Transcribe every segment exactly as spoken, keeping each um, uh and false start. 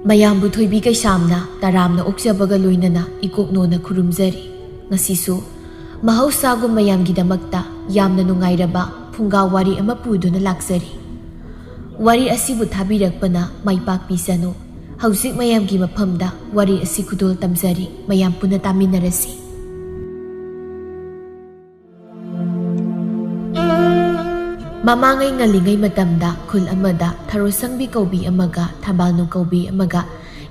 ꯃꯌꯥꯝꯕꯨ ꯊꯣꯏꯕꯤ ꯀꯩꯁꯥꯝꯅ ꯇꯔꯥꯝꯅ ꯑꯣꯛꯆꯕꯒ ꯂꯣꯏꯅꯅ ꯏꯀꯣꯛꯅꯣꯅ ꯈꯨꯔꯨꯝꯖꯔꯤ꯫ ꯉꯁꯤꯁꯨ ꯃꯍꯧꯁꯥꯒꯨꯝ ꯃꯌꯥꯝꯒꯤꯗꯃꯛꯇ ꯌꯥꯝꯅ ꯅꯨꯡꯉꯥꯏꯔꯕ ꯐꯨꯡꯒꯥ ꯋꯥꯔꯤ ꯑꯃ ꯄꯨꯗꯨꯅ ꯂꯥꯛꯆꯔꯤ꯫ ꯋꯥꯔꯤ ꯑꯁꯤꯕꯨ ꯊꯥꯕꯤꯔꯛꯄꯅ ꯃꯥꯏ ꯄꯥꯛꯄꯤꯁꯅꯨ꯫ ꯍꯧꯖꯤꯛ ꯃꯌꯥꯝꯒꯤ ꯃꯐꯝꯗ ꯋꯥꯔꯤ ꯑꯁꯤ ꯈꯨꯗꯣꯜ ꯇꯝꯖꯔꯤ, ꯃꯌꯥꯝ ꯄꯨꯟꯅ ꯇꯥꯃꯤꯟꯅꯔꯁꯤ꯫ ꯃꯃꯥꯡꯉꯩ ꯉꯜꯂꯤꯉꯩ ꯃꯇꯝꯗ ꯈꯨꯜ ꯑꯃꯗ ꯊꯔꯣꯁꯪꯕꯤ ꯀꯧꯕꯤ ꯑꯃꯒ ꯊꯝꯕꯥꯜꯅꯨ ꯀꯧꯕꯤ ꯑꯃꯒ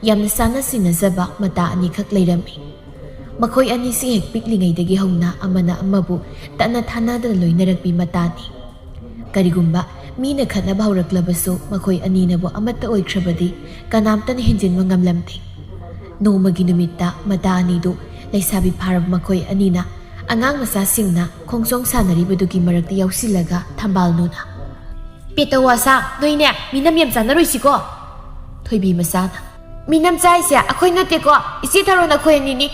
ꯌꯥꯝꯅ ꯆꯥꯟꯅ ꯁꯤꯟꯅꯖꯕ ꯃꯇꯥ ꯑꯅꯤꯈꯛ ꯂꯩꯔꯝꯃꯤ꯫ ꯃꯈꯣꯏ ꯑꯅꯤꯁꯤ ꯍꯦꯛ ꯄꯤꯛꯂꯤꯉꯩꯗꯒꯤ ꯍꯧꯅ ꯑꯃꯅ ꯑꯃꯕꯨ ꯇꯠꯅ ꯊꯥꯅꯗꯅ ꯂꯣꯏꯅꯔꯛꯄꯤ ꯃꯇꯥꯅꯤ꯫ ꯀꯔꯤꯒꯨꯝꯕ ꯃꯤꯅ ꯈꯠꯅꯕ ꯍꯧꯔꯛꯂꯕꯁꯨ ꯃꯈꯣꯏ ꯑꯅꯤꯅꯕꯨ ꯑꯃꯠꯇ ꯑꯣꯏꯈ꯭ꯔꯕꯗꯤ ꯀꯅꯥꯝꯇꯅ ꯍꯦꯟꯖꯤꯟꯕ ꯉꯝꯂꯝꯗꯦ꯫ ꯅꯣꯡꯃꯒꯤ ꯅꯨꯃꯤꯠꯇ ꯃꯇꯥ ꯑꯅꯤꯗꯨ ꯂꯩꯁꯥꯕꯤ ꯐꯥꯔꯕ ꯃꯈꯣꯏ ꯑꯅꯤꯅ ꯑꯉꯥꯡ ꯃꯆꯥꯁꯤꯡꯅ ꯈꯣꯡꯖꯣꯡ ꯁꯥꯟꯅꯔꯤꯕꯗꯨꯒꯤ ꯃꯔꯛꯇ ꯌꯥꯎꯁꯤꯜꯂꯒ ꯊꯝꯕꯥꯜꯅꯨꯅ, "ꯄꯦꯇꯧ ꯑꯁꯥ, ꯅꯣꯏꯅꯦ ꯃꯤꯅꯝ ꯌꯥꯝ ꯆꯥꯟꯅꯔꯣꯏꯁꯤꯀꯣ?" ꯊꯣꯏꯕꯤ ꯃꯆꯥꯅ, "ꯃꯤꯅꯝ ꯆꯥꯏꯁꯦ ꯑꯩꯈꯣꯏ ꯅꯠꯇꯦꯀꯣ, ꯏꯆꯦ ꯊꯔꯣ, ꯅꯈꯣꯏ ꯑꯅꯤꯅꯤ꯫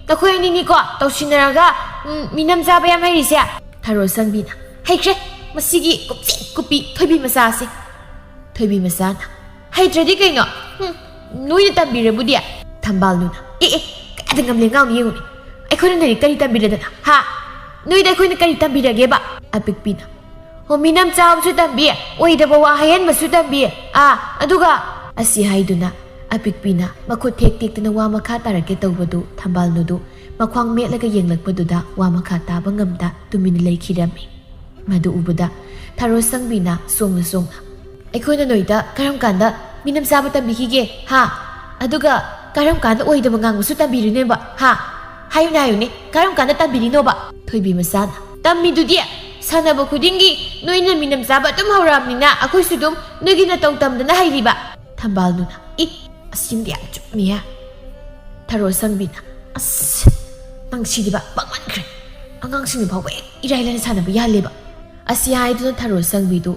ꯅꯈꯣꯏ ꯑꯅꯤꯅꯤꯀꯣ ꯇꯧꯁꯤꯟꯅꯔꯒ, ꯎꯝ, ꯃꯤꯅꯝ ꯆꯥꯕ ꯌꯥꯝ ꯍꯩꯔꯤꯁꯦ?" ꯊꯔꯣ ꯁꯪꯕꯤꯅ, "ꯍꯩꯈ꯭ꯔꯦ, ꯃꯁꯤꯒꯤ ꯀꯨꯞꯁꯤ ꯀꯨꯞꯄꯤ ꯊꯣꯏꯕꯤ ꯃꯆꯥꯁꯦ꯫" ꯊꯣꯏꯕꯤ ꯃꯆꯥꯅ, "ꯍꯩꯇ꯭ꯔꯗꯤ ꯀꯩꯅꯣ? ꯍꯨꯝ, ꯅꯣꯏꯅ ꯇꯝꯕꯤꯔꯕꯨꯗꯤ?" ꯊꯝꯕꯥꯜꯅꯨꯅ, "ꯑꯦ ꯑꯦ, ꯀꯌꯥꯗ ꯉꯝꯂꯦ ꯉꯥꯎꯅ ꯌꯦꯡꯉꯨꯅꯦ꯫ ꯑꯩꯈꯣꯏꯅ ꯅꯣꯏꯗ ꯀꯔꯤ ꯇꯝꯕꯤꯔꯗꯅ? ꯍꯥ? ꯅꯣꯏꯗ ꯑꯩꯈꯣꯏꯅ ꯀꯔꯤ ꯇꯝꯕꯤꯔꯒꯦꯕ?" ꯑꯄꯤꯛꯄꯤꯅ, "ꯍꯣ, ꯃꯤꯅꯝ ꯆꯥꯕꯁꯨ ꯇꯝꯕꯤ, ꯑꯣꯏꯗꯕ ꯋꯥ ꯍꯥꯏꯍꯟꯕꯁꯨ ꯇꯝꯕꯤ, ꯑꯥ, ꯑꯗꯨꯒ," ꯑꯁꯤ ꯍꯥꯏꯗꯨꯅ ꯑꯄꯤꯛꯄꯤꯅ ꯃꯈꯨꯠ ꯊꯦꯛ ꯊꯦꯛꯇꯅ ꯋꯥ ꯃꯈꯥ ꯇꯥꯔꯛꯀꯦ ꯇꯧꯕꯗꯨ ꯊꯝꯕꯥꯜꯅꯨꯗꯨ ꯃꯈ꯭ꯋꯥꯡ ꯃꯦꯠꯂꯒ ꯌꯦꯡꯂꯛꯄꯗꯨꯗ ꯋꯥ ꯃꯈꯥ ꯇꯥꯕ ꯉꯝꯗ ꯇꯨꯃꯤꯟꯅ ꯂꯩꯈꯤꯔꯝꯃꯤ꯫ ꯃꯗꯨ ꯎꯕꯗ ꯊꯔꯣ ꯁꯪꯕꯤꯅ ꯁꯣꯡꯅ ꯁꯣꯡꯅ, "ꯑꯩꯈꯣꯏꯅ ꯅꯣꯏꯗ ꯀꯔꯝ ꯀꯥꯟꯗ ꯃꯤꯅꯝ ꯆꯥꯕ ꯇꯝꯕꯤꯈꯤꯒꯦ, ꯍꯥ? ꯑꯗꯨꯒ ꯀꯔꯝ ꯀꯥꯟꯗ ꯑꯣꯏꯗꯕ ꯉꯥꯡꯕꯁꯨ ꯇꯝꯕꯤꯔꯤꯅꯦꯕ, ꯍꯥ? ꯍꯥꯏꯌꯨꯅꯦ, ꯍꯥꯏꯌꯨꯅꯦ, ꯀꯔꯝ ꯀꯥꯟꯗ ꯇꯝꯕꯤꯔꯤꯅꯣꯕ?" ꯊꯣꯏꯕꯤ ꯃꯆꯥꯅ, "ꯇꯝꯃꯤꯗꯨꯗꯤ, ꯁꯥꯟꯅꯕ ꯈꯨꯗꯤꯡꯒꯤ ꯅꯣꯏꯅ ꯃꯤꯅꯝ ꯆꯥꯕ ꯑꯗꯨꯝ ꯍꯧꯔꯛꯑꯕꯅꯤꯅ ꯑꯩꯈꯣꯏꯁꯨ ꯑꯗꯨꯝ ꯅꯣꯏꯒꯤ ꯅꯇꯧ ꯇꯝꯗꯅ ꯍꯩꯔꯤꯕ꯫" ꯊꯝꯕꯥꯜꯅꯨꯅ, "ꯏ, ꯑꯁꯤꯃꯗꯤ ꯌꯥꯝ ꯆꯨꯝꯃꯤꯍꯦ꯫" ꯊꯔꯣ ꯁꯪꯕꯤꯅ, "ꯑꯁ, ꯅꯪ ꯁꯤꯗꯤꯕ ꯄꯪꯃꯟꯈ꯭ꯔꯦ꯫ ꯑꯉꯥꯡꯁꯤꯡꯅ ꯐꯥꯎꯕ ꯍꯦꯛ ꯏꯔꯥꯏ ꯂꯥꯏꯅ ꯁꯥꯟꯅꯕ ꯌꯥꯍꯜꯂꯦꯕ꯫" ꯑꯁꯤ ꯍꯥꯏꯗꯨꯅ ꯊꯔꯣ ꯁꯪꯕꯤꯗꯨ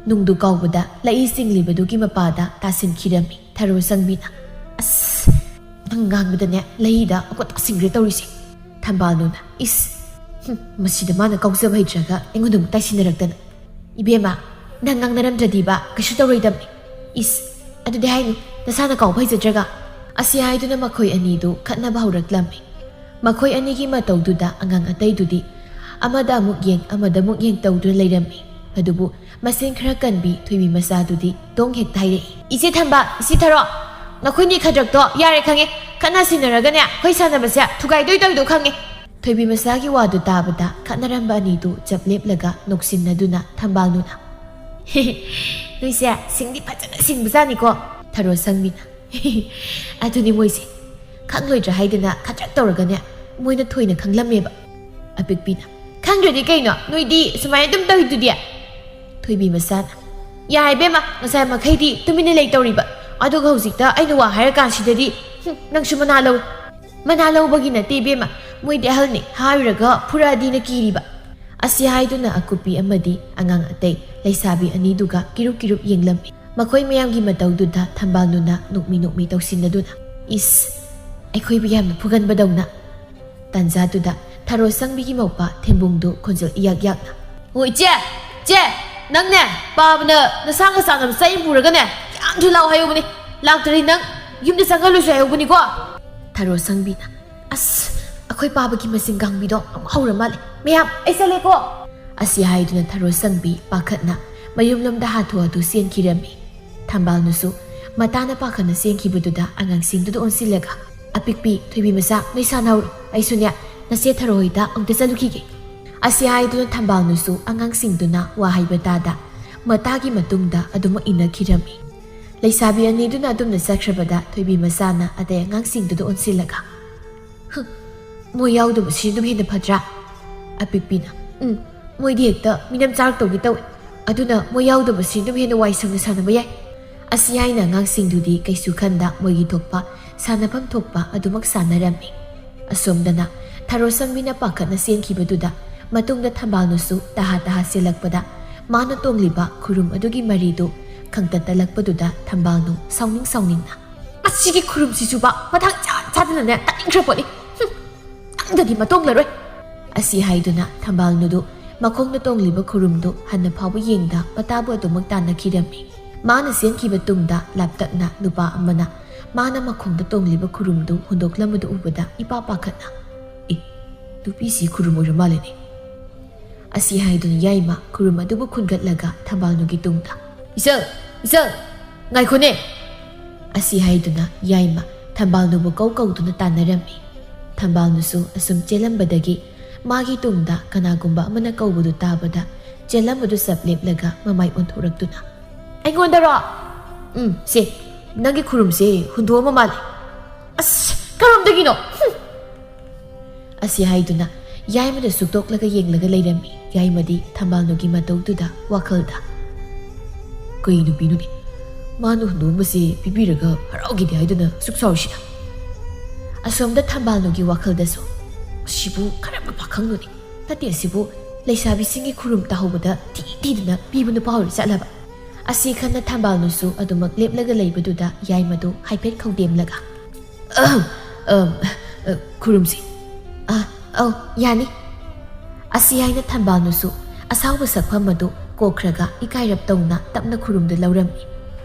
ꯅꯨꯡꯗꯨ ꯀꯥꯎꯕꯗ ꯂꯩ ꯆꯤꯡꯂꯤꯕꯗꯨꯒꯤ ꯃꯄꯥꯗ ꯇꯥꯁꯤꯟꯈꯤꯔꯝꯃꯤ꯫ ꯊꯔꯣ ꯁꯪꯕꯤꯅ, "ꯑꯁ, ꯅꯪ ꯉꯥꯡꯕꯗꯅꯦ ꯂꯩꯗ ꯑꯩꯈꯣꯏ ꯇꯥꯁꯤꯟꯈ꯭ꯔꯦ ꯇꯧꯔꯤꯁꯦ꯫" ꯊꯝꯕꯥꯜꯅꯨꯅ, "ꯏꯁ, ꯍꯨꯝ, ꯃꯁꯤꯗ ꯃꯥꯅ ꯀꯥꯎꯖꯕ ꯍꯩꯇ꯭ꯔꯒ ꯑꯩꯉꯣꯟꯗ ꯑꯃꯨꯛ ꯇꯥꯏꯁꯤꯟꯅꯔꯛꯇꯅ꯫ ꯏꯕꯦꯝꯃ, ꯅꯪ ꯉꯥꯡꯅꯔꯝꯗ꯭ꯔꯗꯤꯕ ꯀꯩꯁꯨ ꯇꯧꯔꯣꯏꯗꯕꯅꯤ꯫ ꯏꯁ, ꯑꯗꯨꯗꯤ ꯍꯥꯏꯅꯨ, ꯅꯁꯥꯅ ꯀꯥꯎꯕ ꯍꯩꯖꯗ꯭ꯔꯒ?" ꯑꯁꯤ ꯍꯥꯏꯗꯨꯅ ꯃꯈꯣꯏ ꯑꯅꯤꯗꯨ ꯈꯠꯅꯕ ꯍꯧꯔꯛꯂꯝꯃꯤ꯫ ꯃꯈꯣꯏ ꯑꯅꯤꯒꯤ ꯃꯇꯧꯗꯨꯗ ꯑꯉꯥꯡ ꯑꯇꯩꯗꯨꯗꯤ ꯑꯃꯗ ꯑꯃꯨꯛ ꯌꯦꯡ, ꯑꯃꯗ ꯑꯃꯨꯛ ꯌꯦꯡ ꯇꯧꯗꯨꯅ ꯂꯩꯔꯝꯃꯤ꯫ ꯑꯗꯨꯕꯨ ꯃꯁꯦꯟ ꯈꯔ ꯀꯟꯕꯤ ꯊꯣꯏꯕꯤ ꯃꯆꯥꯗꯨꯗꯤ ꯇꯣꯡ ꯍꯦꯛꯇ ꯍꯥꯏꯔꯛꯏ, "ꯏꯆꯦ ꯊꯝꯕꯥꯜ, ꯏꯆꯦ ꯊꯔꯣ, ꯅꯈꯣꯏꯅꯤ ꯈꯗ꯭ꯔꯛꯇꯣ ꯌꯥꯔꯦ ꯈꯪꯉꯦ꯫ ꯈꯠꯅ ꯁꯤꯟꯅꯔꯒꯅꯦ ꯑꯩꯈꯣꯏ ꯁꯥꯟꯅꯕꯁꯦ ꯊꯨꯒꯥꯏꯗꯣꯏ ꯇꯧꯗꯧ ꯈꯪꯉꯦ꯫" ꯊꯣꯏꯕꯤ ꯃꯆꯥꯒꯤ ꯋꯥꯗꯨ ꯇꯥꯕꯗ ꯈꯠꯅꯔꯝꯕ ꯑꯅꯤꯗꯨ ꯆꯞ ꯂꯦꯞꯂꯒ ꯅꯣꯛꯁꯤꯟꯅꯗꯨꯅ ꯊꯝꯕꯥꯜꯅꯨꯅ, "ꯅꯣꯏꯁꯦ ꯁꯤꯡꯗꯤ ꯐꯖꯅ ꯁꯤꯡꯕꯖꯥꯠꯅꯤꯀꯣ, ꯊꯔꯣ ꯁꯪꯕꯤꯅ꯫" "ꯑꯗꯨꯅꯤ ꯃꯣꯏꯁꯦ, ꯈꯪꯂꯣꯏꯗ꯭ꯔꯥ ꯍꯥꯏꯗꯅ ꯈꯗ꯭ꯔꯛ ꯇꯧꯔꯒꯅꯦ ꯃꯣꯏꯅ ꯊꯣꯏꯅ ꯈꯪꯂꯝꯃꯦꯕ꯫" ꯑꯄꯤꯛꯄꯤꯅ, "ꯈꯪꯗ꯭ꯔꯗꯤ ꯀꯩꯅꯣ, ꯅꯣꯏꯗꯤ ꯁꯨꯃꯥꯏꯅ ꯑꯗꯨꯝ ꯇꯧꯔꯤꯗꯨꯗꯤ?" ꯊꯣꯏꯕꯤ ꯃꯆꯥꯅ, "ꯌꯥꯔꯦ ꯏꯕꯦꯝꯃ, ꯉꯁꯥꯏ ꯃꯈꯩꯗꯤ ꯇꯨꯃꯤꯟꯅ ꯂꯩ ꯇꯧꯔꯤꯕ, ꯑꯗꯨꯒ ꯍꯧꯖꯤꯛꯇ ꯑꯩꯅ ꯋꯥ ꯍꯥꯏꯔꯀꯥꯟꯁꯤꯗꯗꯤ, ꯍꯨꯝ, ꯅꯪꯁꯨ ꯃꯅꯥ ꯂꯧ꯫" "ꯃꯅꯥ ꯂꯧꯕꯒꯤ ꯅꯠꯇꯦ ꯏꯕꯦꯝꯃ, ꯃꯣꯏꯗꯤ ꯑꯍꯜꯅꯤ, ꯍꯥꯏꯔꯨꯔꯒ ꯐꯨꯔꯛꯑꯗꯤꯅ ꯀꯤꯔꯤꯕ꯫" ꯑꯁꯤ ꯍꯥꯏꯗꯨꯅ ꯑꯀꯨꯞꯄꯤ ꯑꯃꯗꯤ ꯑꯉꯥꯡ ꯑꯇꯩ ꯂꯩꯁꯥꯕꯤ ꯑꯅꯤꯗꯨꯒ ꯀꯤꯔꯨꯞ ꯀꯤꯔꯨꯞ ꯌꯦꯡꯂꯝꯃꯤ꯫ ꯃꯈꯣꯏ ꯃꯌꯥꯝꯒꯤ ꯃꯇꯧꯗꯨꯗ ꯊꯝꯕꯥꯜꯅꯨꯅ ꯅꯣꯛꯃꯤ ꯅꯣꯛꯃꯤ ꯇꯧꯁꯤꯟꯅꯗꯨꯅ, "ꯏꯁ, ꯑꯩꯈꯣꯏꯕꯨ ꯌꯥꯝꯅ ꯐꯨꯒꯟꯕꯗꯧꯅ꯫" ꯇꯥꯟꯖꯥꯗꯨꯗ ꯊꯔꯣ ꯁꯪꯕꯤꯒꯤ ꯃꯧꯄꯥ ꯊꯦꯝꯕꯨꯡꯗꯨ ꯈꯣꯟꯖꯦꯜ ꯏꯌꯥꯛ ꯌꯥꯛꯅ, "ꯑꯣ ꯏꯆꯦ, ꯏꯆꯦ, ꯅꯪꯅꯦ ꯄꯥꯕꯅ ꯅꯁꯥꯒ ꯆꯥꯟꯅꯕ ꯆꯩ ꯑꯃ ꯄꯨꯔꯒꯅꯦ ꯌꯥꯝ ꯊꯨꯅ ꯂꯥꯛꯑꯣ ꯍꯥꯏꯍꯧꯕꯅꯤ꯫ ꯂꯥꯛꯇ꯭ꯔꯗꯤ ꯅꯪ ꯌꯨꯝꯗ ꯆꯪꯍꯜꯂꯨꯁꯨ ꯍꯥꯏꯍꯧꯕꯅꯤꯀꯣ꯫" ꯊꯔꯣ ꯁꯪꯕꯤꯅ, "ꯑꯁ, ꯑꯩꯈꯣꯏ ꯄꯥꯕꯒꯤ ꯃꯆꯤꯟ ꯀꯥꯡꯕꯤꯗꯣ ꯑꯃꯨꯛ ꯍꯧꯔ ꯃꯥꯜꯂꯦ꯫ ꯃꯌꯥꯝ, ꯑꯩ ꯆꯠꯂꯦꯀꯣ꯫" ꯑꯁꯤ ꯍꯥꯏꯗꯨꯅ ꯊꯔꯣ ꯁꯪꯕꯤ ꯄꯥꯈꯠꯅ ꯃꯌꯨꯝꯂꯣꯝꯗ ꯍꯥꯊꯨ ꯍꯥꯊꯨ ꯆꯦꯟꯈꯤꯔꯝꯃꯤ꯫ ꯊꯝꯕꯥꯜꯅꯨꯁꯨ ꯃꯇꯥꯅ ꯄꯥꯈꯠꯅ ꯆꯦꯟꯈꯤꯕꯗꯨꯗ ꯑꯉꯥꯡꯁꯤꯡꯗꯨꯗ ꯑꯣꯟꯁꯤꯜꯂꯒ, "ꯑꯄꯤꯛꯄꯤ, ꯊꯣꯏꯕꯤ ꯃꯆꯥ, ꯅꯣꯏ ꯁꯥꯟꯅꯍꯧꯔꯣ, ꯑꯩꯁꯨꯅꯦ ꯅꯆꯦ ꯊꯔꯣ ꯍꯣꯏꯗ ꯑꯃꯨꯛꯇ ꯆꯠꯂꯨꯈꯤꯒꯦ꯫" ꯑꯁꯤ ꯍꯥꯏꯗꯨꯅ ꯊꯝꯕꯥꯜꯅꯨꯁꯨ ꯑꯉꯥꯡꯁꯤꯡꯗꯨꯅ ꯋꯥ ꯍꯥꯏꯕ ꯇꯥꯗ ꯃꯇꯥꯒꯤ ꯃꯇꯨꯡꯗ ꯑꯗꯨꯃꯛ ꯏꯟꯅꯈꯤꯔꯝꯃꯤ꯫ ꯂꯩꯁꯥꯕꯤ ꯑꯅꯤꯗꯨꯅ ꯑꯗꯨꯝꯅ ꯆꯠꯈ꯭ꯔꯕꯗ ꯊꯣꯏꯕꯤ ꯃꯆꯥꯅ ꯑꯇꯩ ꯑꯉꯥꯡꯁꯤꯡꯗꯨꯗ ꯑꯣꯟꯁꯤꯜꯂꯒ, "ꯍꯨꯝ, ꯃꯣꯏ ꯌꯥꯎꯗꯕꯁꯤ ꯑꯗꯨꯝ ꯍꯦꯟꯅ ꯐꯠꯇ꯭ꯔꯥ?" ꯑꯄꯤꯛꯄꯤꯅ, "ꯎꯝ, ꯃꯣꯏꯗꯤ ꯍꯦꯛꯇ ꯃꯤꯅꯝ ꯆꯥꯔꯛꯇꯧꯒꯦ ꯇꯧꯏ꯫ ꯑꯗꯨꯅ ꯃꯣꯏ ꯌꯥꯎꯗꯕꯁꯤ ꯑꯗꯨꯝ ꯍꯦꯟꯅ ꯋꯥꯏ ꯁꯪꯅ ꯁꯥꯟꯅꯕ ꯌꯥꯏ꯫" ꯑꯁꯤ ꯍꯥꯏꯅ ꯑꯉꯥꯡꯁꯤꯡꯗꯨꯗꯤ ꯀꯩꯁꯨ ꯈꯟꯗ ꯃꯣꯏꯒꯤ ꯊꯣꯛꯄ ꯁꯥꯟꯅꯐꯝ ꯊꯣꯛꯄ ꯑꯗꯨꯃꯛ ꯁꯥꯟꯅꯔꯝꯃꯤ꯫ ꯑꯁꯣꯝꯗꯅ ꯊꯔꯣ ꯁꯪꯕꯤꯅ ꯄꯥꯈꯠꯅ ꯆꯦꯟꯈꯤꯕꯗꯨꯗ ꯃꯇꯨꯡꯗ ꯊꯝꯕꯥꯜꯅꯨꯁꯨ ꯇꯍꯥ ꯇꯍꯥ ꯆꯦꯜꯂꯛꯄꯗ ꯃꯥꯅ ꯇꯣꯡꯂꯤꯕ ꯈꯨꯔꯨꯝ ꯑꯗꯨꯒꯤ ꯃꯔꯤꯗꯨ ꯈꯪꯇꯠꯇꯂꯛꯄꯗꯨꯗ ꯊꯝꯕꯥꯜꯅꯨ ꯁꯥꯎꯅꯤꯡ ꯁꯥꯎꯅꯤꯡꯅ, "ꯃꯁꯤꯒꯤ ꯈꯨꯔꯨꯝꯁꯤꯁꯨꯕ ꯃꯊꯥꯡ ꯆꯥ ꯆꯥꯗꯅꯅꯦ ꯇꯠꯅꯤꯡꯈ꯭ꯔ ꯄꯣꯠꯅꯤ꯫ ꯍꯨꯝ, ꯅꯪꯗꯗꯤ ꯃꯇꯣꯡꯂꯔꯣꯏ꯫" ꯑꯁꯤ ꯍꯥꯏꯗꯨꯅ ꯊꯝꯕꯥꯜꯅꯨꯗꯨ ꯃꯈꯣꯡꯅ ꯇꯣꯡꯂꯤꯕ ꯈꯨꯔꯨꯝꯗꯨ ꯍꯟꯅ ꯐꯥꯎꯕ ꯌꯦꯡꯗ ꯃꯇꯥꯕꯨ ꯑꯗꯨꯃꯛ ꯇꯥꯟꯅꯈꯤꯔꯝꯃꯤ꯫ ꯃꯥꯅ ꯆꯦꯟꯈꯤꯕ ꯇꯨꯡꯗ ꯂꯥꯞꯇꯛꯅ ꯅꯨꯄꯥ ꯑꯃꯅ ꯃꯥꯅ ꯃꯈꯣꯡꯗ ꯇꯣꯡꯂꯤꯕ ꯈꯨꯔꯨꯝꯗꯨ ꯍꯨꯟꯗꯣꯛꯂꯝꯕꯗꯨ ꯎꯕꯗ ꯏꯄꯥ ꯄꯥꯈꯠꯅ, "ꯑꯦ, ꯅꯨꯄꯤꯁꯤ ꯈꯨꯔꯨꯝ ꯑꯣꯏꯔ ꯃꯥꯜꯂꯦꯅꯦ"꯫ ꯑꯁꯤ ꯍꯥꯏꯗꯨꯅ ꯌꯥꯏꯃ ꯈꯨꯔꯨꯝ ꯑꯗꯨꯕꯨ ꯈꯨꯟꯒꯠꯂꯒ ꯊꯝꯕꯥꯜꯅꯨꯒꯤ ꯇꯨꯡꯗ, "ꯏꯆꯜ, ꯏꯆꯜ, ꯉꯥꯏꯈꯣꯅꯦ!" ꯑꯁꯤ ꯍꯥꯏꯗꯨꯅ ꯌꯥꯏꯃ ꯊꯝꯕꯥꯜꯅꯨꯕꯨ ꯀꯧ ꯀꯧꯗꯨꯅ ꯇꯥꯟꯅꯔꯝꯃꯤ꯫ ꯊꯝꯕꯥꯜꯅꯨꯁꯨ ꯑꯁꯨꯝ ꯆꯦꯜꯂꯝꯕꯗꯒꯤ ꯃꯥꯒꯤ ꯇꯨꯡꯗ ꯀꯅꯥꯒꯨꯝꯕ ꯑꯃꯅ ꯀꯧꯕꯗꯨ ꯇꯥꯕꯗ ꯆꯦꯜꯂꯝꯕꯗꯨ ꯆꯞ ꯂꯦꯞꯂꯒ ꯃꯃꯥꯏ ꯑꯣꯟꯊꯣꯔꯛꯇꯨꯅ, "ꯑꯩꯉꯣꯟꯗꯔꯣ? ꯎꯝ, ꯁꯦ, ꯅꯪꯒꯤ ꯈꯨꯔꯨꯝꯁꯦ ꯍꯨꯟꯗꯣꯛꯑꯝꯃ ꯃꯥꯜꯂꯦ꯫ ꯑꯁ, ꯀꯔꯣꯝꯗꯒꯤꯅꯣ? ꯍꯨꯝ!" ꯑꯁꯤ ꯍꯥꯏꯗꯨꯅ ꯌꯥꯏꯃꯗ ꯁꯨꯛꯇꯣꯛꯂꯒ ꯌꯦꯡꯂꯒ ꯂꯩꯔꯝꯃꯤ꯫ ꯌꯥꯏꯃꯗꯤ ꯊꯝꯕꯥꯜꯅꯨꯒꯤ ꯃꯇꯧꯗꯨꯗ ꯋꯥꯈꯜꯗ, "ꯀꯩ ꯅꯨꯄꯤꯅꯣꯅꯦ? ꯃꯥꯅ ꯍꯨꯟꯗꯣꯛꯑꯝꯕꯁꯦ ꯄꯤꯕꯤꯔꯒ ꯍꯔꯥꯎꯒꯦꯗꯤ ꯍꯥꯏꯗꯅ ꯁꯨꯛ ꯁꯥꯎꯔꯤꯁꯤꯅ?" ꯑꯁꯣꯝꯗ ꯊꯝꯕꯥꯜꯅꯨꯒꯤ ꯋꯥꯈꯜꯗꯁꯨ, "ꯑꯁꯤꯕꯨ ꯀꯔꯝꯕ ꯄꯥꯈꯪꯅꯣꯅꯦ? ꯅꯠꯇꯦ, ꯑꯁꯤꯕꯨ ꯂꯩꯁꯥꯕꯤꯁꯤꯡꯒꯤ ꯈꯨꯔꯨꯝ ꯇꯥꯍꯧꯕꯗ ꯊꯤ ꯊꯤꯗꯅ ꯄꯤꯕ ꯅꯨꯄꯥ ꯑꯣꯏꯔ ꯆꯠꯂꯕ?" ꯑꯁꯤ ꯈꯟꯅ ꯊꯝꯕꯥꯜꯅꯨꯁꯨ ꯑꯗꯨꯃꯛ ꯂꯦꯞꯂꯒ ꯂꯩꯕꯗꯨꯗ ꯌꯥꯏꯃꯗꯨ ꯍꯥꯏꯐꯦꯠ ꯈꯧꯗꯦꯝꯂꯒ, "ꯑꯍꯝ, ꯑꯝ, ꯑ, ꯈꯨꯔꯨꯝꯁꯤ꯫ ꯑ, ꯑꯧ, ꯌꯥꯅꯤ"꯫ ꯑꯁꯤ ꯍꯥꯏꯅ ꯊꯝꯕꯥꯜꯅꯨꯁꯨ ꯑꯁꯥꯎꯕ ꯁꯛꯐꯝ ꯑꯗꯨ ꯀꯣꯛꯈ꯭ꯔꯒ ꯏꯀꯥꯏꯔꯞ ꯇꯧꯅ ꯇꯞꯅ ꯈꯨꯔꯨꯝꯗꯨ ꯂꯧꯔꯝꯃꯤ꯫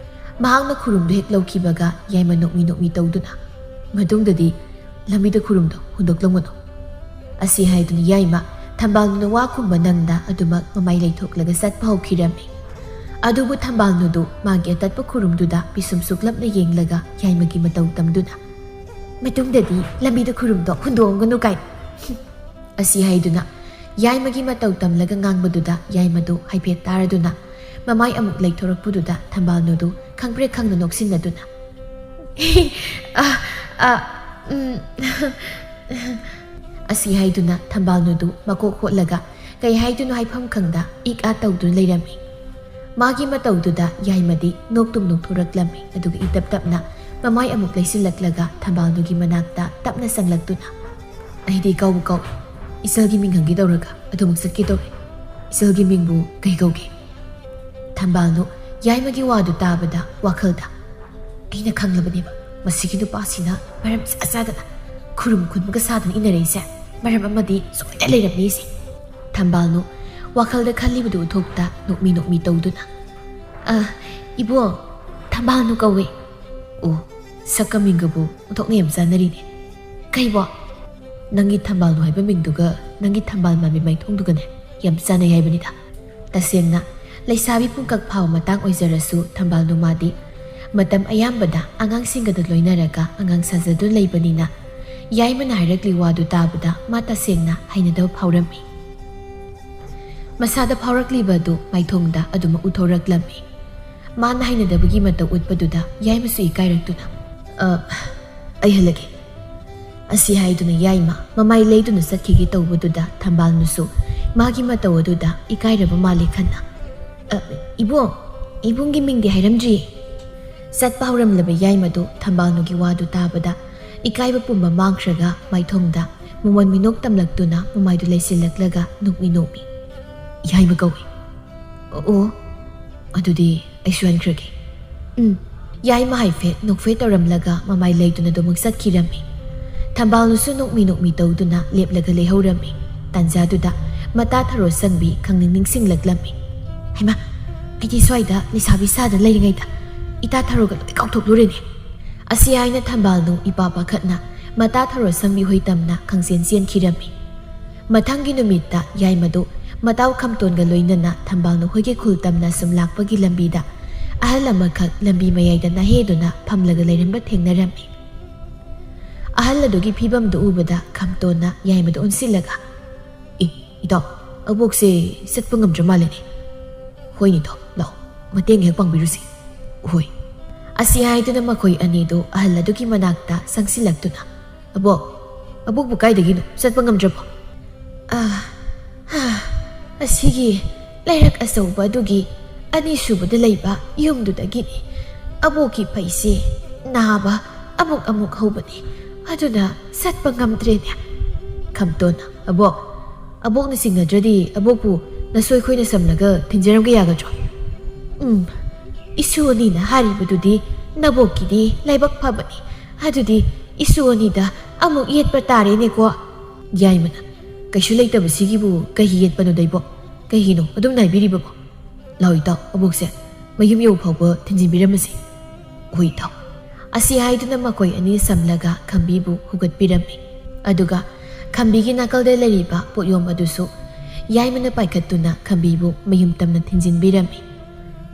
ꯃꯍꯥꯛꯅ ꯈꯨꯔꯨꯝꯗꯨ ꯍꯦꯛ ꯂꯧꯈꯤꯕꯒ ꯌꯥꯏꯃ ꯅꯣꯛꯃꯤ ꯅꯣꯛꯃꯤ ꯇꯧꯗꯨꯅ, "ꯃꯇꯨꯡꯗꯗꯤ ꯂꯝꯕꯤꯗ ꯈꯨꯔꯨꯝꯗꯣ ꯍꯨꯟꯗꯣꯛꯂꯝꯒꯅꯨ"꯫ ꯑꯁꯤ ꯍꯥꯏꯗꯨꯅ ꯌꯥꯏꯃ ꯊꯝꯕꯥꯜꯅꯨꯅ ꯋꯥ ꯈꯨꯝꯕ ꯅꯪꯗ ꯑꯗꯨꯃꯛ ꯃꯃꯥꯏ ꯂꯩꯊꯣꯛꯂꯒ ꯆꯠꯄ ꯍꯧꯈꯤꯔꯝꯃꯤ꯫ ꯑꯗꯨꯕꯨ ꯊꯝꯕꯥꯜꯅꯨꯗꯨ ꯃꯥꯒꯤ ꯑꯇꯠꯄ ꯈꯨꯔꯨꯝꯗꯨꯗ ꯄꯤꯁꯨꯝ ꯁꯨꯛꯂꯞꯅ ꯌꯦꯡꯂꯒ ꯌꯥꯏꯃꯒꯤ ꯃꯇꯧ ꯇꯝꯗꯨꯅ, "ꯃꯇꯨꯡꯗꯗꯤ ꯂꯝꯕꯤꯗ ꯈꯨꯔꯨꯝꯗꯣ ꯍꯨꯟꯗꯣꯛꯑꯝꯒꯅꯨ" ꯀꯥꯏꯅ꯫ ꯑꯁꯤ ꯍꯥꯏꯗꯨꯅ ꯌꯥꯏꯃꯒꯤ ꯃꯇꯧ ꯇꯝꯂꯒ ꯉꯥꯡꯕꯗꯨꯗ ꯌꯥꯏꯃꯗꯨ ꯍꯥꯏꯐꯦꯠ ꯇꯥꯔꯗꯨꯅ ꯃꯃꯥꯏ ꯑꯃꯨꯛ ꯂꯩꯊꯣꯔꯛꯄꯗꯨꯗ ꯊꯝꯕꯥꯜꯅꯨꯗꯨ ꯈꯪꯄ꯭ꯔꯦꯛ ꯈꯪꯅ ꯅꯣꯛꯁꯤꯟꯅꯗꯨꯅ, "ꯑ, ꯑ, ꯎꯝ," ꯑꯁꯤ ꯍꯥꯏꯗꯨꯅ ꯊꯝꯕꯥꯜꯅꯨꯗꯨ ꯃꯀꯣꯛ ꯍꯣꯠꯂꯒ ꯀꯩ ꯍꯥꯏꯗꯨꯅꯣ ꯍꯥꯏꯐꯝ ꯈꯪꯗ ꯏꯛ ꯑꯥ ꯇꯧꯗꯨꯅ ꯂꯩꯔꯝꯃꯤ꯫ ꯃꯥꯒꯤ ꯃꯇꯧꯗꯨꯗ ꯌꯥꯏꯃꯗꯤ ꯅꯣꯛꯇꯨꯝ ꯅꯣꯛꯊꯣꯔꯛꯂꯝꯃꯤ, ꯑꯗꯨꯒ ꯏꯇꯞ ꯇꯞꯅ ꯃꯃꯥꯏ ꯑꯃꯨꯛ ꯂꯩꯁꯤꯜꯂꯛꯂꯒ ꯊꯝꯕꯥꯜꯅꯨꯒꯤ ꯃꯅꯥꯛꯇ ꯇꯞꯅ ꯆꯪꯂꯛꯇꯨꯅ, "ꯑꯩꯗꯤ ꯀꯥꯎꯕ ꯀꯥꯎꯏ, ꯏꯆꯜꯒꯤ ꯃꯤꯡ ꯍꯪꯒꯦ ꯇꯧꯔꯒ ꯑꯗꯨꯃꯛ ꯆꯠꯀꯦ ꯇꯧꯔꯦ꯫ ꯏꯆꯜꯒꯤ ꯃꯤꯡꯕꯨ ꯀꯩ ꯀꯧꯒꯦ?" ꯊꯝꯕꯥꯜꯅꯨ ꯌꯥꯏꯃꯒꯤ ꯋꯥꯗꯨ ꯇꯥꯕꯗ ꯋꯥꯈꯜꯗ, "ꯑꯩꯅ ꯈꯪꯂꯕꯅꯦꯕ, ꯃꯁꯤꯒꯤ ꯅꯨꯄꯥꯁꯤꯅ ꯃꯔꯝ ꯆꯥ ꯆꯥꯗꯅ ꯈꯨꯔꯨꯝ ꯈꯨꯟꯕꯒ ꯁꯥꯗꯨꯅ ꯏꯟꯅꯔꯛꯏꯁꯦ ꯃꯔꯝ ꯑꯃꯗꯤ ꯁꯣꯏꯗꯅ ꯂꯩꯔꯝꯅꯤꯁꯦ"꯫ ꯊꯝꯕꯥꯜꯅꯨ ꯋꯥꯈꯜꯗ ꯈꯜꯂꯤꯕꯗꯨ ꯎꯊꯣꯛꯇ ꯅꯣꯛꯃꯤ ꯅꯣꯛꯃꯤ ꯇꯧꯗꯨꯅ, "ꯑ, "ꯏꯕꯣ, ꯊꯝꯕꯥꯜꯅꯨ ꯀꯧꯋꯦ꯫" "ꯑꯣ, ꯁꯛꯀ ꯃꯤꯡꯒꯕꯨ ꯑꯣꯟꯊꯣꯛꯅ ꯌꯥꯝ ꯆꯥꯟꯅꯔꯤꯅꯦ꯫ ꯀꯩꯕꯣ?" "ꯅꯪꯒꯤ ꯊꯝꯕꯥꯜꯅꯨ ꯍꯥꯏꯕ ꯃꯤꯡꯗꯨꯒ ꯅꯪꯒꯤ ꯊꯝꯕꯥꯜ ꯃꯥꯟꯕꯤ ꯃꯥꯏꯊꯣꯡꯗꯨꯒꯅꯦ ꯌꯥꯝ ꯆꯥꯟꯅꯩ ꯍꯥꯏꯕꯅꯤꯗ꯫ ꯇꯁꯦꯡꯅ, ꯂꯩꯁꯥꯕꯤ ꯄꯨꯡꯀꯛ ꯐꯥꯕ ꯃꯇꯥꯡ ꯑꯣꯏꯖꯔꯁꯨ, ꯊꯝꯕꯥꯜꯅꯨ ꯃꯥꯗꯤ ꯃꯇꯝ ꯑꯌꯥꯝꯕꯗ ꯑꯉꯥꯡꯁꯤꯡꯒꯗ ꯂꯣꯏꯅꯔꯒ ꯑꯉꯥꯡ ꯁꯥꯖꯗꯨꯅ ꯂꯩꯕꯅꯤꯅ, ꯌꯥꯏꯃꯅ ꯍꯥꯏꯔꯛꯂꯤ ꯋꯥꯗꯨ ꯇꯥꯕꯗ ꯃꯥ ꯇꯁꯦꯡꯅ ꯍꯩꯅꯗꯕ ꯐꯥꯎꯔꯝꯃꯤ꯫ ꯃꯁꯥꯗ ꯐꯥꯎꯔꯛꯂꯤꯕ ꯑꯗꯨ ꯃꯥꯏꯊꯣꯡꯗ ꯑꯗꯨꯃꯛ ꯎꯠꯊꯣꯔꯛꯂꯝꯃꯤ꯫ ꯃꯥꯅ ꯍꯩꯅꯗꯕꯒꯤ ꯃꯇꯧ ꯎꯠꯄꯗꯨꯗ ꯌꯥꯏꯃꯁꯨ ꯏꯀꯥꯏꯔꯛꯇꯨꯅ, "ꯑ, ꯑꯩ ꯍꯜꯂꯒꯦ꯫" ꯑꯁꯤ ꯍꯥꯏꯗꯨꯅ ꯌꯥꯏꯃ ꯃꯃꯥꯏ ꯂꯩꯗꯨꯅ ꯆꯠꯈꯤꯒꯦ ꯇꯧꯕꯗꯨꯗ, ꯊꯝꯕꯥꯜꯅꯨꯁꯨ ꯃꯥꯒꯤ ꯃꯇꯧ ꯑꯗꯨꯗ ꯏꯀꯥꯏꯔꯕ ꯃꯥꯜꯂꯦ ꯈꯟꯅ, "ꯑ, ꯏꯕꯣ, ꯏꯕꯨꯡꯒꯤ ꯃꯤꯡꯗꯤ ꯍꯥꯏꯔꯝꯗ꯭ꯔꯤꯌꯦ꯫" ꯆꯠꯄ ꯍꯧꯔꯝꯂꯕ ꯌꯥꯏꯃꯗꯨ ꯊꯝꯕꯥꯜꯅꯨꯒꯤ ꯋꯥꯗꯨ ꯇꯥꯕꯗ ꯏꯀꯥꯏꯕ ꯄꯨꯝꯕ ꯃꯥꯡꯈ꯭ꯔꯒ ꯃꯥꯏꯊꯣꯡꯗ ꯃꯃꯣꯟ ꯃꯤꯅꯣꯛ ꯇꯝꯂꯛꯇꯨꯅ ꯃꯃꯥꯏꯗꯨ ꯂꯩꯁꯤꯜꯂꯛꯂꯒ ꯅꯣꯛꯃꯤ ꯅꯣꯛꯃꯤ, "ꯌꯥꯏꯃ ꯀꯧꯏ꯫" "ꯑꯣ, ꯑꯗꯨꯗꯤ ꯑꯩꯁꯨ ꯍꯟꯈ꯭ꯔꯒꯦ꯫" "ꯎꯝ꯫" ꯌꯥꯏꯃ ꯍꯥꯏꯐꯦꯠ ꯅꯣꯛꯐꯦꯠ ꯇꯧꯔꯝꯂꯒ ꯃꯃꯥꯏ ꯂꯩꯗꯨꯅ ꯑꯗꯨꯃꯛ ꯆꯠꯈꯤꯔꯝꯃꯤ꯫ ꯊꯝꯕꯥꯜꯅꯨꯁꯨ ꯅꯣꯛꯃꯤ ꯅꯣꯛꯃꯤ ꯇꯧꯗꯨꯅ ꯂꯦꯞꯂꯒ ꯂꯩꯍꯧꯔꯝꯃꯤ꯫ ꯇꯥꯟꯖꯥꯗꯨꯗ ꯃꯇꯥ ꯊꯔꯣ ꯁꯪꯕꯤ ꯈꯪꯅꯤꯡ ꯅꯤꯡꯁꯤꯡꯂꯛꯂꯝꯃꯤ꯫ "ꯍꯩꯃꯥ, ꯑꯩꯗꯤ ꯁ꯭ꯋꯥꯏꯗ ꯂꯩꯁꯥꯕꯤ ꯁꯥꯗꯅ ꯂꯩꯔꯤꯉꯩꯗ ꯏꯇꯥ ꯊꯔꯣꯒ ꯂꯣꯏ ꯀꯥꯎꯊꯣꯛꯂꯨꯔꯦꯅꯦ꯫" ꯑꯁꯤ ꯍꯥꯏꯅ ꯊꯝꯕꯥꯜꯅꯨ ꯏꯄꯥ ꯄꯥꯈꯠꯅ ꯃꯇꯥ ꯊꯔꯣ ꯁꯪꯕꯤ ꯍꯣꯏ ꯇꯝꯅ ꯈꯪꯆꯦꯟ ꯆꯦꯟꯈꯤꯔꯝꯃꯤ꯫ ꯃꯊꯪꯒꯤ ꯅꯨꯃꯤꯠꯇ ꯌꯥꯏꯃꯗꯨ ꯃꯇꯥꯎ ꯈꯝꯇꯣꯟꯒ ꯂꯣꯏꯅꯅ ꯊꯝꯕꯥꯜꯅꯨ ꯍꯣꯏꯒꯤ ꯈꯨꯜ ꯇꯝꯅ ꯁꯨꯝ ꯂꯥꯛꯄꯒꯤ ꯂꯝꯕꯤꯗ ꯑꯍꯜ ꯑꯃꯈꯛ ꯂꯝꯕꯤ ꯃꯌꯥꯏꯗ ꯅꯥꯍꯦꯗꯨꯅ ꯐꯝꯂꯒ ꯂꯩꯔꯝꯕ ꯊꯦꯡꯅꯔꯝꯃꯤ꯫ ꯑꯍꯜ ꯑꯗꯨꯒꯤ ꯐꯤꯕꯝꯗꯨ ꯎꯕꯗ ꯈꯝꯇꯣꯟꯅ ꯌꯥꯏꯃꯗ ꯑꯣꯟꯁꯤꯜꯂꯒ, "ꯑꯦ, ꯏꯇꯥꯎ, ꯑꯕꯣꯛꯁꯦ ꯆꯠꯄ ꯉꯝꯗ꯭ꯔ ꯃꯥꯜꯂꯦꯅꯦ꯫" "ꯍꯣꯏꯅꯦ ꯏꯇꯥꯎ, ꯂꯥꯛꯑꯣ, ꯃꯇꯦꯡ ꯍꯦꯛ ꯄꯥꯡꯕꯤꯔꯨꯁꯤ꯫" "ꯍꯣꯏ꯫" ꯑꯁꯤ ꯍꯥꯏꯗꯨꯅ ꯃꯈꯣꯏ ꯑꯅꯤꯗꯨ ꯑꯍꯜ ꯑꯗꯨꯒꯤ ꯃꯅꯥꯛꯇ ꯆꯪꯁꯤꯜꯂꯛꯇꯨꯅ, "ꯑꯕꯣꯛ, ꯑꯕꯣꯛꯄꯨ ꯀꯥꯏꯗꯒꯤꯅꯣ? ꯆꯠꯄ ꯉꯝꯗ꯭ꯔꯕꯣ?" "ꯑ, ꯍ, ꯑꯁꯤꯒꯤ ꯂꯩꯔꯛ ꯑꯆꯧꯕ ꯑꯗꯨꯒꯤ ꯑꯅꯤꯁꯨꯕꯗ ꯂꯩꯕ ꯌꯨꯝꯗꯨꯗꯒꯤꯅꯤ꯫ ꯑꯕꯣꯛꯀꯤ ꯐꯩꯁꯦ ꯅꯥꯕ ꯑꯃꯨꯛ ꯑꯃꯨꯛ ꯍꯧꯕꯅꯤ, ꯑꯗꯨꯅ ꯆꯠꯄ ꯉꯝꯗ꯭ꯔꯦꯅꯦ꯫" ꯈꯝꯇꯣꯟꯅ, "ꯑꯕꯣꯛ, ꯑꯕꯣꯛꯅ ꯆꯤꯡꯅꯗ꯭ꯔꯗꯤ ꯑꯕꯣꯛꯄꯨ ꯅꯁꯣꯏ ꯈꯣꯏꯅ ꯁꯝꯂꯒ ꯊꯤꯟꯖꯔꯝꯒꯦ ꯌꯥꯒꯗ꯭ꯔꯣ?" "ꯎꯝ, ꯏꯁꯨ ꯑꯅꯤꯅ ꯍꯥꯏꯔꯤꯕꯗꯨꯗꯤ ꯅꯕꯣꯛꯀꯤꯗꯤ ꯂꯥꯏꯕꯛ ꯐꯕꯅꯤ꯫ ꯑꯗꯨꯗꯤ ꯏꯁꯨ ꯑꯅꯤꯗ ꯑꯃꯨꯛ ꯌꯦꯠꯄ ꯇꯥꯔꯦꯅꯦꯀꯣ꯫" ꯌꯥꯏꯃꯅ, "ꯀꯩꯁꯨ ꯂꯩꯇꯕꯁꯤꯒꯤꯕꯨ ꯀꯩꯒꯤ ꯌꯦꯠꯄꯅꯣꯗ ꯏꯕꯣꯛ? ꯀꯩꯒꯤꯅꯣ ꯑꯗꯨꯝ ꯅꯥꯏꯕꯤꯔꯤꯕꯕꯣ? ꯂꯥꯛꯑꯣ ꯏꯇꯥꯎ, ꯑꯕꯣꯛꯁꯦ ꯃꯌꯨꯝ ꯌꯧ ꯐꯥꯎꯕ ꯊꯤꯟꯖꯤꯟꯕꯤꯔꯝꯃꯁꯤ꯫ ꯍꯣꯏ ꯏꯇꯥꯎ꯫ ꯑꯁꯤ ꯍꯥꯏꯗꯨꯅ ꯃꯈꯣꯏ ꯑꯅꯤ ꯁꯝꯂꯒ ꯈꯝꯕꯤꯕꯨ ꯍꯧꯒꯠꯄꯤꯔꯝꯃꯤ꯫ ꯑꯗꯨꯒ ꯈꯝꯕꯤꯒꯤ ꯅꯥꯀꯜꯗ ꯂꯩꯔꯤꯕ ꯄꯣꯠꯌꯣꯝ ꯑꯗꯨꯁꯨ ꯌꯥꯏꯃꯅ ꯄꯥꯏꯈꯠꯇꯨꯅ ꯈꯝꯕꯤꯕꯨ ꯃꯌꯨꯝ ꯇꯝꯅ ꯊꯤꯟꯖꯤꯟꯕꯤꯔꯝꯃꯤ꯫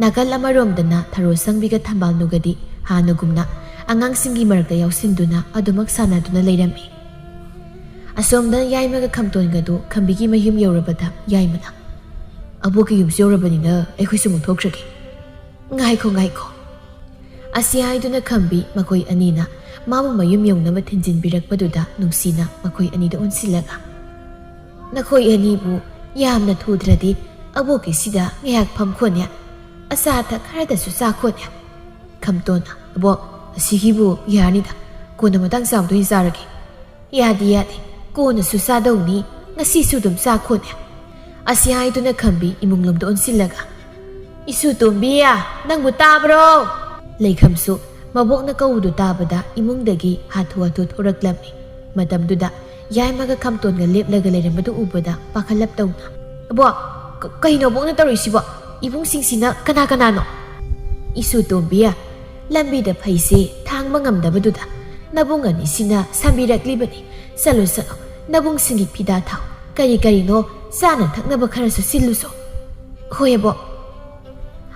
ꯅꯥꯀꯜ ꯑꯃꯔꯣꯝꯗꯅ ꯊꯔꯣ ꯁꯪꯕꯤꯒ ꯊꯝꯕꯥꯜꯅꯨꯒꯗꯤ ꯍꯥꯟꯅꯒꯨꯝꯅ ꯑꯉꯥꯡꯁꯤꯡꯒꯤ ꯃꯔꯛꯇ ꯌꯥꯎꯁꯤꯟꯗꯨꯅ ꯑꯗꯨꯃꯛ ꯁꯥꯟꯅꯗꯨꯅ ꯂꯩꯔꯝꯃꯤ꯫ ꯑꯁꯣꯝꯗ ꯌꯥꯏꯃꯒ ꯈꯝꯇꯣꯟꯒꯗꯨ ꯈꯝꯕꯤꯒꯤ ꯃꯌꯨꯝ ꯌꯧꯔꯕꯗ ꯌꯥꯏꯃꯅ, "ꯑꯕꯣꯛꯀꯤ ꯌꯨꯝꯁꯨ ꯌꯧꯔꯕꯅꯤꯅ ꯑꯩꯈꯣꯏꯁꯨ ꯑꯃꯨꯛ ꯊꯣꯛꯈ꯭ꯔꯒꯦ꯫ ꯉꯥꯏꯈꯣ, ꯉꯥꯏꯈꯣ꯫" ꯑꯁꯤ ꯍꯥꯏꯗꯨꯅ ꯈꯝꯕꯤ ꯃꯈꯣꯏ ꯑꯅꯤꯅ ꯃꯥꯕꯨ ꯃꯌꯨꯝ ꯌꯧꯅꯕ ꯊꯤꯟꯖꯤꯟꯕꯤꯔꯛꯄꯗꯨꯗ ꯅꯨꯡꯁꯤꯅ ꯃꯈꯣꯏ ꯑꯅꯤꯗ ꯑꯣꯟꯁꯤꯜꯂꯒ, "ꯅꯈꯣꯏ ꯑꯅꯤꯕꯨ ꯌꯥꯝꯅ ꯊꯨꯗ꯭ꯔꯗꯤ ꯑꯕꯣꯛꯀꯤꯁꯤꯗ ꯉꯥꯏꯍꯥꯛ ꯐꯝꯈꯣꯅꯦ꯫ ꯑꯆꯥ ꯑꯊꯛ ꯈꯔꯗꯁꯨ ꯆꯥꯈꯣꯅꯦ꯫" ꯈꯝꯇꯣꯟꯅ, "ꯑꯕꯣꯛ, ꯑꯁꯤꯒꯤꯕꯨ ꯌꯥꯔꯅꯤꯗ, ꯀꯣꯟꯅ ꯃꯇꯥꯡ ꯆꯥꯕꯗ ꯑꯣꯏꯅ ꯆꯥꯔꯒꯦ꯫" "ꯌꯥꯗꯦ, ꯌꯥꯗꯦ, ꯀꯣꯟꯅꯁꯨ ꯆꯥꯗꯧꯅꯤ, ꯉꯁꯤꯁꯨ ꯑꯗꯨꯝ ꯆꯥꯈꯣꯅꯦ꯫" ꯑꯁꯤ ꯍꯥꯏꯗꯨꯅ ꯈꯝꯕꯤ ꯏꯃꯨꯡ ꯂꯣꯝꯗ ꯑꯣꯟꯁꯤꯜꯂꯒ, "ꯏꯁꯨ ꯇꯣꯝꯕꯤ, ꯅꯪꯕꯨ ꯇꯥꯕ꯭ꯔꯣ?" ꯂꯩꯈꯝꯁꯨ ꯃꯕꯣꯛꯅ ꯀꯧꯕꯗꯨ ꯇꯥꯕꯗ ꯏꯃꯨꯡꯗꯒꯤ ꯍꯥꯊꯨ ꯍꯥꯊꯨ ꯊꯣꯔꯛꯂꯝꯃꯤ꯫ ꯃꯇꯝꯗꯨꯗ ꯌꯥꯏꯃꯒ ꯈꯝꯇꯣꯟꯒ ꯂꯦꯞꯂꯒ ꯂꯩꯔꯝꯕꯗꯨ ꯎꯕꯗ ꯄꯥꯈꯠꯂꯞ ꯇꯧꯅ, "ꯑꯕꯣꯛ, ꯀ-, ꯀꯩꯅꯣ ꯑꯕꯣꯛꯅ ꯇꯧꯔꯤꯁꯤꯕꯣ? ꯏꯕꯨꯡꯁꯤꯡꯁꯤꯅ ꯀꯅꯥ ꯀꯅꯥꯅꯣ?" "ꯏꯁꯨ ꯇꯣꯝꯕꯤ, ꯂꯝꯕꯤꯗ ꯐꯩꯁꯦ ꯊꯥꯡꯕ ꯉꯝꯗꯕꯗꯨꯗ ꯅꯕꯨꯡ ꯑꯅꯤꯁꯤꯅ ꯁꯝꯕꯤꯔꯛꯂꯤꯕꯅꯤ꯫ ꯆꯠꯂꯨ, ꯆꯠꯂꯨ, ꯅꯕꯨꯡꯁꯤꯡꯒꯤ ꯐꯤꯗꯥ ꯊꯥꯎ, ꯀꯔꯤ ꯀꯔꯤꯅꯣ ꯆꯥꯅ ꯊꯛꯅꯕ ꯈꯔꯁꯨ ꯁꯤꯜꯂꯨꯁꯣ꯫" "ꯍꯣꯏ ꯑꯕꯣꯛ꯫"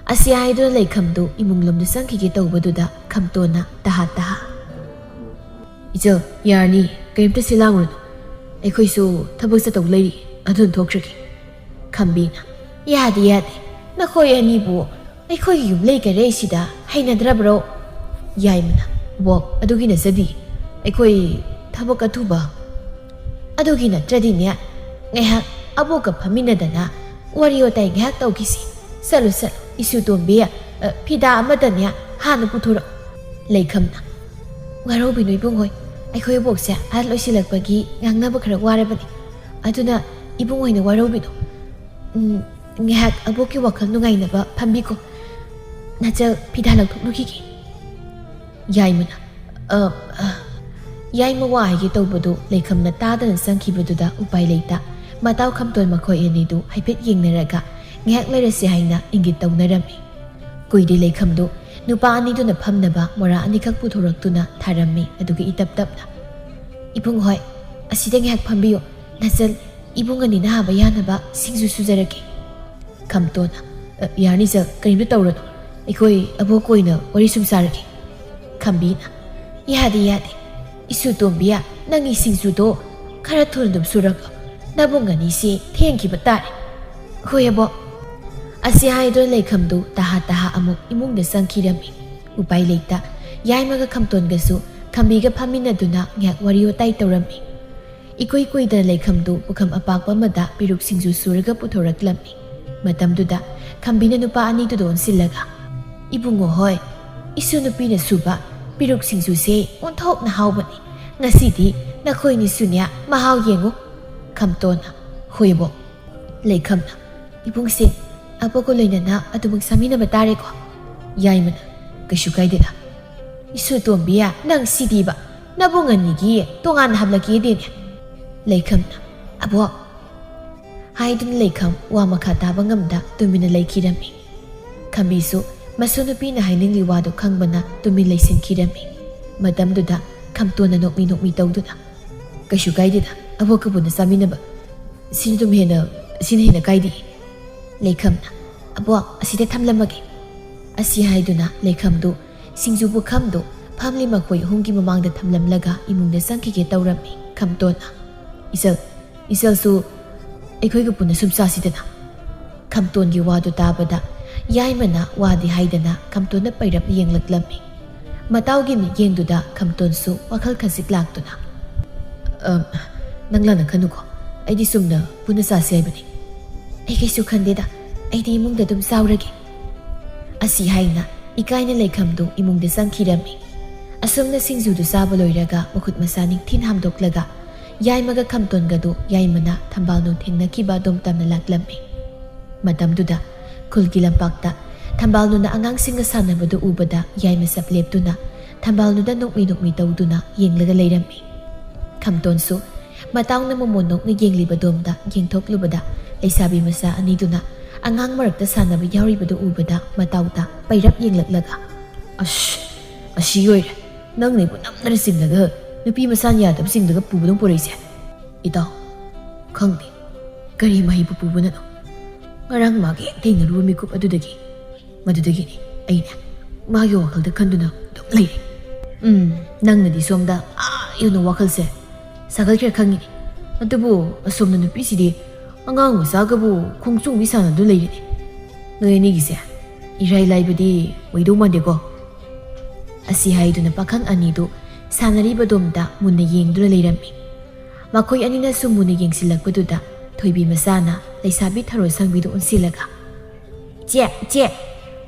ꯑꯁꯤ ꯍꯥꯏꯗꯨꯅ ꯂꯩꯈꯝꯗꯨ ꯏꯃꯨꯡ ꯂꯣꯝꯗ ꯆꯪꯈꯤꯒꯦ ꯇꯧꯕꯗꯨꯗ ꯈꯝꯇꯣꯟꯅ ꯇꯍꯥ ꯇꯍꯥ, "ꯏꯆꯜ, ꯌꯥꯔꯅꯤ, ꯀꯔꯤꯝꯇ ꯁꯤꯜ ꯂꯥꯡꯉꯨꯔꯅꯨ꯫ ꯑꯩꯈꯣꯏꯁꯨ ꯊꯕꯛ ꯆꯠꯇꯧ ꯂꯩꯔꯤ, ꯑꯗꯨꯅ ꯊꯣꯛꯈ꯭ꯔꯒꯦ꯫" ꯈꯝꯕꯤꯅ, "ꯌꯥꯗꯦ, ꯌꯥꯗꯦ, ꯅꯈꯣꯏ ꯑꯅꯤꯕꯨ ꯑꯩꯈꯣꯏꯒꯤ ꯌꯨꯝ ꯂꯩꯀꯔꯦ ꯑꯁꯤꯗ ꯍꯩꯅꯗ꯭ꯔꯕ꯭ꯔꯣ?" ꯌꯥꯏꯃꯅ, "ꯕꯣꯛ, ꯑꯗꯨꯒꯤ ꯅꯠꯆꯗꯤ, ꯑꯩꯈꯣꯏ ꯊꯕꯛ ꯑꯊꯨꯕ ꯑꯗꯨꯒꯤ ꯅꯠꯇ꯭ꯔꯗꯤꯅꯦ, ꯉꯥꯏꯍꯥꯛ ꯑꯕꯣꯛꯀ ꯐꯝꯃꯤꯟꯅꯗꯅ ꯋꯥꯔꯤ ꯋꯥꯇꯥꯏ ꯉꯥꯏꯍꯥꯛ ꯇꯧꯈꯤꯁꯤ꯫ ꯆꯠꯂꯨ, ꯆꯠꯂꯨ, ꯏꯁꯨ ꯇꯣꯝꯕꯤ, ꯑ, ꯐꯤꯗꯥ ꯑꯃꯗꯅꯦ ꯍꯥꯟꯅ ꯄꯨꯊꯣꯔꯛꯎ꯫" ꯂꯩꯈꯝꯅ, "ꯋꯥꯔꯧꯕꯤꯅꯨ ꯏꯕꯨꯡꯍꯣꯏ, ꯑꯩꯈꯣꯏ ꯑꯕꯣꯛꯁꯦ ꯑꯍꯜ ꯑꯣꯏꯁꯤꯜꯂꯛꯄꯒꯤ ꯉꯥꯡꯅꯕ ꯈꯔ ꯋꯥꯔꯕꯅꯤ꯫ ꯑꯗꯨꯅ ꯏꯕꯨꯡꯍꯣꯏꯅ ꯋꯥꯔꯧꯕꯤꯅꯨ꯫ ꯎꯝ, ꯉꯥꯏꯍꯥꯛ ꯑꯕꯣꯛꯀꯤ ꯋꯥꯈꯜ ꯅꯨꯡꯉꯥꯏꯅꯕ ꯐꯝꯕꯤꯈꯣ꯫ ꯅꯆꯜ ꯐꯤꯗꯥ ꯂꯧꯊꯣꯛꯂꯨꯈꯤꯒꯦ꯫" ꯌꯥꯏꯃꯅ, "ꯑ, ꯑ꯫" ꯌꯥꯏꯃ ꯋꯥ ꯍꯥꯏꯒꯦ ꯇꯧꯕꯗꯨ ꯂꯩꯈꯝꯅ ꯇꯥꯗꯅ ꯆꯪꯈꯤꯕꯗꯨꯗ ꯎꯄꯥꯏ ꯂꯩꯇ ꯃꯇꯥꯎ ꯈꯝꯇꯣꯟ ꯃꯈꯣꯏ ꯑꯅꯤꯗꯨ ꯍꯥꯏꯐꯦꯠ ꯌꯦꯡꯅꯔꯒ ꯉꯥꯏꯍꯥꯛ ꯂꯩꯔꯁꯤ ꯍꯥꯏꯅ ꯏꯪꯒꯤꯠ ꯇꯧꯅꯔꯝꯃꯤ꯫ ꯀꯨꯏꯗꯦ, ꯂꯩꯈꯝꯗꯨ ꯅꯨꯄꯥ ꯑꯅꯤꯗꯨꯅ ꯐꯝꯅꯕ ꯃꯣꯔꯥ ꯑꯅꯤꯈꯛ ꯄꯨꯊꯣꯔꯛꯇꯨꯅ ꯊꯥꯔꯝꯃꯤ꯫ ꯑꯗꯨꯒ ꯏꯇꯞ ꯇꯞꯅ, "ꯏꯕꯨꯡ ꯍꯣꯏ, ꯑꯁꯤꯗ ꯉꯥꯏꯍꯥꯛ ꯐꯝꯕꯤꯌꯨ꯫ ꯅꯆꯟ ꯏꯕꯨꯡ ꯑꯅꯤꯅ ꯍꯥꯕ ꯌꯥꯅꯕ ꯁꯤꯡꯖꯨ ꯁꯨꯖꯔꯒꯦ꯫" ꯈꯝꯇꯣꯟꯅ, "ꯑ, ꯌꯥꯔꯅꯤ ꯏꯆꯜ, ꯀꯔꯤꯝꯇ ꯇꯧꯔꯅꯨ꯫ ꯑꯩꯈꯣꯏ ꯑꯕꯣꯛ ꯑꯣꯏꯅ ꯋꯥꯔꯤ ꯁꯨꯝ ꯁꯥꯔꯒꯦ꯫" ꯈꯝꯕꯤꯅ, "ꯌꯥꯗꯦ, ꯌꯥꯗꯦ꯫ ꯏꯁꯨ ꯇꯣꯝꯕꯤꯌꯥ, ꯅꯪꯒꯤ ꯁꯤꯡꯖꯨꯗꯣ ꯈꯔ ꯊꯨꯅ ꯑꯗꯨꯝ ꯁꯨꯔꯛꯂꯣ꯫ ꯅꯕꯨꯡ ꯑꯅꯤꯁꯤ ꯊꯦꯡꯈꯤꯕ ꯇꯥꯔꯦ꯫" "ꯍꯣꯏ ꯑꯕꯣꯛ꯫" ꯑꯁꯤ ꯍꯥꯏꯗꯨꯅ ꯂꯩꯈꯝꯗꯨ ꯇꯍꯥ ꯇꯍꯥ ꯑꯃꯨꯛ ꯏꯃꯨꯡꯗ ꯆꯪꯈꯤꯔꯝꯃꯤ꯫ ꯎꯄꯥꯏ ꯂꯩꯇ ꯌꯥꯏꯃꯒ ꯈꯝꯇꯣꯟꯒꯁꯨ ꯈꯝꯕꯤꯒ ꯐꯝꯃꯤꯟꯅꯗꯨꯅ ꯉꯥꯏꯍꯥꯛ ꯋꯥꯔꯤ ꯋꯥꯇꯥꯏ ꯇꯧꯔꯝꯃꯤ꯫ ꯏꯀꯨꯏ ꯀꯨꯏꯗꯅ ꯂꯩꯈꯝꯗꯨ ꯄꯨꯈꯝ ꯑꯄꯥꯛꯄ ꯑꯃꯗ ꯄꯤꯔꯨꯛ ꯁꯤꯡꯖꯨ ꯁꯨꯔꯒ ꯄꯨꯊꯣꯔꯛꯂꯝꯃꯤ꯫ ꯃꯇꯝꯗꯨꯗ ꯈꯝꯕꯤꯅ ꯅꯨꯄꯥ ꯑꯅꯤꯗꯨꯗ ꯑꯣꯟꯁꯤꯜꯂꯒ, "ꯏꯕꯨꯡꯉꯣ ꯍꯣꯏ, ꯏꯁꯨ ꯅꯨꯄꯤꯅ ꯁꯨꯕ ꯄꯤꯔꯨꯛ ꯁꯤꯡꯖꯨꯁꯦ ꯑꯣꯟꯊꯣꯛꯅ ꯍꯥꯎꯕꯅꯤ꯫ ꯉꯁꯤꯗꯤ ꯅꯈꯣꯏꯅꯤꯁꯨꯅꯦ ꯃꯍꯥꯎ ꯌꯦꯡꯉꯨ꯫" ꯈꯝꯇꯣꯟꯅ, "ꯍꯣꯏ ꯑꯕꯣꯛ꯫" ꯂꯩꯈꯝꯅ, "ꯏꯕꯨꯡꯁꯦ, ꯑꯕꯣꯛꯀ ꯂꯣꯏꯅꯅ ꯑꯗꯨꯃꯛ ꯆꯥꯃꯤꯟꯅꯕ ꯇꯥꯔꯦꯀꯣ꯫" ꯌꯥꯏꯃꯅ, "ꯀꯩꯁꯨ ꯀꯥꯏꯗꯦꯗ꯫" "ꯏꯁꯨ ꯇꯣꯝꯕꯤ, ꯅꯪ ꯁꯤꯗꯤꯕ, ꯅꯕꯨꯡ ꯑꯅꯤꯒꯤ ꯇꯣꯉꯥꯟꯅ ꯍꯥꯞꯂꯛꯀꯦꯗꯤꯅꯦ꯫" ꯂꯩꯈꯝꯅ, "ꯑꯕꯣꯛ" ꯍꯥꯏꯗꯨꯅ ꯂꯩꯈꯝ ꯋꯥ ꯃꯈꯥ ꯇꯥꯕ ꯉꯝꯗ ꯇꯨꯃꯤꯟꯅ ꯂꯩꯈꯤꯔꯝꯃꯤ꯫ ꯈꯝꯕꯤꯁꯨ ꯃꯁꯨ ꯅꯨꯄꯤꯅ ꯍꯥꯏꯅꯤꯡꯂꯤ ꯋꯥꯗꯨ ꯈꯪꯕꯅ ꯇꯨꯃꯤꯟ ꯂꯩꯁꯤꯟꯈꯤꯔꯝꯃꯤ꯫ ꯃꯇꯝꯗꯨꯗ ꯈꯝꯇꯣꯟꯅ ꯅꯣꯛꯃꯤ ꯅꯣꯛꯃꯤ ꯇꯧꯗꯨꯅ, "ꯀꯩꯁꯨ ꯀꯥꯏꯗꯦꯗ, ꯑꯕꯣꯛꯀ ꯄꯨꯟꯅ ꯆꯥꯃꯤꯟꯅꯕ꯫ ꯁꯤꯅ ꯑꯗꯨꯝ ꯍꯦꯟꯅ, ꯁꯤꯅ ꯍꯦꯟꯅ ꯀꯥꯏꯗꯦ꯫" ꯂꯩꯈꯝꯅ, "ꯑꯕꯣꯛ, ꯑꯁꯤꯗ ꯊꯝꯂꯝꯃꯒꯦ꯫" ꯑꯁꯤ ꯍꯥꯏꯗꯨꯅ ꯂꯩꯈꯝꯗꯨ ꯁꯤꯡꯖꯨ ꯄꯨꯈꯝꯗꯨ ꯐꯝꯂꯤ ꯃꯈꯣꯏ ꯑꯍꯨꯝꯒꯤ ꯃꯃꯥꯡꯗ ꯊꯝꯂꯝꯂꯒ ꯏꯃꯨꯡꯗ ꯆꯪꯈꯤꯒꯦ ꯇꯧꯔꯝꯃꯤ꯫ ꯈꯝꯇꯣꯟꯅ, "ꯏꯆꯜ, ꯏꯆꯜꯁꯨ ꯑꯩꯈꯣꯏꯒ ꯄꯨꯟꯅ ꯁꯨꯝ ꯆꯥꯁꯤꯗꯅ꯫" ꯈꯝꯇꯣꯟꯒꯤ ꯋꯥꯗꯨ ꯇꯥꯕꯗ ꯌꯥꯏꯃꯅ ꯋꯥꯗꯤ ꯍꯥꯏꯗꯅ ꯈꯝꯇꯣꯟꯗ ꯄꯩꯔꯞ ꯌꯦꯡꯂꯛꯂꯝꯃꯤ꯫ ꯃꯇꯥꯎꯒꯤ ꯃꯤꯠꯌꯦꯡꯗꯨꯗ ꯈꯝꯇꯣꯟꯁꯨ ꯋꯥꯈꯜ ꯈꯖꯤꯛ ꯂꯥꯛꯇꯨꯅ, "ꯑꯝ, ꯅꯪ ꯂꯥꯟꯅ ꯈꯟꯅꯨꯀꯣ, ꯑꯩꯗꯤ ꯆꯨꯝꯅ ꯄꯨꯟꯅ ꯆꯥꯁꯤ ꯍꯥꯏꯕꯅꯤ꯫" "ꯑꯩ ꯀꯩꯁꯨ ꯈꯟꯗꯦꯗ, ꯑꯩꯗꯤ ꯏꯃꯨꯡꯗ ꯑꯗꯨꯝ ꯆꯥꯎꯔꯒꯦ꯫" ꯑꯁꯤ ꯍꯥꯏꯅ ꯏꯀꯥꯏꯅ ꯂꯩꯈꯝꯗꯨ ꯏꯃꯨꯡꯗ ꯆꯪꯈꯤꯔꯝꯃꯤ꯫ ꯑꯁꯨꯝꯅ ꯁꯤꯡꯖꯨꯗꯨ ꯆꯥꯕ ꯂꯣꯏꯔꯒ ꯃꯈꯨꯠ ꯃꯁꯥ ꯅꯤꯡꯊꯤꯅ ꯍꯥꯝꯗꯣꯛꯂꯒ ꯌꯥꯏꯃꯒ ꯈꯝꯇꯣꯟꯒꯗꯨ ꯌꯥꯏꯃꯅ ꯊꯝꯕꯥꯜꯅꯨ ꯊꯦꯡꯅꯈꯤꯕ ꯑꯗꯣꯝ ꯇꯝꯅ ꯂꯥꯛꯂꯝꯃꯤ꯫ ꯃꯇꯝꯗꯨꯗ ꯈꯨꯜꯒꯤ ꯂꯝꯄꯥꯛꯇ ꯊꯝꯕꯥꯜꯅꯨꯅ ꯑꯉꯥꯡꯁꯤꯡꯒ ꯁꯥꯟꯅꯕꯗꯨ ꯎꯕꯗ ꯌꯥꯏꯃ ꯆꯞ ꯂꯦꯞꯇꯨꯅ ꯊꯝꯕꯥꯜꯅꯨꯗ ꯅꯣꯛꯃꯤ ꯅꯣꯛꯃꯤ ꯇꯧꯗꯨꯅ ꯌꯦꯡꯂꯒ ꯂꯩꯔꯝꯃꯤ꯫ ꯈꯝꯇꯣꯟꯁꯨ ꯃꯇꯥꯎꯅ ꯃꯃꯣꯟ ꯅꯣꯛꯅ ꯌꯦꯡꯂꯤꯕꯗꯣꯝꯗ ꯌꯦꯡꯊꯣꯛꯂꯨꯕꯗ ꯂꯩꯁꯥꯕꯤ ꯃꯆꯥ ꯑꯅꯤꯗꯨꯅ ꯑꯉꯥꯡ ꯃꯔꯛꯇ ꯁꯥꯟꯅꯕ ꯌꯥꯎꯔꯤꯕꯗꯨ ꯎꯕꯗ ꯃꯇꯥꯎꯗ ꯄꯩꯔꯞ ꯌꯦꯡꯂꯛꯂꯒ, "ꯑꯁ, ꯑꯁꯤ ꯑꯣꯏꯔꯦ꯫ ꯅꯪꯅ ꯑꯩꯕꯨ ꯅꯝꯗꯅ ꯆꯤꯡꯂꯒ ꯅꯨꯄꯤ ꯃꯁꯥꯅ ꯌꯥꯗꯕꯁꯤꯡꯗꯨꯒ ꯄꯨꯕꯗꯧ ꯄꯨꯔꯛꯏꯁꯦ?" "ꯏꯇꯥꯎ, ꯈꯪꯗꯦ꯫ ꯀꯔꯤ ꯃꯍꯩꯕꯨ ꯄꯨꯕꯅꯅꯣ? ꯉꯔꯥꯡ ꯃꯥꯒ ꯍꯦꯛ ꯊꯦꯡꯅꯔꯨꯕ ꯃꯤꯀꯨꯞ ꯑꯗꯨꯗꯒꯤ, ꯃꯗꯨꯗꯒꯤꯅꯤ ꯑꯩꯅ ꯃꯥꯒꯤ ꯋꯥꯈꯜꯗ ꯈꯟꯗꯨꯅ ꯑꯗꯨꯝ ꯂꯩꯔꯦ꯫ ꯎꯝ, ꯅꯪꯅꯗꯤ ꯁꯣꯝꯗ ꯑꯥ ꯌꯧꯅ ꯋꯥꯈꯜꯁꯦ ꯁꯥꯒꯠꯈ꯭ꯔꯦ ꯈꯪꯉꯤꯅꯦ꯫ ꯑꯗꯨꯕꯨ ꯑꯁꯣꯝꯅ ꯅꯨꯄꯤꯁꯤꯗꯤ ꯑꯉꯥꯡ ꯃꯆꯥꯒꯕꯨ ꯈꯣꯡꯆꯣꯡꯕꯤ ꯁꯥꯟꯅꯗꯨꯅ ꯂꯩꯔꯦꯅꯦ꯫ ꯅꯣꯏ ꯑꯅꯤꯒꯤꯁꯦ ꯏꯔꯥꯏ ꯂꯥꯏꯕꯗꯤ ꯑꯣꯏꯗꯧ ꯃꯥꯟꯗꯦꯀꯣ?" ꯑꯁꯤ ꯍꯥꯏꯗꯨꯅ ꯄꯥꯈꯪ ꯑꯅꯤꯗꯨ ꯁꯥꯟꯅꯔꯤꯕꯗꯣꯝꯗ ꯃꯨꯟꯅ ꯌꯦꯡꯗꯨꯅ ꯂꯩꯔꯝꯃꯤ꯫ ꯃꯈꯣꯏ ꯑꯅꯤꯅ ꯁꯨꯝ ꯃꯨꯟꯅ ꯌꯦꯡꯁꯤꯜꯂꯛꯄꯗꯨꯗ ꯊꯣꯏꯕꯤ ꯃꯆꯥꯅ ꯂꯩꯁꯥꯕꯤ ꯊꯔꯣ ꯁꯪꯕꯤꯗꯨ ꯑꯣꯟꯁꯤꯜꯂꯒ, "ꯏꯆꯦ, ꯏꯆꯦ,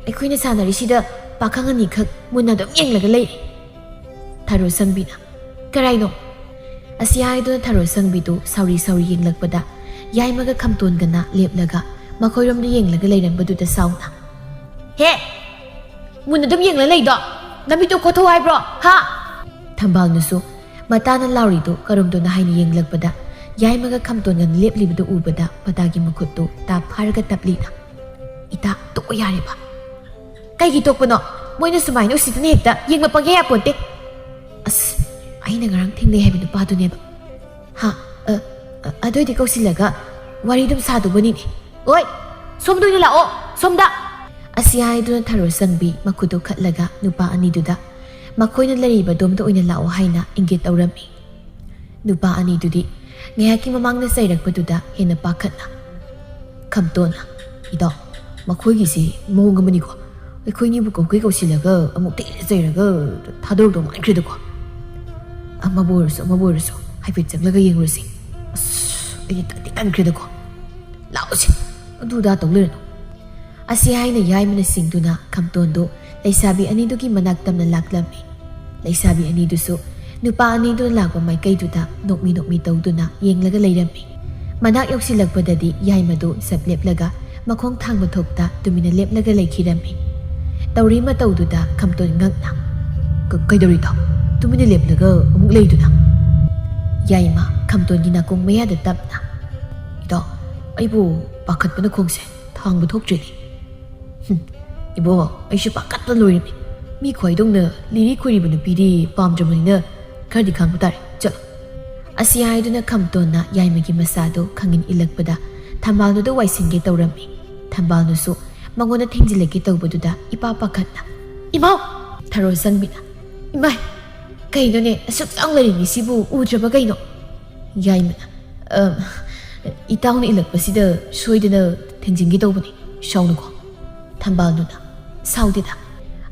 ꯑꯩꯈꯣꯏꯅ ꯁꯥꯟꯅꯔꯤꯁꯤꯗ ꯄꯥꯈꯪ ꯑꯅꯤꯈꯛ ꯃꯨꯟꯅ ꯑꯗꯨꯝ ꯌꯦꯡꯂꯒ ꯂꯩꯔꯦ꯫" ꯊꯔꯣ ꯁꯪꯕꯤꯅ, "ꯀꯔꯥꯏꯅꯣ?" ꯑꯁꯤ ꯍꯥꯏꯗꯨꯅ ꯊꯔꯣ ꯁꯪꯕꯤꯗꯨ ꯁꯥꯎꯔꯤ ꯁꯥꯎꯔꯤ ꯌꯦꯡꯂꯛꯄꯗ ꯌꯥꯏꯃꯒ ꯈꯝꯇꯣꯟꯒꯅ ꯂꯦꯞꯂꯒ ꯃꯈꯣꯏꯔꯣꯝꯗ ꯌꯦꯡꯂꯒ ꯂꯩꯔꯝꯕꯗꯨꯗ ꯁꯥꯎꯅ, "ꯍꯦ! ꯃꯨꯟꯅ ꯑꯗꯨꯝ ꯌꯦꯡꯂ ꯂꯩꯗꯣ ꯅꯃꯤꯠꯇꯨ ꯈꯣꯊꯧ ꯍꯥꯏꯕ꯭ꯔꯣ, ꯍꯥ?" ꯊꯝꯕꯥꯜꯅꯁꯨ ꯃꯇꯥꯅ ꯂꯥꯎꯔꯤꯗꯨ ꯀꯔꯝꯗꯣꯅ ꯍꯥꯏꯅ ꯌꯦꯡꯂꯛꯄꯗ ꯌꯥꯏꯃꯒ ꯈꯝꯇꯣꯟꯒꯅ ꯂꯦꯞꯂꯤꯕꯗꯨ ꯎꯕꯗ ꯃꯇꯥꯒꯤ ꯃꯈꯨꯠꯇꯨ ꯇꯥ ꯐꯥꯔꯒ ꯇꯞꯂꯤꯅ, "ꯏꯇꯥ, ꯇꯣꯛꯑꯣ ꯌꯥꯔꯦꯕ꯫ ꯀꯩꯒꯤ ꯇꯣꯛꯄꯅꯣ? ꯃꯣꯏꯅ ꯁꯨꯃꯥꯏꯅ ꯎꯁꯤꯠꯇꯅ ꯍꯦꯛꯇ ꯌꯦꯡꯕ ꯄꯪꯌꯥ ꯌꯥꯄꯣꯟꯇꯦ꯫ ꯑꯁ, ꯑꯩꯅ ꯉꯔꯥꯡ ꯊꯦꯡꯅꯩ ꯍꯥꯏꯕ ꯅꯨꯄꯥꯗꯨꯅꯦꯕ꯫ ꯍꯥ? ꯑ, ꯑ, ꯑꯗꯨꯏꯗꯤ ꯀꯧꯁꯤꯜꯂꯒ ꯋꯥꯔꯤ ꯑꯗꯨꯝ ꯁꯥꯗꯧꯕꯅꯤꯅꯦ꯫ ꯑꯣꯏ! ꯁꯣꯝꯗ ꯑꯣꯏꯅ ꯂꯥꯛꯑꯣ! ꯁꯣꯝꯗ!" ꯑꯁꯤ ꯍꯥꯏꯗꯨꯅ ꯊꯔꯣ ꯁꯪꯕꯤ ꯃꯈꯨꯠꯇꯨ ꯈꯠꯂꯒ ꯅꯨꯄꯥ ꯑꯅꯤꯗꯨꯗ ꯃꯈꯣꯏꯅ ꯂꯩꯔꯤꯕ ꯑꯗꯣꯝꯗ ꯑꯣꯏꯅ ꯂꯥꯛꯑꯣ ꯍꯥꯏꯅ ꯏꯪꯒꯤꯠ ꯇꯧꯔꯝꯃꯤ꯫ ꯅꯨꯄꯥ ꯑꯅꯤꯗꯨꯗꯤ ꯉꯥꯏꯍꯥꯛꯀꯤ ꯃꯃꯥꯡꯗ ꯆꯩꯔꯛꯄꯗꯨꯗ ꯍꯦꯟꯅ ꯄꯥꯈꯠꯅ, ꯈꯝꯇꯣꯟꯅ, "ꯏꯇꯥꯎ, ꯃꯈꯣꯏꯒꯤꯁꯤ ꯃꯑꯣꯡ ꯑꯃꯅꯤꯀꯣ꯫ ꯑꯩꯈꯣꯏꯅꯤꯕꯨ ꯀꯧꯀꯩ ꯀꯧꯁꯤꯜꯂꯒ ꯑꯃꯨꯛꯇ ꯍꯦꯟꯅ ꯆꯩꯔꯒ ꯊꯥꯗꯣꯔꯛꯇꯧ ꯃꯥꯟꯈ꯭ꯔꯦꯗꯀꯣ꯫ ꯑꯃꯕꯨ ꯑꯣꯏꯔꯁꯨ, ꯑꯃꯕꯨ ꯑꯣꯏꯔꯁꯨ ꯍꯥꯏꯐꯦꯠ ꯆꯪꯂꯒ ꯌꯦꯡꯉꯨꯔꯁꯤ꯫ ꯑꯁ, ꯑꯩꯗꯤ ꯇꯟꯗꯤ ꯇꯟꯈ꯭ꯔꯦꯗꯀꯣ꯫ ꯂꯥꯛꯑꯣꯁꯦ, ꯑꯗꯨ ꯑꯗꯥ ꯇꯧ ꯂꯩꯔꯅꯨ꯫" ꯑꯁꯤ ꯍꯥꯏꯅ ꯌꯥꯏꯃꯅ ꯁꯤꯡꯗꯨꯅ ꯈꯝꯇꯣꯟꯗꯨ ꯂꯩꯁꯥꯕꯤ ꯑꯅꯤꯗꯨꯒꯤ ꯃꯅꯥꯛ ꯇꯝꯅ ꯂꯥꯛꯂꯝꯃꯤ꯫ ꯂꯩꯁꯥꯕꯤ ꯑꯅꯤꯗꯨꯁꯨ ꯅꯨꯄꯥ ꯑꯅꯤꯗꯨꯅ ꯂꯥꯛꯄ ꯃꯥꯏꯀꯩꯗꯨꯗ ꯅꯣꯛꯃꯤ ꯅꯣꯛꯃꯤ ꯇꯧꯗꯨꯅ ꯌꯦꯡꯂꯒ ꯂꯩꯔꯝꯃꯤ꯫ ꯃꯅꯥꯛ ꯌꯧꯁꯤꯜꯂꯛꯄꯗꯗꯤ ꯌꯥꯏꯃꯗꯨ ꯆꯞ ꯂꯦꯞꯂꯒ ꯃꯈꯣꯡ ꯊꯥꯡꯕ ꯊꯣꯛꯇ ꯇꯨꯃꯤꯟꯅ ꯂꯦꯞꯂꯒ ꯂꯩꯈꯤꯔꯝꯃꯤ꯫ ꯇꯧꯔꯤ ꯃꯇꯧꯗꯨꯗ ꯈꯝꯇꯣꯟ ꯉꯛꯅ, "ꯀ-, ꯀꯩꯗꯧꯔꯤꯅꯣ? ꯇꯨꯃꯤꯟꯅ ꯂꯦꯞꯂꯒ ꯑꯃꯨꯛ ꯂꯩꯗꯨꯅ?" ꯌꯥꯏꯃ ꯈꯝꯇꯣꯟꯒꯤ ꯅꯥꯀꯣꯡ ꯃꯌꯥꯗ ꯇꯞꯅ, "ꯏꯇꯥꯎ, ꯑꯩꯕꯨ ꯄꯥꯈꯠꯄꯅ ꯈꯣꯡꯁꯦ ꯍꯥꯡꯕ ꯊꯣꯛꯇ꯭ꯔꯤꯅꯦ꯫ "ꯍꯨꯝ, ꯏꯕꯣ, ꯑꯩꯁꯨ ꯄꯥꯈꯠꯄ ꯂꯣꯏꯔꯦꯅꯦ꯫ ꯃꯤ ꯈ꯭ꯋꯥꯏꯗꯧꯅ ꯂꯤꯔꯤ ꯈꯣꯏꯔꯤꯕ ꯅꯨꯄꯤꯗꯤ ꯄꯥꯝꯗ꯭ꯔꯕꯅꯤꯅ ꯈꯔꯗꯤ ꯈꯥꯡꯕ ꯇꯥꯔꯦ꯫ ꯆꯠꯂꯣ꯫" ꯑꯁꯤ ꯍꯥꯏꯗꯨꯅ ꯈꯝꯇꯣꯟꯅ ꯌꯥꯏꯃꯒꯤ ꯃꯁꯥꯗꯨ ꯈꯪꯏꯟ ꯏꯜꯂꯛꯄꯗ ꯊꯝꯕꯥꯜꯅꯨꯗ ꯋꯥꯏꯁꯤꯟꯒꯦ ꯇꯧꯔꯝꯃꯤ꯫ ꯊꯝꯕꯥꯜꯅꯨꯁꯨ ꯃꯉꯣꯟꯗ ꯊꯦꯡꯖꯤꯜꯂꯛꯀꯦ ꯇꯧꯕꯗꯨꯗ ꯏꯄꯥ ꯄꯥꯈꯠꯅ, "ꯏꯃꯥꯎ!" ꯊꯔꯣ ꯁꯪꯕꯤꯅ, "ꯏꯃꯥꯏ! ꯀꯩꯅꯣꯅꯦ, ꯑꯁꯨꯛ ꯆꯥꯎꯅ ꯂꯩꯔꯤꯉꯩꯁꯤꯕꯨ ꯎꯗ꯭ꯔꯕ ꯀꯩꯅꯣ?" ꯌꯥꯏꯃꯅ, "ꯑ, ꯏꯇꯥꯎꯅ ꯏꯜꯂꯛꯄꯁꯤꯗ ꯁꯣꯏꯗꯅ ꯊꯦꯡꯖꯤꯟꯒꯦ ꯇꯧꯕꯅꯤ, ꯁꯥꯎꯅꯨꯀꯣ꯫" ꯊꯝꯕꯥꯜꯅꯨꯅ, "ꯁꯥꯎꯗꯦꯗ꯫"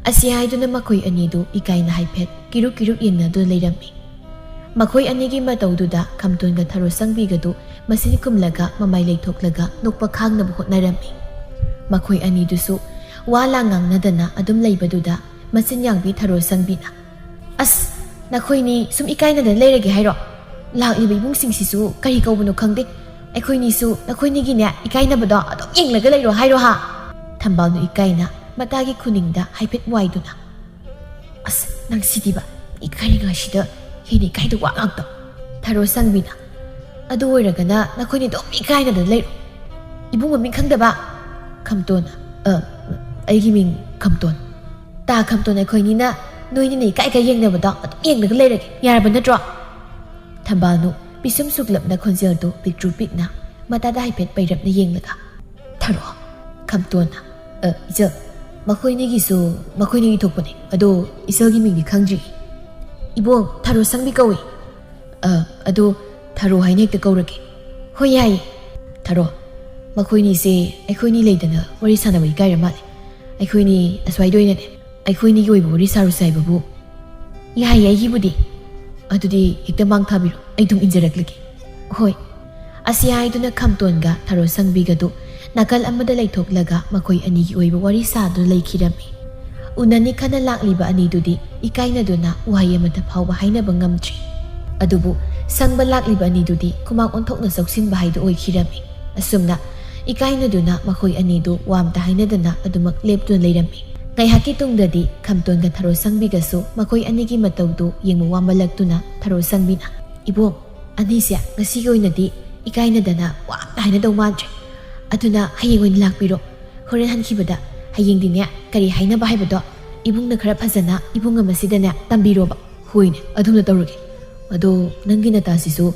ꯑꯁꯤ ꯍꯥꯏꯗꯨꯅ ꯃꯈꯣꯏ ꯑꯅꯤꯗꯨ ꯏꯀꯥꯏꯅ ꯍꯥꯏꯐꯦꯠ ꯀꯤꯔꯨꯛ ꯀꯤꯔꯨꯛ ꯌꯦꯡꯅꯗꯨꯅ ꯂꯩꯔꯝꯃꯤ꯫ ꯃꯈꯣꯏ ꯑꯅꯤꯒꯤ ꯃꯇꯧꯗꯨꯗ ꯈꯝꯇꯣꯟꯒ ꯊꯔꯣ ꯁꯪꯕꯤꯒꯗꯨ ꯃꯆꯤꯟ ꯈꯨꯝꯂꯒ ꯃꯃꯥꯏ ꯂꯩꯊꯣꯛꯂꯒ ꯅꯣꯛꯄ ꯈꯥꯡꯅꯕ ꯍꯣꯠꯅꯔꯝꯃꯤ꯫ ꯃꯈꯣꯏ ꯑꯅꯤꯗꯨꯁꯨ ꯋꯥ ꯂꯥꯡ ꯉꯥꯡꯅꯗꯅ ꯑꯗꯨꯝ ꯂꯩꯕꯗꯨꯗ ꯃꯆꯤꯟ ꯌꯥꯡꯕꯤ ꯊꯔꯣ ꯁꯪꯕꯤꯅ, "ꯑꯁ, ꯅꯈꯣꯏꯅꯤ ꯁꯨꯝ ꯏꯀꯥꯏꯅꯗꯅ ꯂꯩꯔꯒꯦ ꯍꯥꯏꯔꯣ? ꯂꯥꯛꯂꯤꯕ ꯏꯕꯨꯡꯁꯤꯡꯁꯤꯁꯨ ꯀꯔꯤ ꯀꯧꯕꯅꯣ ꯈꯪꯗꯦ꯫ ꯑꯩꯈꯣꯏꯅꯤꯁꯨ ꯅꯈꯣꯏꯅꯤꯒꯤꯅꯦ ꯏꯀꯥꯏꯅꯕꯗꯣ ꯑꯗꯨꯝ ꯌꯦꯡꯂꯒ ꯂꯩꯔꯣ ꯍꯥꯏꯔꯣ ꯍꯥ?" ꯊꯝꯕꯥꯜꯅꯨ ꯏꯀꯥꯏꯅ ꯃꯇꯥꯒꯤ ꯈꯨꯅꯤꯡꯗ ꯍꯥꯏꯐꯦꯠ ꯋꯥꯏꯗꯨꯅ, "ꯑꯁ, ꯅꯪ ꯁꯤꯗꯤꯕ, ꯏꯀꯥꯏꯔꯤꯉꯩꯁꯤꯗ ꯍꯦꯟꯅ ꯏꯀꯥꯏꯗ ꯋꯥ ꯉꯥꯛꯇ꯫" ꯊꯔꯣ ꯁꯪꯕꯤꯅ, "ꯑꯗꯨ ꯑꯣꯏꯔꯒꯅ ꯅꯈꯣꯏꯅꯤ ꯑꯗꯨꯝ ꯏꯀꯥꯏꯅꯗꯅ ꯂꯩꯔꯣ꯫ ꯏꯕꯨꯡ ꯃꯃꯤꯡ ꯈꯪꯗꯕ?" ꯈꯝꯇꯣꯟ, "ꯑ, ꯑꯩꯒꯤ ꯃꯤꯡ ꯈꯝꯇꯣꯟ꯫ ꯇꯥ ꯈꯝꯇꯣꯟ, ꯑꯩꯈꯣꯏꯅꯤꯅ ꯅꯣꯏꯅꯤꯅ ꯏꯀꯥꯏ ꯏꯀꯥꯏ ꯌꯦꯡꯅꯕꯗꯣ ꯑꯗꯨꯝ ꯌꯦꯡꯂꯒ ꯂꯩꯔꯒꯦ꯫ ꯌꯥꯔꯕ ꯅꯠꯇ꯭ꯔꯣ?" ꯊꯝꯕꯥꯜꯅꯨ ꯄꯤꯁꯨꯝ ꯁꯨꯛꯂꯞꯅ ꯈꯣꯟꯖꯦꯜꯗꯨ ꯄꯤꯛꯇ꯭ꯔꯨ ꯄꯤꯛꯅ ꯃꯇꯥꯗ ꯍꯥꯏꯐꯦꯠ ꯄꯩꯔꯞꯅ ꯌꯦꯡꯂꯒ, "ꯊꯔꯣ꯫" ꯈꯝꯇꯣꯟꯅ, "ꯑ, ꯏꯆꯜ, ꯃꯈꯣꯏꯅꯤꯒꯤꯁꯨ ꯃꯈꯣꯏꯅꯤꯒꯤ ꯊꯣꯛꯄꯅꯦ꯫ ꯑꯗꯣ ꯏꯆꯜꯒꯤ ꯃꯤꯡꯗꯤ ꯈꯪꯗ꯭ꯔꯤ꯫" "ꯏꯕꯣꯡ, ꯊꯔꯣ ꯁꯪꯕꯤ ꯀꯧꯏ꯫" "ꯑ, ꯑꯗꯣ ꯊꯔꯣ ꯍꯥꯏꯅ ꯍꯦꯛꯇ ꯀꯧꯔꯒꯦ꯫" "ꯍꯣꯏ, ꯌꯥꯏꯌꯦ꯫" "ꯊꯔꯣ, ꯃꯈꯣꯏꯅꯤꯁꯦ ꯑꯩꯈꯣꯏꯅꯤ ꯂꯩꯗꯅ ꯋꯥꯔꯤ ꯁꯥꯟꯅꯕ ꯏꯀꯥꯏꯔ ꯃꯥꯜꯂꯦ꯫ ꯑꯩꯈꯣꯏꯅꯤ ꯑꯁ꯭ꯋꯥꯏꯗ ꯑꯣꯏꯅꯅꯦ, ꯑꯩꯈꯣꯏꯅꯤꯒꯤ ꯑꯣꯏꯕ ꯋꯥꯔꯤ ꯁꯥꯔꯨꯁꯦ ꯍꯥꯏꯕꯕꯨ꯫" "ꯌꯥꯏꯌꯦ, ꯑꯩꯒꯤꯕꯨꯗꯤ꯫" "ꯑꯗꯨꯗꯤ ꯍꯦꯛꯇ ꯃꯥꯡ ꯊꯥꯕꯤꯔꯣ, ꯑꯩ ꯑꯗꯨꯝ ꯏꯟꯖꯔꯛꯂꯒꯦ꯫" "ꯍꯣꯏ꯫" ꯑꯁꯤ ꯍꯥꯏꯗꯨꯅ ꯈꯝꯇꯣꯟꯒ ꯊꯔꯣ ꯁꯪꯕꯤꯒꯗꯨ ꯅꯥꯀꯜ ꯑꯃꯗ ꯂꯩꯊꯣꯛꯂꯒ ꯃꯈꯣꯏ ꯑꯅꯤꯒꯤ ꯑꯣꯏꯕ ꯋꯥꯔꯤ ꯁꯥꯗꯨꯅ ꯂꯩꯈꯤꯔꯝꯃꯤ꯫ ꯎꯅꯅꯤ ꯈꯟꯅ ꯂꯥꯛꯂꯤꯕ ꯑꯅꯤꯗꯨꯗꯤ ꯏꯀꯥꯏꯅꯗꯨꯅ ꯋꯥꯍꯩ ꯑꯃꯠꯇ ꯐꯥꯎꯕ ꯍꯥꯏꯅꯕ ꯉꯝꯗ꯭ꯔꯤ꯫ ꯑꯗꯨꯕꯨ ꯁꯪꯕ ꯂꯥꯛꯂꯤꯕ ꯑꯅꯤꯗꯨꯗꯤ ꯈꯨꯃꯥꯡ ꯑꯣꯟꯊꯣꯛꯅ ꯆꯥꯎꯁꯤꯟꯕ ꯍꯥꯏꯗꯨ ꯑꯣꯏꯈꯤꯔꯝꯃꯤ꯫ ꯑꯁꯨꯝꯅ ꯏꯀꯥꯏꯅꯗꯨꯅ ꯃꯈꯣꯏ ꯑꯅꯤꯗꯨ ꯋꯥ ꯑꯝꯇ ꯍꯥꯏꯅꯗꯅ ꯑꯗꯨꯃꯛ ꯂꯦꯞꯇꯨꯅ ꯂꯩꯔꯝꯃꯤ꯫ ꯉꯥꯏꯍꯥꯛꯀꯤ ꯇꯨꯡꯗꯗꯤ ꯈꯝꯇꯣꯟꯒ ꯊꯔꯣ ꯁꯪꯕꯤꯒꯁꯨ ꯃꯈꯣꯏ ꯑꯅꯤꯒꯤ ꯃꯇꯧꯗꯨ ꯌꯦꯡꯕ ꯋꯥꯃꯜꯂꯛꯇꯨꯅ ꯊꯔꯣ ꯁꯪꯕꯤꯅ, "ꯏꯕꯣꯡ, ꯑꯅꯤꯁꯦ ꯉꯁꯤꯒꯤ ꯑꯣꯏꯅꯗꯤ ꯏꯀꯥꯏꯅꯗꯅ ꯋꯥ ꯑꯝꯇ ꯍꯥꯏꯅꯗꯧ ꯃꯥꯟꯗ꯭ꯔꯦ꯫ ꯑꯗꯨꯅ ꯍꯌꯦꯡ ꯑꯣꯏꯅ ꯂꯥꯛꯄꯤꯔꯣ꯫ ꯍꯣꯔꯦꯟ ꯍꯟꯈꯤꯕꯗ ꯍꯌꯦꯡꯗꯤꯅꯦ, ꯀꯔꯤ ꯍꯥꯏꯅꯕ ꯍꯥꯏꯕꯗꯣ ꯏꯕꯨꯡꯅ ꯈꯔ ꯐꯖꯅ ꯏꯕꯨꯡ ꯑꯃꯁꯤꯗꯅꯦ ꯇꯝꯕꯤꯔꯣꯕ꯫ ꯍꯣꯏꯅꯦ, ꯑꯗꯨꯝꯅ ꯇꯧꯔꯒꯦ꯫ ꯑꯗꯣ ꯅꯪꯒꯤ ꯅꯇꯥꯁꯤꯁꯨ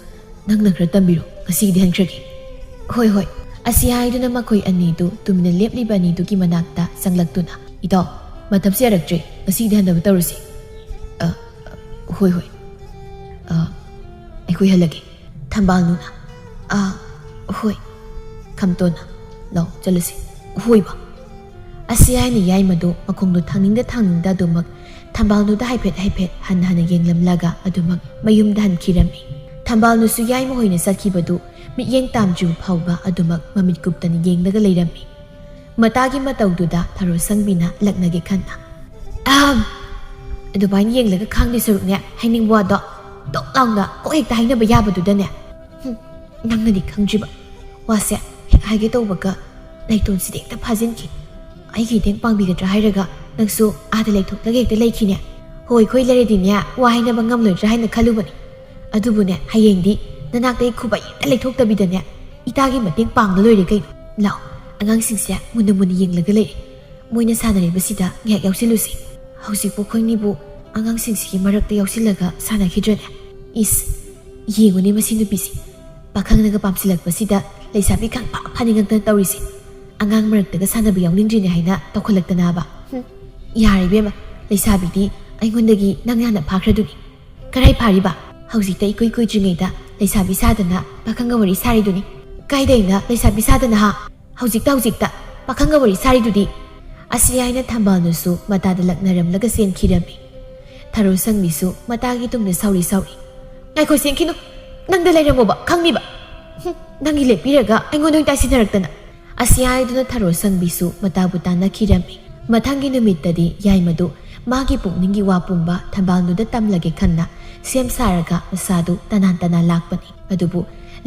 ꯅꯪꯅ ꯈꯔ ꯇꯝꯕꯤꯔꯣ, ꯉꯁꯤꯒꯤꯗꯤ ꯍꯟꯈ꯭ꯔꯒꯦ꯫ ꯍꯣꯏ, ꯍꯣꯏ꯫ ꯑꯁꯤ ꯍꯥꯏꯗꯨꯅ ꯃꯈꯣꯏ ꯑꯅꯤꯗꯨ ꯇꯨꯃꯤꯟꯅ ꯂꯦꯞꯂꯤꯕ ꯑꯅꯤꯗꯨꯒꯤ ꯃꯅꯥꯛꯇ ꯆꯪꯂꯛꯇꯨꯅ, "ꯏꯇꯥꯎ, ꯃꯇꯝꯁꯨ ꯌꯥꯔꯛꯇ꯭ꯔꯦ, ꯉꯁꯤꯒꯤꯗꯤ ꯍꯟꯅꯕ ꯇꯧꯔꯁꯤ꯫" "ꯑ, ꯍꯣꯏ, ꯍꯣꯏ꯫ ꯑ, ꯑꯩꯈꯣꯏ ꯍꯜꯂꯒꯦ꯫" ꯊꯝꯕꯥꯜꯅꯨꯅ, "ꯑ, ꯍꯣꯏ꯫" ꯈꯝꯇꯣꯟꯅ, "ꯂꯥꯎ, ꯆꯠꯂꯁꯤ꯫" "ꯍꯣꯏꯕ꯫" ꯑꯁꯤ ꯍꯥꯏꯅ ꯌꯥꯏꯃꯗꯨ ꯃꯈꯣꯡꯗꯨ ꯊꯥꯡꯅꯤꯡꯗ ꯊꯥꯡꯅꯤꯡꯗ ꯑꯗꯨꯃꯛ ꯊꯝꯕꯥꯜꯅꯨꯗ ꯍꯥꯏꯐꯦꯠ ꯍꯥꯏꯐꯦꯠ ꯍꯟꯅ ꯍꯟꯅ ꯌꯦꯡꯂꯝꯂꯒ ꯑꯗꯨꯃꯛ ꯃꯌꯨꯝꯗ ꯍꯟꯈꯤꯔꯝꯃꯤ꯫ ꯊꯝꯕꯥꯜꯅꯨꯁꯨ ꯌꯥꯏꯃ ꯍꯣꯏꯅ ꯆꯠꯈꯤꯕꯗꯨ ꯃꯤꯠꯌꯦꯡ ꯇꯥꯝꯗ꯭ꯔꯤꯕ ꯐꯥꯎꯕ ꯑꯗꯨꯃꯛ ꯃꯃꯤꯠ ꯀꯨꯞꯇꯅ ꯌꯦꯡꯂꯒ ꯂꯩꯔꯝꯃꯤ꯫ ꯃꯇꯥꯒꯤ ꯃꯇꯧꯗꯨꯗ ꯊꯔꯣ ꯁꯪꯕꯤꯅ ꯂꯛꯅꯒꯦ ꯈꯟꯅ, "ꯑꯍꯝ! ꯑꯗꯨꯃꯥꯏꯅ ꯌꯦꯡꯂꯒ ꯈꯥꯡꯗꯣꯏ ꯁꯔꯨꯛꯅꯦ, ꯍꯥꯏꯅꯤꯡꯕ ꯋꯥꯗꯣ ꯇꯣꯛ ꯂꯥꯎꯅ ꯀꯣꯛ ꯍꯦꯛꯇ ꯍꯥꯏꯅꯕ ꯌꯥꯕꯗꯨꯗꯅꯦ꯫" "ꯍꯨꯝ, ꯅꯪꯅꯗꯤ ꯈꯪꯗ꯭ꯔꯤꯕ ꯋꯥꯁꯦ ꯍꯦꯛ ꯍꯥꯏꯒꯦ ꯇꯧꯕꯒ ꯅꯥꯏꯇꯣꯝꯁꯤꯗꯤ ꯍꯦꯛꯇ ꯐꯥꯖꯤꯟꯈꯤ꯫ ꯑꯩꯒꯤ ꯏꯇꯦꯡ ꯄꯥꯡꯕꯤꯒꯗ꯭ꯔꯥ ꯍꯥꯏꯔꯒ ꯅꯪꯁꯨ ꯑꯥꯗ ꯂꯩꯊꯣꯛꯂꯒ ꯍꯦꯛꯇ ꯂꯩꯈꯤꯅꯦ꯫ ꯍꯣꯏ, ꯑꯩꯈꯣꯏ ꯂꯩꯔꯗꯤꯅꯦ, ꯋꯥ ꯍꯥꯏꯅꯕ ꯉꯝꯂꯣꯏꯗ꯭ꯔꯥ ꯍꯥꯏꯅ ꯈꯜꯂꯨꯕꯅꯤ꯫ ꯑꯗꯨꯕꯨꯅꯦ, ꯍꯌꯦꯡꯗꯤ ꯅꯅꯥꯛꯇꯒꯤ ꯈꯨꯕꯩ ꯍꯦꯛꯇ ꯂꯩꯊꯣꯛꯇꯕꯤꯗꯅꯦ, ꯏꯇꯥꯒꯤ ꯃꯇꯦꯡ ꯄꯥꯡꯅ ꯂꯣꯏꯔꯦ ꯀꯩꯅꯣ꯫ ꯂꯥꯛꯑꯣ, ꯑꯉꯥꯡꯁꯤꯡꯁꯦ ꯃꯨꯟꯅ ꯃꯨꯟꯅ ꯌꯦꯡꯂꯒ ꯂꯩꯔꯦ꯫ ꯃꯣꯏꯅ ꯁꯥꯟꯅꯔꯤꯕꯁꯤꯗ ꯉꯥꯏꯍꯥꯛ ꯌꯥꯎꯁꯤꯜꯂꯨꯁꯤ꯫ ꯍꯧꯖꯤꯛꯄꯨ ꯑꯩꯈꯣꯏꯅꯤꯕꯨ ꯑꯉꯥꯡꯁꯤꯡꯁꯤꯒꯤ ꯃꯔꯛꯇ ꯌꯥꯎꯁꯤꯜꯂꯒ ꯁꯥꯟꯅꯈꯤꯗ꯭ꯔꯅꯦ? ꯏꯁ, ꯌꯦꯡꯉꯨꯅꯦ ꯃꯁꯤ ꯅꯨꯄꯤꯁꯤ꯫ ꯄꯥꯈꯪꯅꯒ ꯄꯥꯝꯁꯤꯜꯂꯛꯄꯁꯤꯗ ꯂꯩꯁꯥꯕꯤ ꯈꯪꯐ ꯐꯥꯅꯤꯡꯉꯛꯇꯅ ꯇꯧꯔꯤꯁꯦ꯫ ꯑꯉꯥꯡ ꯃꯔꯛꯇꯒ ꯁꯥꯟꯅꯕ ꯌꯥꯎꯅꯤꯡꯗ꯭ꯔꯤꯅꯦ ꯍꯥꯏꯅ ꯇꯧꯈꯠꯂꯛꯇꯅꯕ꯫ ꯍꯨꯝ, ꯌꯥꯔꯦ ꯏꯕꯦꯝꯃ, ꯂꯩꯁꯥꯕꯤꯗꯤ ꯑꯩꯉꯣꯟꯗꯒꯤ ꯅꯪ ꯍꯥꯟꯅ ꯐꯥꯈ꯭ꯔꯗꯨꯅꯤ꯫ ꯀꯔꯥꯏ ꯐꯥꯔꯤꯕ? ꯍꯧꯖꯤꯛꯇ ꯏꯀꯨꯏ ꯀꯨꯏꯗ꯭ꯔꯤꯉꯩꯗ ꯂꯩꯁꯥꯕꯤ ꯁꯥꯗꯅ ꯄꯥꯈꯪꯒ ꯋꯥꯔꯤ ꯁꯥꯔꯤꯗꯨꯅꯤ꯫ ꯀꯥꯏꯗꯩꯅ ꯂꯩꯁꯥꯕꯤ ꯁꯥꯗꯅ ꯍꯥ? ꯍꯧꯖꯤꯛꯇ, ꯍꯧꯖꯤꯛꯇ ꯄꯥꯈꯪꯒ ꯋꯥꯔꯤ ꯁꯥꯔꯤꯗꯨꯗꯤ꯫ ꯑꯁꯤ ꯍꯥꯏꯅ ꯊꯝꯕꯥꯜꯅꯨꯁꯨ ꯃꯇꯥꯗ ꯂꯛꯅꯔꯝꯂꯒ ꯆꯦꯟꯈꯤꯔꯝꯃꯤ꯫ ꯊꯔꯣ ꯁꯪꯕꯤꯁꯨ ꯃꯇꯥꯒꯤ ꯇꯨꯡꯗ ꯁꯥꯎꯔꯤ ꯁꯥꯎꯔꯤ, "ꯉꯥꯏꯈꯣ, ꯆꯦꯟꯈꯤꯅꯨ, ꯅꯪꯗ ꯂꯩꯔꯝꯃꯣꯕ, ꯈꯪꯅꯤꯕ꯫ ꯍꯨꯝ, ꯅꯪꯒꯤ ꯂꯦꯞꯄꯤꯔꯒ ꯑꯩꯉꯣꯟꯗ ꯑꯣꯏꯅ ꯇꯥꯏꯁꯤꯟꯅꯔꯛꯇꯅ꯫" ꯑꯁꯤ ꯍꯥꯏꯗꯨꯅ ꯊꯔꯣ ꯁꯪꯕꯤꯁꯨ ꯃꯇꯥꯕꯨ ꯇꯥꯟꯅꯈꯤꯔꯝꯃꯤ꯫ ꯃꯊꯪꯒꯤ ꯅꯨꯃꯤꯠꯇꯗꯤ ꯌꯥꯏꯃꯗꯨ ꯃꯥꯒꯤ ꯄꯨꯛꯅꯤꯡꯒꯤ ꯋꯥ ꯄꯨꯝꯕ ꯊꯝꯕꯥꯜꯅꯨꯗ ꯇꯝꯂꯒꯦ ꯈꯟꯅ ꯁꯦꯝ ꯁꯥꯔꯒ ꯃꯁꯥꯗꯨ ꯇꯅꯥꯟ ꯇꯅꯥꯟ ꯂꯥꯛꯄꯅꯤ꯫ ꯑꯗꯨꯕꯨ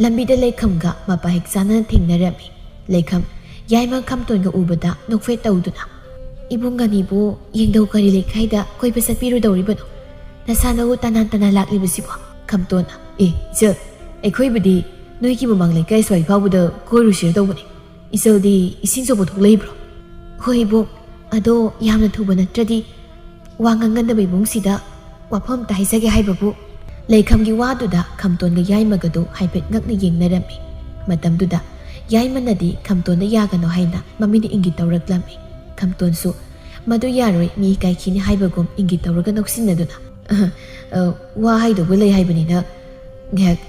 ꯂꯝꯕꯤꯗ ꯂꯩꯈꯝꯒ ꯃꯄꯥ ꯍꯦꯛ ꯆꯥꯅꯅ ꯊꯦꯡꯅꯔꯝꯃꯤ꯫ ꯂꯩꯈꯝ ꯌꯥꯏꯃ ꯈꯝꯇꯣꯟꯒ ꯎꯕꯗ ꯅꯣꯛꯐꯦꯠ ꯇꯧꯗꯨꯅ, "ꯏꯕꯨꯡ ꯑꯅꯤꯕꯨ ꯌꯦꯡꯗꯧ ꯀꯔꯤ ꯂꯩꯀꯥꯏꯗ ꯀꯣꯏꯕ ꯆꯠꯄꯤꯔꯨꯗꯧꯔꯤꯕꯅꯣ? ꯅꯁꯥꯅꯧ ꯇꯅꯥꯟ ꯇꯅꯥꯟ ꯂꯥꯛꯂꯤꯕꯁꯤꯕꯣ?" ꯈꯝꯇꯣꯟꯅ, "ꯑꯦ, ꯏꯆꯜ, ꯑꯩꯈꯣꯏꯕꯨꯗꯤ ꯅꯣꯏꯒꯤ ꯃꯃꯥꯡ ꯂꯩꯀꯥꯏ ꯁ꯭ꯋꯥꯏ ꯐꯥꯎꯕꯗ ꯀꯣꯏꯔꯨꯁꯤꯔ ꯇꯧꯕꯅꯤ꯫ "ꯏꯆꯜꯗꯤ ꯏꯁꯤꯡꯁꯨ ꯄꯨꯊꯣꯛ ꯂꯩꯕ꯭ꯔꯣ?" "ꯍꯣꯏ ꯏꯕꯣꯛ, ꯑꯗꯣ ꯌꯥꯝꯅ ꯊꯨꯕ ꯅꯠꯇ꯭ꯔꯗꯤ ꯋꯥ ꯉꯥꯡꯒꯟꯗꯕ ꯏꯕꯨꯡꯁꯤꯗ ꯋꯥꯐꯝ ꯑꯝꯇ ꯍꯥꯏꯖꯒꯦ ꯍꯥꯏꯕꯕꯨ꯫" ꯂꯩꯈꯝꯒꯤ ꯋꯥꯗꯨꯗ ꯈꯝꯇꯣꯟꯒ ꯌꯥꯏꯃꯒꯗꯨ ꯍꯥꯏꯐꯦꯠ ꯉꯛꯅ ꯌꯦꯡꯅꯔꯝꯃꯤ꯫ ꯃꯇꯝꯗꯨꯗ ꯌꯥꯏꯃꯅꯗꯤ ꯈꯝꯇꯣꯟꯗ ꯌꯥꯒꯅꯣ ꯍꯥꯏꯅ ꯃꯃꯤꯠꯅ ꯏꯪꯒꯤꯠ ꯇꯧꯔꯛꯂꯝꯃꯤ꯫ ꯈꯝꯇꯣꯟꯁꯨ "ꯃꯗꯨ ꯌꯥꯔꯣꯏ, ꯃꯤ ꯏꯀꯥꯏꯈꯤꯅꯤ" ꯍꯥꯏꯕꯒꯨꯝ ꯏꯪꯒꯤꯠ ꯇꯧꯔꯒ ꯅꯣꯛꯁꯤꯟꯅꯗꯨꯅ, "ꯑ, ꯋꯥ ꯍꯥꯏꯗꯧꯕ ꯂꯩ ꯍꯥꯏꯕꯅꯤꯅ ꯉꯥꯏꯍꯥꯛ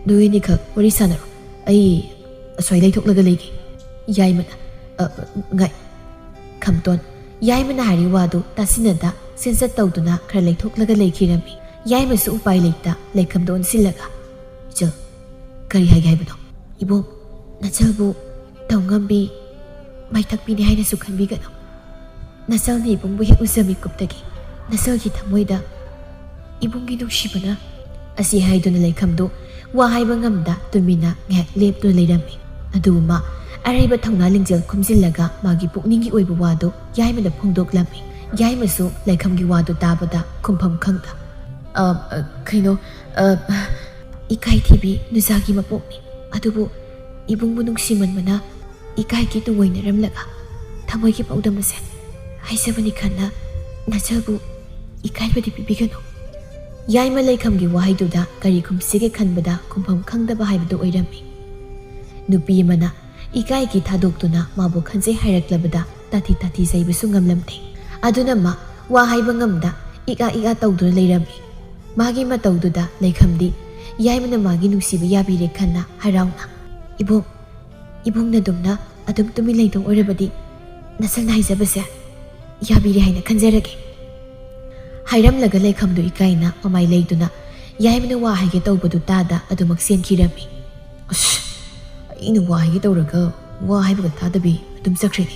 ꯅꯣꯏ ꯑꯅꯤꯈꯛ ꯋꯥꯔꯤ ꯁꯥꯟꯅꯔꯣ, ꯑꯩ ꯑꯁ꯭ꯋꯥꯏ ꯂꯩꯊꯣꯛꯂꯒ ꯂꯩꯒꯦ꯫" ꯌꯥꯏꯃꯅ, "ꯑ, ꯉꯥꯏ꯫" ꯈꯝꯇꯣꯟ ꯌꯥꯏꯃꯅ ꯍꯥꯏꯔꯤ ꯋꯥꯗꯨ ꯇꯥꯁꯤꯟꯅꯗ ꯁꯦꯟꯁꯠ ꯇꯧꯗꯨꯅ ꯈꯔ ꯂꯩꯊꯣꯛꯂꯒ ꯂꯩꯈꯤꯔꯝꯃꯤ꯫ ꯌꯥꯏꯃꯁꯨ ꯎꯄꯥꯏ ꯂꯩꯇ ꯂꯩꯈꯝꯗ ꯑꯣꯟꯁꯤꯜꯂꯒ, "ꯏꯆꯜ, ꯀꯔꯤ ꯍꯥꯏꯒꯦ ꯍꯥꯏꯕꯅꯣ?" "ꯏꯕꯣꯛ, ꯅꯆꯜꯕꯨ ꯇꯧꯉꯝꯕꯤ ꯃꯥꯏꯊꯛꯄꯤꯅꯤ ꯍꯥꯏꯅꯁꯨ ꯈꯟꯕꯤꯒꯅꯨ꯫ ꯅꯆꯜꯅ ꯏꯕꯨꯡꯕꯨ ꯍꯦꯛ ꯎꯖ ꯃꯤꯀꯨꯞꯇꯒꯤ ꯅꯆꯜꯒꯤ ꯊꯃꯣꯏꯗ ꯏꯕꯨꯡꯒꯤ ꯅꯨꯡꯁꯤꯕꯅ꯫" ꯑꯁꯤ ꯍꯥꯏꯗꯨꯅ ꯂꯩꯈꯝꯗꯨ ꯋꯥ ꯍꯥꯏꯕ ꯉꯝꯗ ꯇꯨꯃꯤꯟꯅ ꯉꯥꯏꯍꯥꯛ ꯂꯦꯞꯇꯨꯅ ꯂꯩꯔꯝꯃꯤ꯫ ꯑꯗꯨꯒ ꯃꯥ ꯑꯔꯩꯕ ꯊꯧꯅꯥ ꯂꯤꯡꯖꯦꯜ ꯈꯣꯝꯖꯤꯜꯂꯒ ꯃꯥꯒꯤ ꯄꯨꯛꯅꯤꯡꯒꯤ ꯑꯣꯏꯕ ꯋꯥꯗꯨ ꯌꯥꯏꯃꯗ ꯐꯣꯡꯗꯣꯛꯂꯝꯃꯤ꯫ ꯌꯥꯏꯃꯁꯨ ꯂꯩꯈꯝꯒꯤ ꯋꯥꯗꯨ ꯇꯥꯕꯗ ꯈꯨꯝꯐꯝ ꯈꯪꯗ, "ꯑ, ꯑ, ꯀꯩꯅꯣ, ꯑ, ꯏꯀꯥꯏ ꯊꯤꯕꯤ ꯅꯨꯖꯥꯒꯤ ꯃꯄꯣꯛꯅꯤ꯫ ꯑꯗꯨꯕꯨ ꯏꯕꯨꯡꯕꯨ ꯅꯨꯡꯁꯤꯃꯟꯕꯅ ꯏꯀꯥꯏꯒꯤ ꯇꯨꯡꯑꯣꯏꯅꯔꯝꯂꯒ ꯊꯃꯣꯏꯒꯤ ꯄꯥꯎꯗꯝ ꯑꯁꯦ ꯍꯥꯏꯖꯕꯅꯤ ꯈꯟꯅ ꯅꯆꯜꯕꯨ ꯏꯀꯥꯏꯕꯗꯤ ꯄꯤꯕꯤꯒꯅꯨ꯫" ꯌꯥꯏꯃ ꯂꯩꯈꯝꯒꯤ ꯋꯥꯍꯩꯗꯨꯗ ꯀꯔꯤ ꯈꯨꯝꯁꯤꯒꯦ ꯈꯟꯕꯗ ꯈꯨꯝꯐꯝ ꯈꯪꯗꯕ ꯍꯥꯏꯕꯗꯨ ꯑꯣꯏꯔꯝꯃꯤ꯫ ꯅꯨꯄꯤ ꯑꯃꯅ ꯏꯀꯥꯏꯒꯤ ꯊꯥꯗꯣꯛꯇꯨꯅ ꯃꯥꯕꯨ ꯈꯟꯖꯩ ꯍꯥꯏꯔꯛꯂꯕꯗ ꯇꯥꯊꯤ ꯇꯥꯊꯤ ꯆꯩꯕꯁꯨ ꯉꯝꯂꯝꯗꯦ꯫ ꯑꯗꯨꯅ ꯃꯥ ꯋꯥ ꯍꯥꯏꯕ ꯉꯝꯗ ꯏꯀꯥ ꯏꯀꯥ ꯇꯧꯗꯨꯅ ꯂꯩꯔꯝꯃꯤ꯫ ꯃꯥꯒꯤ ꯃꯇꯧꯗꯨꯗ ꯂꯩꯈꯝꯗꯤ ꯌꯥꯏꯃꯅ ꯃꯥꯒꯤ ꯅꯨꯡꯁꯤꯕ ꯌꯥꯕꯤꯔꯦ ꯈꯟꯅ ꯍꯔꯥꯎꯅ, "ꯏꯕꯣꯛ, ꯏꯕꯨꯡꯅ ꯑꯗꯨꯝꯅ ꯑꯗꯨꯝ ꯇꯨꯃꯤꯟ ꯂꯩꯗꯧ ꯑꯣꯏꯔꯕꯗꯤ ꯅꯆꯜꯅ ꯍꯥꯏꯖꯕꯁꯦ ꯌꯥꯕꯤꯔꯦ ꯍꯥꯏꯅ ꯈꯟꯖꯔꯒꯦ꯫" ꯍꯥꯏꯔꯝꯂꯒ ꯂꯩꯈꯝꯗꯨ ꯏꯀꯥꯏꯅ ꯃꯃꯥꯏ ꯂꯩꯗꯨꯅ ꯌꯥꯏꯃꯅ ꯋꯥ ꯍꯥꯏꯒꯦ ꯇꯧꯕꯗꯨ ꯇꯥꯗ ꯑꯗꯨꯃꯛ ꯆꯦꯟꯈꯤꯔꯝꯃꯤ꯫ "ꯑꯁ, ꯑꯩꯅ ꯋꯥ ꯍꯥꯏꯒꯦ ꯇꯧꯔꯒ ꯋꯥ ꯍꯥꯏꯕꯒ ꯇꯥꯗꯕꯤ ꯑꯗꯨꯝ ꯆꯠꯈ꯭ꯔꯦꯅꯦ꯫"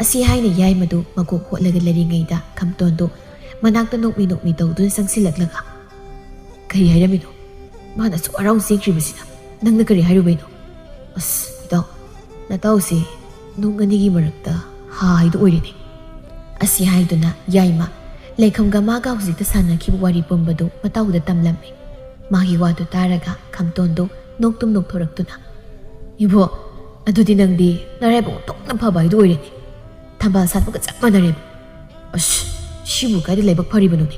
ꯑꯁꯤ ꯍꯥꯏꯅ ꯌꯥꯏꯃꯗꯨ ꯃꯀꯣꯛ ꯍꯣꯠꯂꯒ ꯂꯩꯔꯤꯉꯩꯗ ꯈꯝꯇꯣꯟꯗꯨ ꯃꯅꯥꯛꯇ ꯅꯣꯛꯃꯤ ꯅꯣꯛꯃꯤ ꯇꯧꯗꯨꯅ ꯆꯪꯁꯤꯜꯂꯛꯂꯒ, "ꯀꯔꯤ ꯍꯥꯏꯔꯝꯃꯤꯅꯣ? ꯃꯥꯅ ꯑꯁꯨꯛ ꯍꯔꯥꯎ ꯆꯦꯟꯈ꯭ꯔꯤꯕꯁꯤꯗ ꯅꯪꯅ ꯀꯔꯤ ꯍꯥꯏꯔꯨꯕꯩꯅꯣ?" "ꯑꯁ, ꯏꯇꯥꯎ, ꯅꯇꯥꯎꯁꯦ ꯅꯨꯡ ꯑꯅꯤꯒꯤ ꯃꯔꯛꯇ ꯍꯥ ꯍꯥꯏꯗꯨ ꯑꯣꯏꯔꯦꯅꯦ꯫" ꯑꯁꯤ ꯍꯥꯏꯗꯨꯅ ꯌꯥꯏꯃ ꯂꯩꯈꯝꯒ ꯃꯥꯒ ꯍꯧꯖꯤꯛꯇ ꯁꯥꯟꯅꯈꯤꯕ ꯋꯥꯔꯤ ꯄꯨꯝꯕꯗꯨ ꯃꯇꯥꯎꯗ ꯇꯝꯂꯝꯃꯤ꯫ ꯃꯥꯒꯤ ꯋꯥꯗꯨ ꯇꯥꯔꯒ ꯈꯝꯇꯣꯟꯗꯨ ꯅꯣꯛꯇꯨꯝ ꯅꯣꯛꯊꯣꯔꯛꯇꯨꯅ, "ꯏꯕꯣ, ꯑꯗꯨꯗꯤ ꯅꯪꯗꯤ ꯅꯔꯥꯏꯕꯛ ꯑꯣꯟꯊꯣꯛꯅ ꯐꯕ ꯍꯥꯏꯗꯨ ꯑꯣꯏꯔꯦꯅꯦ꯫ ꯊꯝꯕꯥꯜ ꯁꯥꯠꯄꯒ ꯆꯞ ꯃꯥꯟꯅꯔꯦꯕ꯫ ꯑꯁ, ꯁꯤꯕꯨ ꯀꯥꯏꯗ ꯂꯥꯏꯕꯛ ꯐꯔꯤꯕꯅꯣꯅꯦ?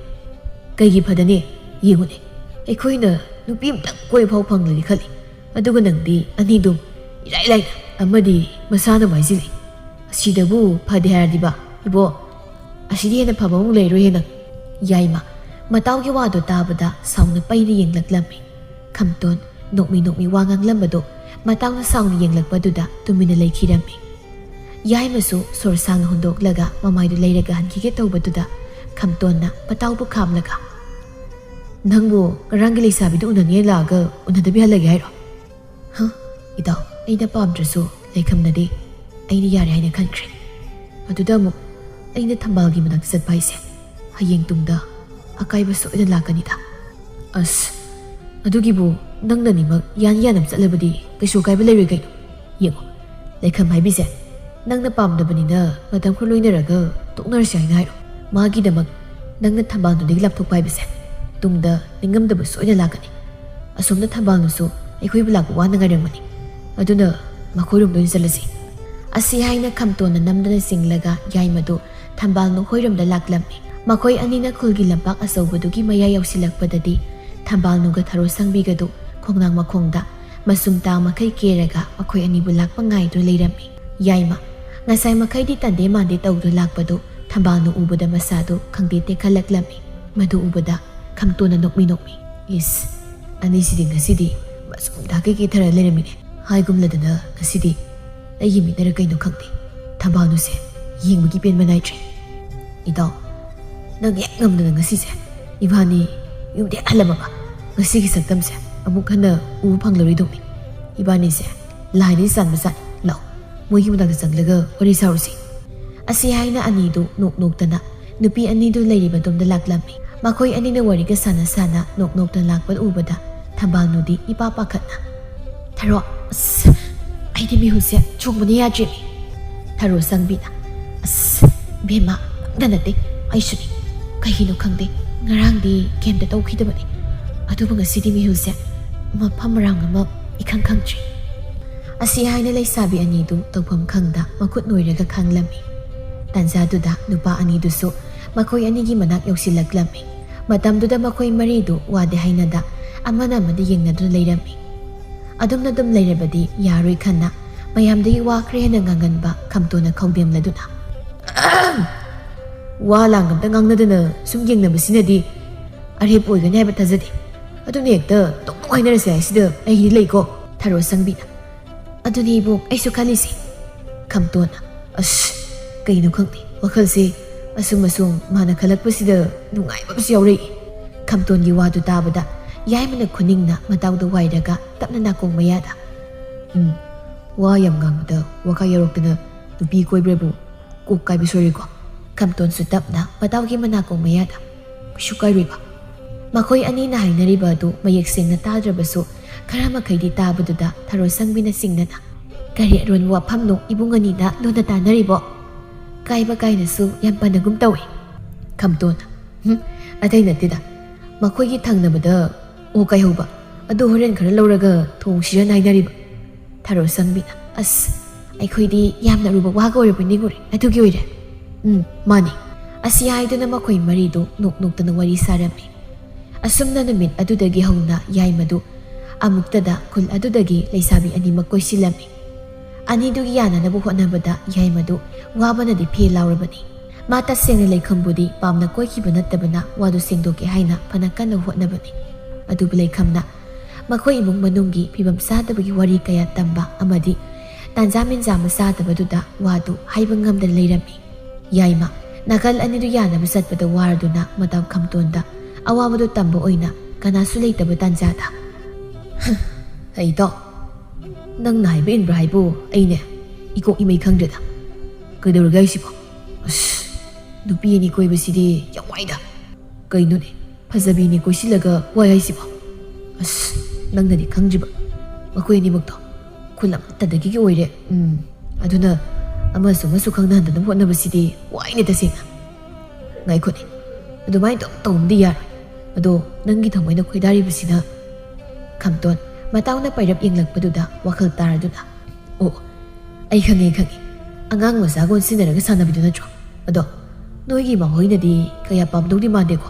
ꯀꯩꯒꯤ ꯐꯗꯅꯤ? ꯌꯦꯡꯉꯨꯅꯦ, ꯑꯩꯈꯣꯏꯅ ꯅꯨꯄꯤ ꯑꯃꯇꯪ ꯀꯣꯏꯕ ꯐꯥꯎ ꯐꯪꯂꯗꯤ ꯈꯜꯂꯤ, ꯑꯗꯨꯒ ꯅꯪꯗꯤ ꯑꯅꯤꯗꯨꯝ ꯏꯔꯥꯏ ꯂꯥꯏꯅ ꯑꯃꯗꯤ ꯃꯁꯥꯅ ꯃꯥꯏꯁꯤꯜꯂꯤ꯫ ꯑꯁꯤꯗꯕꯨ ꯐꯗꯦ ꯍꯥꯏꯔꯗꯤꯕ, ꯏꯕꯣ, ꯑꯁꯤꯗꯤ ꯍꯦꯟꯅ ꯐꯕ ꯑꯃꯨꯛ ꯂꯩꯔꯣꯏꯍꯦ ꯅꯪ꯫ ꯌꯥꯏꯃ ꯃꯇꯥꯎꯒꯤ ꯋꯥꯗꯣ ꯇꯥꯕꯗ ꯁꯥꯎꯅ ꯄꯩꯅ ꯌꯦꯡꯂꯛꯂꯝꯃꯤ꯫ ꯈꯝꯇꯣꯟ ꯅꯣꯛꯃꯤ ꯅꯣꯛꯃꯤ ꯋꯥ ꯉꯥꯡꯂꯝꯕꯗꯣ ꯃꯇꯥꯎꯅ ꯁꯥꯎꯅ ꯌꯦꯡꯂꯛꯄꯗꯨꯗ ꯇꯨꯃꯤꯟꯅ ꯂꯩꯈꯤꯔꯝꯃꯤ꯫ ꯌꯥꯏꯃꯁꯨ ꯁꯣꯔ ꯁꯥꯡꯅ ꯍꯣꯟꯗꯣꯛꯂꯒ ꯃꯃꯥꯏꯗꯨ ꯂꯩꯔꯒ ꯍꯟꯈꯤꯒꯦ ꯇꯧꯕꯗꯨꯗ ꯈꯝꯇꯣꯟꯅ ꯃꯇꯥꯎꯕꯨ ꯈꯥꯝꯂꯒ, "ꯅꯪꯕꯨ ꯉꯔꯥꯡꯒꯤ ꯂꯩꯁꯥꯕꯤꯗꯨ ꯎꯅꯅꯤꯡꯉꯦ ꯂꯥꯛꯑꯒ ꯎꯅꯗꯕꯤ ꯍꯜꯂꯒꯦ ꯍꯥꯏꯔꯣ?" "ꯍ? ꯏꯇꯥꯎ, ꯑꯩꯅ ꯄꯥꯝꯗ꯭ꯔꯁꯨ ꯂꯩꯈꯝꯅꯗꯤ ꯑꯩꯅ ꯌꯥꯔꯦ ꯍꯥꯏꯅ ꯈꯟꯈ꯭ꯔꯦ꯫ ꯑꯗꯨꯗ ꯑꯃꯨꯛ ꯑꯩꯅ ꯊꯝꯕꯥꯜꯒꯤ ꯃꯅꯥꯛꯇ ꯆꯠꯄ ꯍꯥꯏꯁꯦ ꯍꯌꯦꯡ ꯇꯨꯡꯗ ꯑꯀꯥꯏꯕ ꯁꯣꯏꯗꯅ ꯂꯥꯛꯀꯅꯤꯗ꯫" "ꯑꯁ, ꯑꯗꯨꯒꯤꯕꯨ ꯅꯪꯅ ꯑꯅꯤꯃꯛ ꯌꯥꯟ ꯌꯥꯅꯕ ꯆꯠꯂꯕꯗꯤ ꯀꯩꯁꯨ ꯑꯀꯥꯏꯕ ꯂꯩꯔꯣꯏ ꯀꯩꯅꯣ꯫ ꯌꯦꯡꯉꯣ, ꯂꯩꯈꯝ ꯍꯥꯏꯕꯤꯁꯦ ꯅꯪꯅ ꯄꯥꯝꯗꯕꯅꯤꯅ ꯃꯇꯝ ꯈꯔ ꯂꯣꯏꯅꯔꯒ ꯇꯣꯛꯅꯔꯁꯤ ꯍꯥꯏꯅ ꯍꯥꯏꯔꯣ꯫ ꯃꯥꯒꯤꯗꯃꯛ ꯅꯪꯅ ꯊꯝꯕꯥꯜꯗꯨꯗꯒꯤ ꯂꯥꯞꯊꯣꯛꯄ ꯍꯥꯏꯕꯁꯦ ꯇꯨꯡꯗ ꯅꯤꯡꯉꯝꯗꯕ ꯁꯣꯏꯗꯅ ꯂꯥꯛꯀꯅꯤ꯫ ꯑꯁꯣꯝꯗ ꯊꯝꯕꯥꯜꯅꯁꯨ ꯑꯩꯈꯣꯏꯕꯨ ꯂꯥꯛꯄ ꯋꯥꯅ ꯉꯥꯏꯔꯝꯒꯅꯤ꯫ ꯑꯗꯨꯅ ꯃꯈꯣꯏꯔꯣꯝꯗ ꯑꯣꯏꯅ ꯆꯠꯂꯁꯤ꯫" ꯑꯁꯤ ꯍꯥꯏꯅ ꯈꯝꯇꯣꯟꯅ ꯅꯝꯗꯅ ꯆꯤꯡꯂꯒ ꯌꯥꯏꯃꯗꯨ ꯊꯝꯕꯥꯜꯅꯨ ꯍꯣꯏꯔꯣꯝꯗ ꯂꯥꯛꯂꯝꯃꯤ꯫ ꯃꯈꯣꯏ ꯑꯅꯤꯅ ꯈꯨꯜꯒꯤ ꯂꯝꯄꯥꯛ ꯑꯆꯧꯕꯗꯨꯒꯤ ꯃꯌꯥꯏ ꯌꯧꯁꯤꯜꯂꯛꯄꯗꯗꯤ ꯊꯝꯕꯥꯜꯅꯨꯒ ꯊꯔꯣ ꯁꯪꯕꯤꯒꯗꯨ ꯈꯣꯡꯅꯥꯡ ꯃꯈꯣꯡꯗ ꯃꯆꯨꯝ ꯇꯥ ꯃꯈꯩ ꯀꯦꯔꯒ ꯃꯈꯣꯏ ꯑꯅꯤꯕꯨ ꯂꯥꯛꯄ ꯉꯥꯏꯗꯨꯅ ꯂꯩꯔꯝꯃꯤ꯫ ꯌꯥꯏꯃ ꯉꯁꯥꯏ ꯃꯈꯩꯗꯤ ꯇꯟꯗꯦ ꯃꯥꯟꯗꯦ ꯇꯧꯗꯨꯅ ꯂꯥꯛꯄꯗꯨ ꯊꯝꯕꯥꯜꯅꯨ ꯎꯕꯗ ꯃꯁꯥꯗꯨ ꯈꯪꯗꯦ ꯇꯦꯛꯈꯠꯂꯛꯂꯝꯃꯤ꯫ ꯃꯗꯨ ꯎꯕꯗ ꯈꯝꯇꯣꯟꯅ ꯅꯣꯛꯃꯤ ꯅꯣꯛꯃꯤ, "ꯏꯁ, ꯑꯅꯤꯁꯤꯗꯤ ꯉꯁꯤꯗꯤ ꯃꯆꯨꯝ ꯇꯥ ꯀꯩ ꯀꯦꯊꯔ ꯂꯩꯔꯝꯃꯤꯅꯦ꯫ ꯍꯥꯏꯒꯨꯝꯂꯗꯅ ꯉꯁꯤꯗꯤ ꯑꯩꯒꯤ ꯃꯤꯠꯅꯔ ꯀꯩꯅꯣ ꯈꯪꯗꯦ, ꯊꯝꯕꯥꯜꯅꯨꯁꯦ ꯌꯦꯡꯕꯒꯤ ꯄꯦꯟꯕ ꯅꯥꯏꯗ꯭ꯔꯦ꯫" "ꯏꯇꯥꯎ, ꯅꯪ ꯍꯦꯛ ꯉꯝꯗꯅ ꯉꯁꯤꯁꯦ ꯏꯕꯥꯅꯤ ꯌꯨꯝꯗ ꯍꯦꯛ ꯍꯜꯂꯝꯃꯕ ꯉꯁꯤꯒꯤ ꯁꯛꯇꯝꯁꯦ ꯑꯃꯨꯛ ꯍꯟꯅ ꯎꯕ ꯐꯪꯂꯔꯣꯏꯗꯧꯅꯤ꯫ ꯏꯕꯥꯅꯤꯁꯦ ꯂꯥꯏꯗꯒꯤ ꯆꯥꯟꯕ ꯖꯥꯠꯅꯤ꯫ ꯂꯥꯛꯑꯣ, ꯃꯣꯏꯒꯤ ꯃꯅꯥꯛꯇ ꯆꯪꯂꯒ ꯋꯥꯔꯤ ꯁꯥꯔꯨꯁꯤ꯫" ꯑꯁꯤ ꯍꯥꯏꯅ ꯑꯅꯤꯗꯨ ꯅꯣꯛ ꯅꯣꯛꯇꯅ ꯅꯨꯄꯤ ꯑꯅꯤꯗꯨ ꯂꯩꯔꯤꯕꯗꯣꯝꯗ ꯂꯥꯛꯂꯝꯃꯤ꯫ ꯃꯈꯣꯏ ꯑꯅꯤꯅ ꯋꯥꯔꯤꯒ ꯁꯥꯟꯅ ꯁꯥꯟꯅ ꯅꯣꯛ ꯅꯣꯛꯇꯅ ꯂꯥꯛꯄꯗꯨ ꯎꯕꯗ ꯊꯝꯕꯥꯜꯅꯨꯗꯤ ꯏꯄꯥ ꯄꯥꯈꯠꯅ, "ꯊꯔꯣ, ꯑꯁ, ꯑꯩꯗꯤ ꯃꯤꯍꯨꯜꯁꯦ ꯆꯣꯡꯕꯅ ꯌꯥꯗ꯭ꯔꯦꯃꯤ꯫" ꯊꯔꯣ ꯁꯪꯕꯤꯅ, "ꯑꯁ, ꯕꯦꯝꯃ, ꯅꯪꯗ ꯅꯠꯇꯦ, ꯑꯩꯁꯨꯅꯤ꯫ ꯀꯩꯒꯤꯅꯣ ꯈꯪꯗꯦ, ꯉꯔꯥꯡꯗꯤ ꯀꯩꯝꯇ ꯇꯧꯈꯤꯗꯕꯅꯤ, ꯑꯗꯨꯕꯨ ꯉꯁꯤꯗꯤ ꯃꯤꯍꯨꯜꯁꯦ ꯃꯐꯝ ꯃꯔꯥꯡ ꯑꯃ ꯏꯈꯪ ꯈꯪꯗ꯭ꯔꯦ꯫" ꯑꯁꯤ ꯍꯥꯏꯅ ꯂꯩꯁꯥꯕꯤ ꯑꯅꯤꯗꯨ ꯇꯧꯐꯝ ꯈꯪꯗ ꯃꯈꯨꯠ ꯅꯣꯏꯔꯒ ꯈꯥꯡꯂꯝꯃꯤ꯫ ꯇꯥꯟꯖꯥꯗꯨꯗ ꯅꯨꯄꯥ ꯑꯅꯤꯗꯨꯁꯨ ꯃꯈꯣꯏ ꯑꯅꯤꯒꯤ ꯃꯅꯥꯛ ꯌꯧꯁꯤꯜꯂꯛꯂꯝꯃꯤ꯫ ꯃꯇꯝꯗꯨꯗ ꯃꯈꯣꯏ ꯃꯔꯤꯗꯨ ꯋꯥꯗꯤ ꯍꯥꯏꯅꯗ ꯑꯃꯅ ꯑꯃꯗ ꯌꯦꯡꯅꯗꯨꯅ ꯂꯩꯔꯝꯃꯤ꯫ ꯑꯗꯨꯝꯅ ꯑꯗꯨꯝ ꯂꯩꯔꯕꯗꯤ ꯌꯥꯔꯣꯏ ꯈꯟꯅ ꯃꯌꯥꯝꯗꯒꯤ ꯋꯥ ꯈꯔ ꯍꯦꯟꯅ ꯉꯥꯡꯒꯟꯕ ꯈꯝꯇꯣꯟꯅ ꯈꯧꯗꯦꯝꯂꯗꯨꯅ, "ꯋꯥ ꯂꯥꯡ ꯑꯝꯇ ꯉꯥꯡꯅꯗꯅ ꯁꯨꯝ ꯌꯦꯡꯅꯕꯁꯤꯅꯗꯤ ꯑꯔꯦꯞꯄ ꯑꯣꯏꯒꯅꯤ ꯍꯥꯏꯕ ꯊꯥꯖꯗꯦ꯫ ꯑꯗꯨꯅ ꯍꯦꯛꯇ ꯇꯣꯛ ꯇꯣꯛ ꯍꯥꯏꯅꯔꯁꯦ ꯍꯥꯏꯁꯤꯗ ꯑꯩꯒꯤꯗꯤ ꯂꯩꯀꯣ", ꯊꯔꯣ ꯁꯪꯕꯤꯅ꯫ "ꯑꯗꯨꯅꯤ ꯏꯕꯨꯡ ꯑꯩꯁꯨ ꯈꯜꯂꯤꯁꯦ", ꯈꯝꯇꯣꯟꯅ꯫ "ꯑꯁ, ꯀꯩꯅꯣ ꯈꯪꯗꯦ, ꯋꯥꯈꯜꯁꯦ ꯑꯁꯨꯝ ꯑꯁꯨꯝ ꯃꯥꯅ ꯈꯜꯂꯛꯄꯁꯤꯗ ꯅꯨꯡꯉꯥꯏꯕ ꯑꯃꯁꯨ ꯌꯥꯎꯔꯛꯏ꯫" ꯈꯝꯇꯣꯟꯒꯤ ꯋꯥꯗꯨ ꯇꯥꯕꯗ ꯌꯥꯏꯃꯅ ꯈꯨꯅꯤꯡꯅ ꯃꯇꯥꯎꯗ ꯋꯥꯏꯔꯒ ꯇꯞꯅ ꯅꯥꯀꯣꯡ ꯃꯌꯥꯗ, "ꯎꯝ, ꯋꯥ ꯌꯥꯝ ꯉꯥꯡꯕꯗ ꯋꯥꯈꯜ ꯌꯥꯎꯔꯛꯇꯅ ꯅꯨꯄꯤ ꯀꯣꯏꯕ꯭ꯔꯕꯨ ꯀꯣꯛ ꯀꯥꯏꯕ ꯁꯣꯏꯔꯣꯏꯀꯣ?" ꯈꯝꯇꯣꯟꯁꯨ ꯇꯞꯅ ꯃꯇꯥꯎꯒꯤ ꯃꯅꯥꯀꯣꯡ ꯃꯌꯥꯗ, "ꯀꯩꯁꯨ ꯀꯥꯏꯔꯣꯏꯕ꯫" ꯃꯈꯣꯏ ꯑꯅꯤꯅ ꯍꯥꯏꯅꯔꯤꯕ ꯑꯗꯨ ꯃꯌꯦꯛ ꯁꯦꯡꯅ ꯇꯥꯗ꯭ꯔꯕꯁꯨ ꯈꯔ ꯃꯈꯩꯗꯤ ꯇꯥꯕꯗꯨꯗ ꯊꯔꯣ ꯁꯪꯕꯤꯅ ꯆꯤꯡꯅꯅ, "ꯀꯔꯤ ꯑꯔꯣꯟꯕ ꯋꯥꯐꯝꯅꯣ ꯏꯕꯨꯡ ꯑꯅꯤꯅ ꯂꯣꯟꯅ ꯇꯥꯅꯔꯤꯕꯣ? ꯀꯥꯏꯕ ꯀꯥꯏꯅꯁꯨ ꯌꯥꯝ ꯄꯟꯅꯒꯨꯝ ꯇꯧꯏ꯫" ꯈꯝꯇꯣꯟꯅ, "ꯍꯨꯝ, ꯑꯇꯩ ꯅꯠꯇꯦꯗ, ꯃꯈꯣꯏꯒꯤ ꯊꯪꯅꯕꯗ ꯑꯣ ꯀꯥꯏꯍꯧꯕ ꯑꯗꯨ ꯍꯣꯔꯦꯟ ꯈꯔ ꯂꯧꯔꯒ ꯊꯣꯡꯁꯤꯔꯅ ꯍꯥꯏꯅꯔꯤꯕ꯫" ꯊꯔꯣ ꯁꯪꯕꯤꯅ, "ꯑꯁ, ꯑꯩꯈꯣꯏꯗꯤ ꯌꯥꯝꯅ ꯑꯔꯨꯕ ꯋꯥꯒ ꯑꯣꯏꯔꯕ ꯅꯤꯡꯉꯨꯔꯦ, ꯑꯗꯨꯒꯤ ꯑꯣꯏꯔꯦ꯫" "ꯎꯝ, ꯃꯥꯅꯤ꯫" ꯑꯁꯤ ꯍꯥꯏꯗꯨꯅ ꯃꯈꯣꯏ ꯃꯔꯤꯗꯨ ꯅꯣꯛ ꯅꯣꯛꯇꯅ ꯋꯥꯔꯤ ꯁꯥꯔꯝꯃꯤ꯫ ꯑꯁꯨꯝꯅ ꯅꯨꯃꯤꯠ ꯑꯗꯨꯗꯒꯤ ꯍꯧꯅ ꯌꯥꯏꯃꯗꯨ ꯑꯃꯨꯛꯇꯗ ꯈꯨꯜ ꯑꯗꯨꯗꯒꯤ ꯂꯩꯁꯥꯕꯤ ꯑꯅꯤꯃꯛ ꯀꯣꯏꯁꯤꯜꯂꯝꯃꯤ꯫ ꯑꯅꯤꯗꯨꯒꯤ ꯌꯥꯅꯅꯕ ꯍꯣꯠꯅꯕꯗ ꯌꯥꯏꯃꯗꯨ ꯋꯥꯕꯅꯗꯤ ꯐꯦ ꯂꯥꯎꯔꯕꯅꯤ꯫ ꯃꯥ ꯇꯁꯦꯡꯅ ꯂꯩꯈꯝꯕꯨꯗꯤ ꯄꯥꯝꯅ ꯀꯣꯏꯈꯤꯕ ꯅꯠꯇꯕꯅ ꯋꯥꯗꯨ ꯁꯦꯡꯗꯣꯛꯀꯦ ꯍꯥꯏꯅ ꯐꯅ ꯀꯟꯅ ꯍꯣꯠꯅꯕꯅꯤ꯫ ꯑꯗꯨꯕꯨ ꯂꯩꯈꯝꯅ ꯃꯈꯣꯏ ꯏꯃꯨꯡ ꯃꯅꯨꯡꯒꯤ ꯐꯤꯕꯝ ꯆꯥꯗꯕꯒꯤ ꯋꯥꯔꯤ ꯀꯌꯥ ꯇꯝꯕ ꯑꯃꯗꯤ ꯇꯥꯟꯖꯥ ꯃꯦꯟꯖꯥ ꯑꯃ ꯆꯥꯗꯕꯗꯨꯗ ꯋꯥꯗꯨ ꯍꯥꯏꯕ ꯉꯝꯗꯅ ꯂꯩꯔꯝꯃꯤ꯫ ꯌꯥꯏꯃ ꯅꯥꯀꯜ ꯑꯅꯤꯗꯨ ꯌꯥꯅꯕ ꯆꯠꯄꯗ ꯋꯥꯔꯗꯨꯅ ꯃꯇꯝ ꯈꯝꯇꯣꯟꯗ ꯑꯋꯥꯕꯗꯨ ꯇꯝꯕ ꯑꯣꯏꯅ ꯀꯅꯥꯁꯨ ꯂꯩꯇꯕ ꯇꯥꯟꯖꯥꯗ, "ꯑꯩꯗꯣ ꯅꯪꯅ ꯍꯥꯏꯕ ꯏꯟꯕ꯭ꯔꯥ ꯍꯥꯏꯕꯨ ꯑꯩꯅꯦ ꯏꯀꯣꯛ ꯏꯃꯩ ꯈꯪꯗ꯭ꯔꯦꯗ꯫ ꯀꯩꯗꯧꯔꯒꯦ ꯍꯥꯏꯁꯤꯕꯣ? ꯑꯁ, ꯅꯨꯄꯤ ꯑꯅꯤ ꯀꯣꯏꯕꯁꯤꯗꯤ ꯌꯥꯝ ꯋꯥꯏꯗ꯫ ꯀꯩꯅꯣꯅꯦ, ꯐꯖꯕꯤꯅꯤ ꯀꯣꯏꯁꯤꯜꯂꯒ ꯋꯥꯏ ꯍꯥꯏꯁꯤꯕꯣ? ꯑꯁ, ꯅꯪꯅꯗꯤ ꯈꯪꯗ꯭ꯔꯤꯕ, ꯃꯈꯣꯏ ꯑꯅꯤꯃꯛꯇꯣ ꯈꯨꯜ ꯑꯃꯠꯇꯗꯒꯤ ꯑꯣꯏꯔꯦ꯫ ꯎꯝ, ꯑꯗꯨꯅ ꯑꯃꯁꯨ ꯑꯃꯁꯨ ꯈꯪꯅꯍꯟꯗꯅꯕ ꯍꯣꯠꯅꯕꯁꯤꯗꯤ ꯋꯥꯏꯅꯦ ꯇꯁꯦꯡꯅ꯫ ꯉꯥꯏꯈꯣꯅꯦ, ꯑꯗꯨꯃꯥꯏꯅ ꯑꯗꯨꯝ ꯇꯧꯕꯗꯤ ꯌꯥꯔꯣꯏ꯫ ꯑꯗꯣ ꯅꯪꯒꯤ ꯊꯃꯣꯏꯅ ꯈꯣꯏꯗꯥꯔꯤꯕꯁꯤꯅ?" ꯈꯝꯇꯣꯟ, ꯃꯇꯥꯎꯅ ꯄꯥꯏꯔꯞ ꯌꯦꯡꯂꯛꯄꯗꯨꯗ ꯋꯥꯈꯜ ꯇꯥꯔꯗꯨꯅ, "ꯑꯣ, ꯑꯩ ꯈꯪꯉꯦ, ꯈꯪꯉꯦ꯫ ꯑꯉꯥꯡ ꯃꯆꯥꯒ ꯑꯣꯟꯁꯤꯟꯅꯔꯒ ꯁꯥꯟꯅꯕꯤꯗꯨ ꯅꯠꯇ꯭ꯔꯣ? ꯑꯗꯣ ꯅꯣꯏꯒꯤ ꯏꯃꯥ ꯍꯣꯏꯅꯗꯤ ꯀꯌꯥ ꯄꯥꯝꯗꯧꯗꯤ ꯃꯥꯟꯗꯦꯀꯣ꯫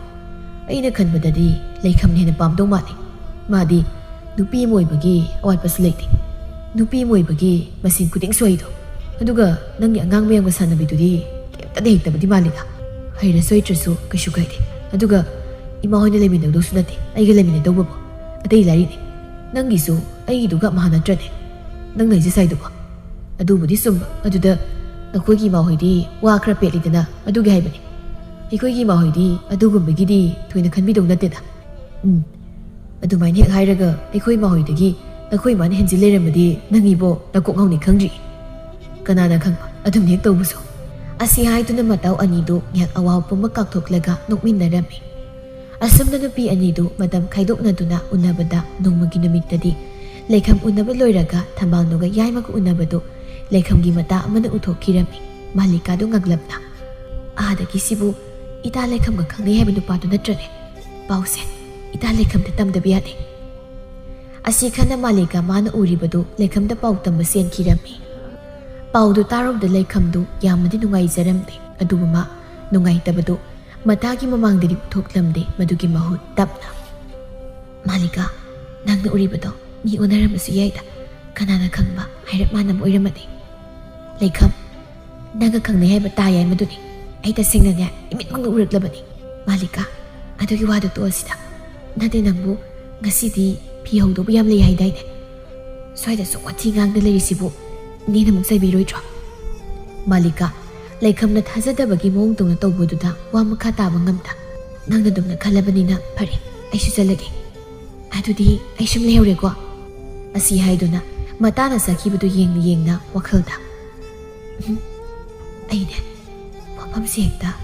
ꯑꯩꯅ ꯈꯟꯕꯗꯗꯤ ꯂꯩꯈꯝꯅ ꯍꯦꯟꯅ ꯄꯥꯝꯗꯧ ꯃꯥꯜꯂꯤ꯫ ꯃꯥꯗꯤ ꯅꯨꯄꯤ ꯑꯃ ꯑꯣꯏꯕꯒꯤ ꯑꯋꯥꯠꯄꯁꯨ ꯂꯩꯇꯦ꯫ ꯅꯨꯄꯤ ꯑꯃ ꯑꯣꯏꯕꯒꯤ ꯃꯁꯤꯡ ꯈꯨꯗꯤꯡꯁꯨ ꯍꯩꯗꯣ꯫ ꯑꯗꯨꯒ ꯅꯪꯒꯤ ꯑꯉꯥꯡ ꯃꯌꯥꯝꯒ ꯁꯥꯟꯅꯕꯤꯗꯨꯗꯤ ꯀꯩꯝꯇꯗꯤ ꯍꯩꯇꯕꯗꯤ ꯃꯥꯜꯂꯤꯗ꯫ ꯍꯩꯔꯁꯨ ꯍꯩꯇ꯭ꯔꯁꯨ ꯀꯩꯁꯨ ꯀꯥꯏꯗꯦ꯫ ꯑꯗꯨꯒ ꯏꯃꯥ ꯍꯣꯏꯅ ꯂꯩꯃꯤꯟꯅꯗꯧꯁꯨ ꯅꯠꯇꯦ ꯑꯩꯒ ꯂꯩꯃꯤꯟꯅꯗꯧꯕꯕꯨ꯫ ꯑꯇꯩ ꯂꯥꯏꯔꯤꯅꯦ꯫ ꯅꯪꯒꯤꯁꯨ ꯑꯩꯒꯤꯗꯨꯒ ꯃꯥꯟꯅꯗ꯭ꯔꯅꯦ? ꯅꯪꯅ ꯍꯥꯏꯖ ꯁꯥꯏꯗꯨꯕꯣ?" "ꯑꯗꯨꯕꯨꯗꯤ ꯆꯨꯝꯕ꯫ ꯑꯗꯨꯗ ꯅꯈꯣꯏꯒꯤ ꯏꯃꯥ ꯍꯣꯏꯗꯤ ꯋꯥ ꯈꯔ ꯄꯦꯠꯂꯤꯗꯅ, ꯑꯗꯨꯒꯤ ꯍꯥꯏꯕꯅꯤ꯫ ꯑꯩꯈꯣꯏꯒꯤ ꯏꯃꯥ ꯍꯣꯏꯗꯤ ꯑꯗꯨꯒꯨꯝꯕꯒꯤꯗꯤ ꯊꯣꯏꯅ ꯈꯟꯕꯤꯗꯧ ꯅꯠꯇꯦꯗ꯫ ꯎꯝ, ꯑꯗꯨꯃꯥꯏꯅ ꯍꯦꯛ ꯍꯥꯏꯔꯒ ꯑꯩꯈꯣꯏ ꯏꯃꯥ ꯍꯣꯏꯗꯒꯤ ꯅꯈꯣꯏ ꯏꯃꯥꯅ ꯍꯦꯟꯖꯤꯜ ꯂꯩꯔꯝꯃꯗꯤ ꯅꯪ ꯏꯕꯣ ꯅꯀꯣꯛ ꯉꯥꯎꯅꯤ ꯈꯪꯗ꯭ꯔꯤ꯫ ꯀꯅꯥꯅ ꯈꯪꯕ ꯑꯗꯨꯝ ꯍꯦꯛ ꯇꯧꯕꯁꯨ?" ꯑꯁꯤ ꯍꯥꯏꯗꯨꯅ ꯃꯇꯥꯎ ꯑꯅꯤꯗꯨ ꯉꯥꯏꯍꯥꯛ ꯑꯋꯥ ꯄꯨꯝꯕ ꯀꯥꯎꯊꯣꯛꯂꯒ ꯅꯣꯛꯃꯤꯟꯅꯔꯝꯃꯤ꯫ ꯑꯁꯨꯝꯅ ꯅꯨꯄꯤ ꯑꯅꯤꯗꯨ ꯃꯇꯝ ꯈꯥꯏꯗꯣꯛꯅꯗꯨꯅ ꯎꯅꯕꯗ ꯅꯣꯡꯃꯒꯤ ꯅꯨꯃꯤꯠꯇꯗꯤ ꯂꯩꯈꯝ ꯎꯅꯕ ꯂꯣꯏꯔꯒ ꯊꯝꯕꯥꯜꯅꯨꯒ ꯌꯥꯏꯃꯒ ꯎꯅꯕꯗꯨ ꯂꯩꯈꯝꯒꯤ ꯃꯇꯥ ꯑꯃꯅ ꯎꯊꯣꯛꯈꯤꯔꯝꯃꯤ꯫ ꯃꯥꯂꯤꯀꯥꯗꯨ ꯉꯛꯂꯞꯅ, "ꯑꯥꯗꯒꯤ ꯁꯤꯕꯨ ꯏꯇꯥ ꯂꯩꯈꯝꯒ ꯈꯪꯅꯩ ꯍꯥꯏꯕ ꯅꯨꯄꯥꯗꯨ ꯅꯠꯇ꯭ꯔꯅꯦ? ꯄꯥꯎꯁꯦ ꯏꯇꯥ ꯂꯩꯈꯝꯗ ꯇꯝꯗꯕ ꯌꯥꯗꯦ꯫" ꯑꯁꯤ ꯈꯟꯅ ꯃꯥꯂꯤꯀꯥ ꯃꯥꯅ ꯎꯔꯤꯕꯗꯨ ꯂꯩꯈꯝꯗ ꯄꯥꯎ ꯇꯝꯕ ꯆꯦꯟꯈꯤꯔꯝꯃꯤ꯫ ꯄꯥꯎꯗꯨ ꯇꯥꯔꯨꯕꯗ ꯂꯩꯈꯝꯗꯨ ꯌꯥꯝꯅꯗꯤ ꯅꯨꯡꯉꯥꯏꯖꯔꯝꯗꯦ꯫ ꯑꯗꯨꯕꯨ ꯃꯥ ꯅꯨꯡꯉꯥꯏꯇꯕꯗꯨ ꯃꯇꯥꯒꯤ ꯃꯃꯥꯡꯗꯗꯤ ꯎꯠꯊꯣꯛꯂꯝꯗꯦ꯫ ꯃꯗꯨꯒꯤ ꯃꯍꯨꯠ ꯇꯞꯅ, "ꯃꯥꯂꯤꯀꯥ, ꯅꯪꯅ ꯎꯔꯤꯕꯗꯣ ꯃꯤ ꯑꯣꯟꯅꯔꯝꯕꯁꯨ ꯌꯥꯏꯗ꯫ ꯀꯅꯥꯅ ꯈꯪꯕ, ꯍꯥꯏꯔꯞ ꯃꯥꯟꯅꯕ ꯑꯣꯏꯔꯝꯃꯗꯤ?" ꯂꯩꯈꯝ, ꯅꯪꯒ ꯈꯪꯅꯩ ꯍꯥꯏꯕ ꯇꯥ ꯌꯥꯏꯃꯗꯨꯅꯤ꯫ ꯑꯩ ꯇꯁꯦꯡꯅꯅꯦ, ꯏꯃꯤꯠꯃꯛꯅ ꯎꯔꯛꯂꯕꯅꯤ꯫ ꯃꯥꯂꯤꯀꯥ, ꯑꯗꯨꯒꯤ ꯋꯥꯗꯨ ꯇꯣꯛꯑꯁꯤꯗ꯫ ꯅꯠꯇꯦ, ꯅꯪꯕꯨ ꯉꯁꯤꯗꯤ ꯐꯤ ꯍꯧꯗꯧꯕ ꯌꯥꯝ ꯂꯩ ꯍꯥꯏꯗꯥꯏꯅꯦ? ꯁ꯭ꯋꯥꯏꯗ ꯁꯨꯝ ꯋꯥꯊꯤ ꯉꯥꯡꯗ ꯂꯩꯔꯤꯁꯤꯕꯨ ꯏꯅꯦꯅ ꯑꯃꯨꯛ ꯆꯩꯕꯤꯔꯣꯏꯗ꯭ꯔꯣ? ꯃꯥꯂꯤꯀꯥ, ꯂꯩꯈꯝꯅ ꯊꯥꯖꯗꯕꯒꯤ ꯃꯑꯣꯡ ꯇꯧꯅ ꯇꯧꯕꯗꯨꯗ ꯋꯥ ꯃꯈꯥ ꯇꯥꯕ ꯉꯝꯗ, "ꯅꯪꯅ ꯑꯗꯨꯝꯅ ꯈꯜꯂꯕꯅꯤꯅ ꯐꯔꯦ, ꯑꯩꯁꯨ ꯆꯠꯂꯒꯦ꯫ ꯑꯗꯨꯗꯤ ꯑꯩ ꯁꯨꯝ ꯂꯩꯍꯧꯔꯦꯀꯣ꯫" ꯑꯁꯤ ꯍꯥꯏꯗꯨꯅ ꯃꯇꯥꯅ ꯆꯠꯈꯤꯕꯗꯨ ꯌꯦꯡꯅ ꯌꯦꯡꯅ ꯋꯥꯈꯜꯗ, "ꯎꯝ, ꯑꯩꯅꯦ, ꯋꯥꯐꯝꯁꯦ ꯍꯦꯛꯇ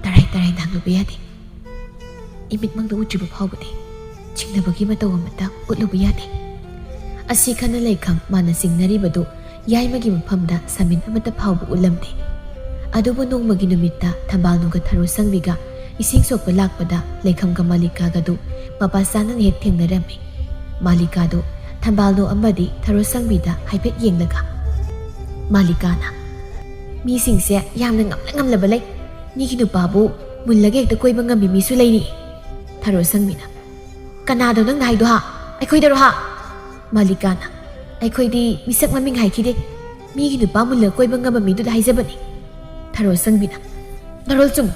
ꯇꯔꯥꯏ ꯇꯔꯥꯏ ꯉꯥꯡꯂꯨꯕ ꯌꯥꯗꯦ꯫ ꯏꯃꯤꯠꯃꯛꯅ ꯎꯗ꯭ꯔꯤꯕ ꯐꯥꯎꯕꯗꯤ ꯆꯤꯡꯅꯕꯒꯤ ꯃꯇꯧ ꯑꯃꯠꯇ ꯎꯠꯂꯨꯕ ꯌꯥꯗꯦ꯫" ꯑꯁꯤ ꯈꯟꯅ ꯂꯩꯈꯝ ꯃꯥꯅ ꯆꯤꯡꯅꯔꯤꯕꯗꯨ ꯌꯥꯏꯃꯒꯤ ꯃꯐꯝꯗ ꯁꯥꯃꯤꯟ ꯑꯃꯠꯇ ꯐꯥꯎꯕ ꯎꯠꯂꯝꯗꯦ꯫ ꯑꯗꯨꯕꯨ ꯅꯣꯡꯃꯒꯤ ꯅꯨꯃꯤꯠꯇ ꯊꯝꯕꯥꯜꯅꯨꯒ ꯊꯔꯣ ꯁꯪꯕꯤꯒ ꯏꯁꯤꯡ ꯁꯣꯛꯄ ꯂꯥꯛꯄꯗ ꯂꯩꯈꯝꯒ ꯃꯥꯂꯤꯀꯥꯒꯗꯨ ꯃꯄꯥ ꯆꯥꯅꯅ ꯍꯦꯛ ꯊꯦꯡꯅꯔꯝꯃꯤ꯫ ꯃꯥꯂꯤꯀꯥꯗꯨ ꯊꯝꯕꯥꯜꯅꯨ ꯑꯃꯗꯤ ꯊꯔꯣ ꯁꯪꯕꯤꯗ ꯍꯥꯏꯐꯦꯠ ꯌꯦꯡꯂꯒ, ꯃꯥꯂꯤꯀꯥꯅ, "ꯃꯤꯁꯤꯡꯁꯦ ꯌꯥꯝꯅ ꯉꯝꯂ ꯉꯝꯂꯕ ꯂꯩ꯫ ꯃꯤꯒꯤ ꯅꯨꯄꯥꯕꯨ ꯃꯨꯜꯂꯒ ꯍꯦꯛꯇ ꯀꯣꯏꯕ ꯉꯝꯕꯤ ꯃꯤꯁꯨ ꯂꯩꯔꯤ꯫" ꯊꯔꯣ ꯁꯪꯕꯤꯅ, "ꯀꯅꯥꯗꯣ ꯅꯪꯅ ꯍꯥꯏꯗꯣ ꯍꯥ? ꯑꯩꯈꯣꯏꯗꯔꯣ ꯍꯥ?" ꯃꯥꯂꯤꯀꯥꯅ, "ꯑꯩꯈꯣꯏꯗꯤ ꯃꯤꯁꯛ ꯃꯃꯤꯡ ꯍꯥꯏꯈꯤꯗꯦ꯫ ꯃꯤꯒꯤ ꯅꯨꯄꯥ ꯃꯨꯜꯂꯒ ꯀꯣꯏꯕ ꯉꯝꯕ ꯃꯤꯗꯨꯗ ꯍꯥꯏꯖꯕꯅꯤ꯫" ꯊꯔꯣ ꯁꯪꯕꯤꯅ, "ꯅꯔꯣꯜ ꯆꯨꯝ꯫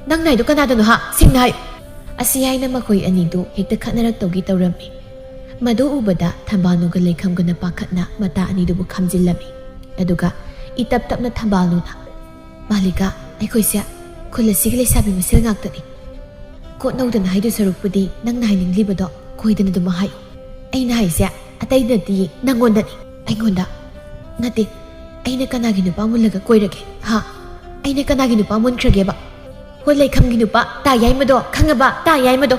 ꯅꯪꯅ ꯍꯥꯏꯗꯣ ꯀꯅꯥꯗꯅꯣ ꯍꯥ? ꯁꯦꯡꯅ ꯍꯥꯏꯌꯨ꯫" ꯑꯁꯤ ꯍꯥꯏꯅ ꯃꯈꯣꯏ ꯑꯅꯤꯗꯨ ꯍꯦꯛꯇ ꯈꯠꯅꯔꯛꯇꯧꯒꯤ ꯇꯧꯔꯝꯃꯤ꯫ ꯃꯗꯨ ꯎꯕꯗ ꯊꯝꯕꯥꯜꯅꯨꯒ ꯂꯩꯈꯝꯒꯅ ꯄꯥꯈꯠꯅ ꯃꯇꯥ ꯑꯅꯤꯗꯨꯕꯨ ꯈꯥꯝꯖꯤꯜꯂꯝꯃꯤ꯫ ꯑꯗꯨꯒ ꯏꯇꯞ ꯇꯞꯅ ꯊꯝꯕꯥꯜꯅꯨꯅ, "ꯃꯥꯂꯤꯀꯥ, ꯑꯩꯈꯣꯏꯁꯦ ꯈꯨꯜ ꯑꯁꯤꯒꯤ ꯂꯩꯁꯥꯕꯤ ꯃꯁꯦꯜ ꯉꯥꯛꯇꯅꯤ꯫ ꯀꯣꯠ ꯅꯧꯗꯅ ꯍꯥꯏꯗꯣꯏ ꯁꯔꯨꯛꯄꯨꯗꯤ ꯅꯪꯅ ꯍꯥꯏꯅꯤꯡꯂꯤꯕꯗꯣ ꯈꯣꯏꯗꯅ ꯑꯗꯨꯃꯛ ꯍꯥꯏꯌꯨ꯫ ꯑꯩꯅ ꯍꯥꯏꯁꯦ ꯑꯇꯩꯗ ꯅꯠꯇꯤꯌꯦ, ꯅꯪꯉꯣꯟꯗꯅꯤ꯫" "ꯑꯩꯉꯣꯟꯗ? ꯅꯠꯇꯦ, ꯑꯩꯅ ꯀꯅꯥꯒꯤ ꯅꯨꯄꯥ ꯃꯨꯜꯂꯒ ꯀꯣꯏꯔꯒꯦ? ꯍꯥ? ꯑꯩꯅ ꯀꯅꯥꯒꯤ ꯅꯨꯄꯥ ꯃꯨꯟꯈ꯭ꯔꯒꯦꯕ? ꯍꯣ, ꯂꯩꯈꯝꯒꯤ ꯅꯨꯄꯥ, ꯇꯥ ꯌꯥꯏꯃꯗꯣ, ꯈꯪꯉꯕ? ꯇꯥ ꯌꯥꯏꯃꯗꯣ!"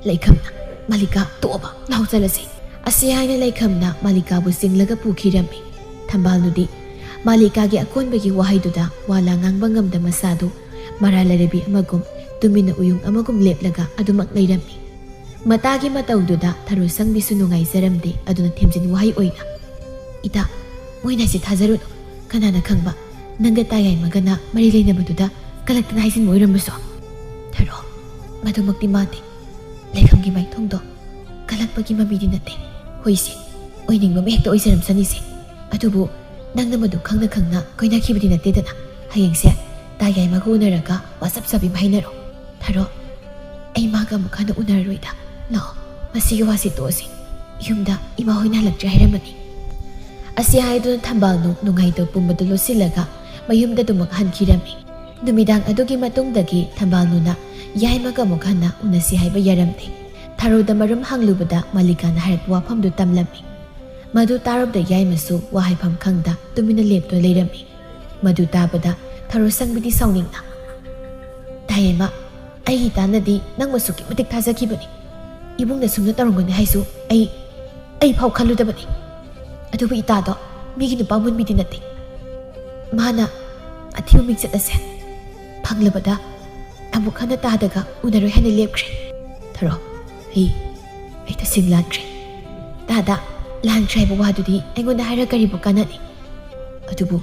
ꯂꯩꯈꯝꯅ, "ꯃꯥꯂꯤꯀꯥ, ꯇꯣꯛꯑꯣꯕ, ꯂꯥꯎ ꯆꯠꯂꯁꯤ꯫" ꯑꯁꯤ ꯍꯥꯏꯅ ꯂꯩꯈꯝꯅ ꯃꯥꯂꯤꯀꯥꯕꯨ ꯆꯤꯡꯂꯒ ꯄꯨꯈꯤꯔꯝꯃꯤ꯫ ꯊꯝꯕꯥꯜꯅꯨꯗꯤ ꯃꯥꯂꯤꯀꯥꯒꯤ ꯑꯀꯣꯟꯕꯒꯤ ꯋꯥꯍꯩꯗꯨꯗ ꯋꯥ ꯂꯥ ꯉꯥꯡꯕ ꯉꯝꯗ ꯃꯁꯥꯗꯨ ꯃꯔꯥ ꯂꯩꯔꯕꯤ ꯑꯃꯒꯨꯝ, ꯇꯨꯃꯤꯟꯅ ꯎꯌꯨꯡ ꯑꯃꯒꯨꯝ ꯂꯦꯞꯂꯒ ꯑꯗꯨꯃꯛ ꯂꯩꯔꯝꯃꯤ꯫ ꯃꯇꯥꯒꯤ ꯃꯇꯧꯗꯨꯗ ꯊꯔꯣ ꯁꯪꯕꯤꯁꯨ ꯅꯨꯡꯉꯥꯏꯖꯔꯝꯗꯦ꯫ ꯑꯗꯨꯅ ꯊꯦꯝꯖꯤꯟ ꯋꯥꯍꯩ ꯑꯣꯏꯅ, "ꯏꯇꯥ, ꯃꯣꯏꯅ ꯍꯥꯏꯁꯤ ꯊꯥꯖꯔꯨꯅꯨ꯫ ꯀꯅꯥꯅ ꯈꯪꯕ, ꯅꯪꯒ ꯇꯥ ꯌꯥꯏꯃꯒꯅ ꯃꯔꯤ ꯂꯩꯅꯕꯗꯨꯗ ꯀꯂꯛꯇꯅ ꯍꯥꯏꯖꯤꯟꯕ ꯑꯣꯏꯔꯝꯕꯁꯨ?" ꯊꯔꯣ, "ꯃꯗꯨꯃꯛꯇꯤ ꯃꯥꯟꯗꯦ꯫ ꯂꯩꯈꯝꯒꯤ ꯃꯥꯏꯊꯣꯡꯗꯣ ꯀꯂꯛꯄꯒꯤ ꯃꯃꯤꯗꯤ ꯅꯠꯇꯦ꯫ ꯍꯣꯏꯁꯦ, ꯑꯣꯏꯅꯤꯡꯕ ꯑꯃ ꯍꯦꯛꯇ ꯑꯣꯏꯖꯔꯝꯁꯅꯤꯁꯦ꯫ ꯑꯗꯨꯕꯨ ꯅꯪꯅ ꯃꯗꯨ ꯈꯪꯅ ꯈꯪꯅ ꯀꯣꯏꯅꯈꯤꯕꯗꯤ ꯅꯠꯇꯦꯗꯅ꯫ ꯍꯌꯦꯡꯁꯦ ꯇꯥ ꯌꯥꯏꯃꯒ ꯎꯅꯔꯒ ꯋꯥ ꯆꯞ ꯆꯥꯕꯤ ꯑꯃ ꯍꯥꯏꯅꯔꯣ꯫" ꯊꯔꯣ, "ꯑꯩ ꯃꯥꯒ ꯑꯃꯨꯛ ꯍꯟꯅ ꯎꯅꯔꯔꯣꯏꯗ꯫ ꯂꯥꯛꯑꯣ, ꯃꯁꯤꯒꯤ ꯋꯥꯁꯤ ꯇꯣꯛꯑꯁꯤ꯫ ꯌꯨꯝꯗ ꯏꯃꯥ ꯍꯣꯏꯅ ꯍꯜꯂꯛꯇ꯭ꯔꯤ ꯍꯥꯏꯔꯝꯃꯅꯤ꯫" ꯑꯁꯤ ꯍꯥꯏꯗꯨꯅ ꯊꯝꯕꯥꯜꯅꯨ ꯅꯨꯡꯉꯥꯏꯇꯧ ꯄꯨꯝꯕꯗꯨ ꯂꯣꯠꯁꯤꯜꯂꯒ ꯃꯌꯨꯝꯗ ꯑꯗꯨꯃꯛ ꯍꯟꯈꯤꯔꯝꯃꯤ꯫ ꯅꯨꯃꯤꯗꯥꯡ ꯑꯗꯨꯒꯤ ꯃꯇꯨꯡꯗꯒꯤ ꯊꯝꯕꯥꯜꯅꯨꯅ ꯌꯥꯏꯃꯒ ꯑꯃꯨꯛ ꯍꯟꯅ ꯎꯅꯁꯤ ꯍꯥꯏꯕ ꯌꯥꯔꯝꯗꯦ꯫ ꯊꯔꯣꯗ ꯃꯔꯝ ꯍꯪꯂꯨꯕꯗ ꯃꯥꯂꯤꯀꯥꯅ ꯍꯥꯏꯔꯛꯄ ꯋꯥꯐꯝꯗꯨ ꯇꯝꯂꯝꯃꯤ꯫ ꯃꯗꯨ ꯇꯥꯔꯨꯕꯗ ꯌꯥꯏꯃꯁꯨ ꯋꯥ ꯍꯥꯏꯐꯝ ꯈꯪꯗ ꯇꯨꯃꯤꯟꯅ ꯂꯦꯞꯇꯨꯅ ꯂꯩꯔꯝꯃꯤ꯫ ꯃꯗꯨ ꯇꯥꯕꯗ ꯊꯔꯣ ꯁꯪꯕꯤꯗꯤ ꯁꯥꯎꯅꯤꯡꯅ, "ꯇꯥ ꯌꯥꯏꯃ, ꯑꯩꯒꯤ ꯏꯇꯥꯅꯗꯤ ꯅꯪꯕꯨ ꯑꯁꯨꯛꯀꯤ ꯃꯇꯤꯛ ꯊꯥꯖꯈꯤꯕꯅꯤ꯫ ꯏꯕꯨꯡꯅ ꯁꯨꯝꯅ ꯇꯧꯔꯝꯒꯅꯤ ꯍꯥꯏꯁꯨ ꯑꯩ, ꯑꯩ ꯐꯥꯎ ꯈꯜꯂꯨꯗꯕꯅꯤ꯫ ꯑꯗꯨꯕꯨ ꯏꯇꯥꯗꯣ ꯃꯤꯒꯤ ꯅꯨꯄꯥ ꯃꯨꯟꯕꯤꯗꯤ ꯅꯠꯇꯦ꯫ ꯃꯥꯅ ꯑꯊꯤꯕ ꯃꯤꯡꯆꯠ ꯑꯁꯦ ꯐꯪꯂꯕꯗ ꯑꯃꯨꯛ ꯍꯟꯅ ꯇꯥꯗꯒ ꯎꯅꯔꯣꯏ ꯍꯥꯏꯅ ꯂꯦꯞꯈ꯭ꯔꯦ꯫" ꯊꯔꯣ, "ꯑꯩ, ꯑꯩ ꯇꯁꯦꯡ ꯂꯥꯟꯈ꯭ꯔꯦ꯫ "ꯇꯥꯗ, ꯂꯥꯟꯈ꯭ꯔꯦ ꯍꯥꯏꯕ ꯋꯥꯗꯨꯗꯤ ꯑꯩꯉꯣꯟꯗ ꯍꯥꯏꯔ ꯀꯔꯤꯕꯨ ꯀꯥꯟꯅꯅꯤ? ꯑꯗꯨꯕꯨ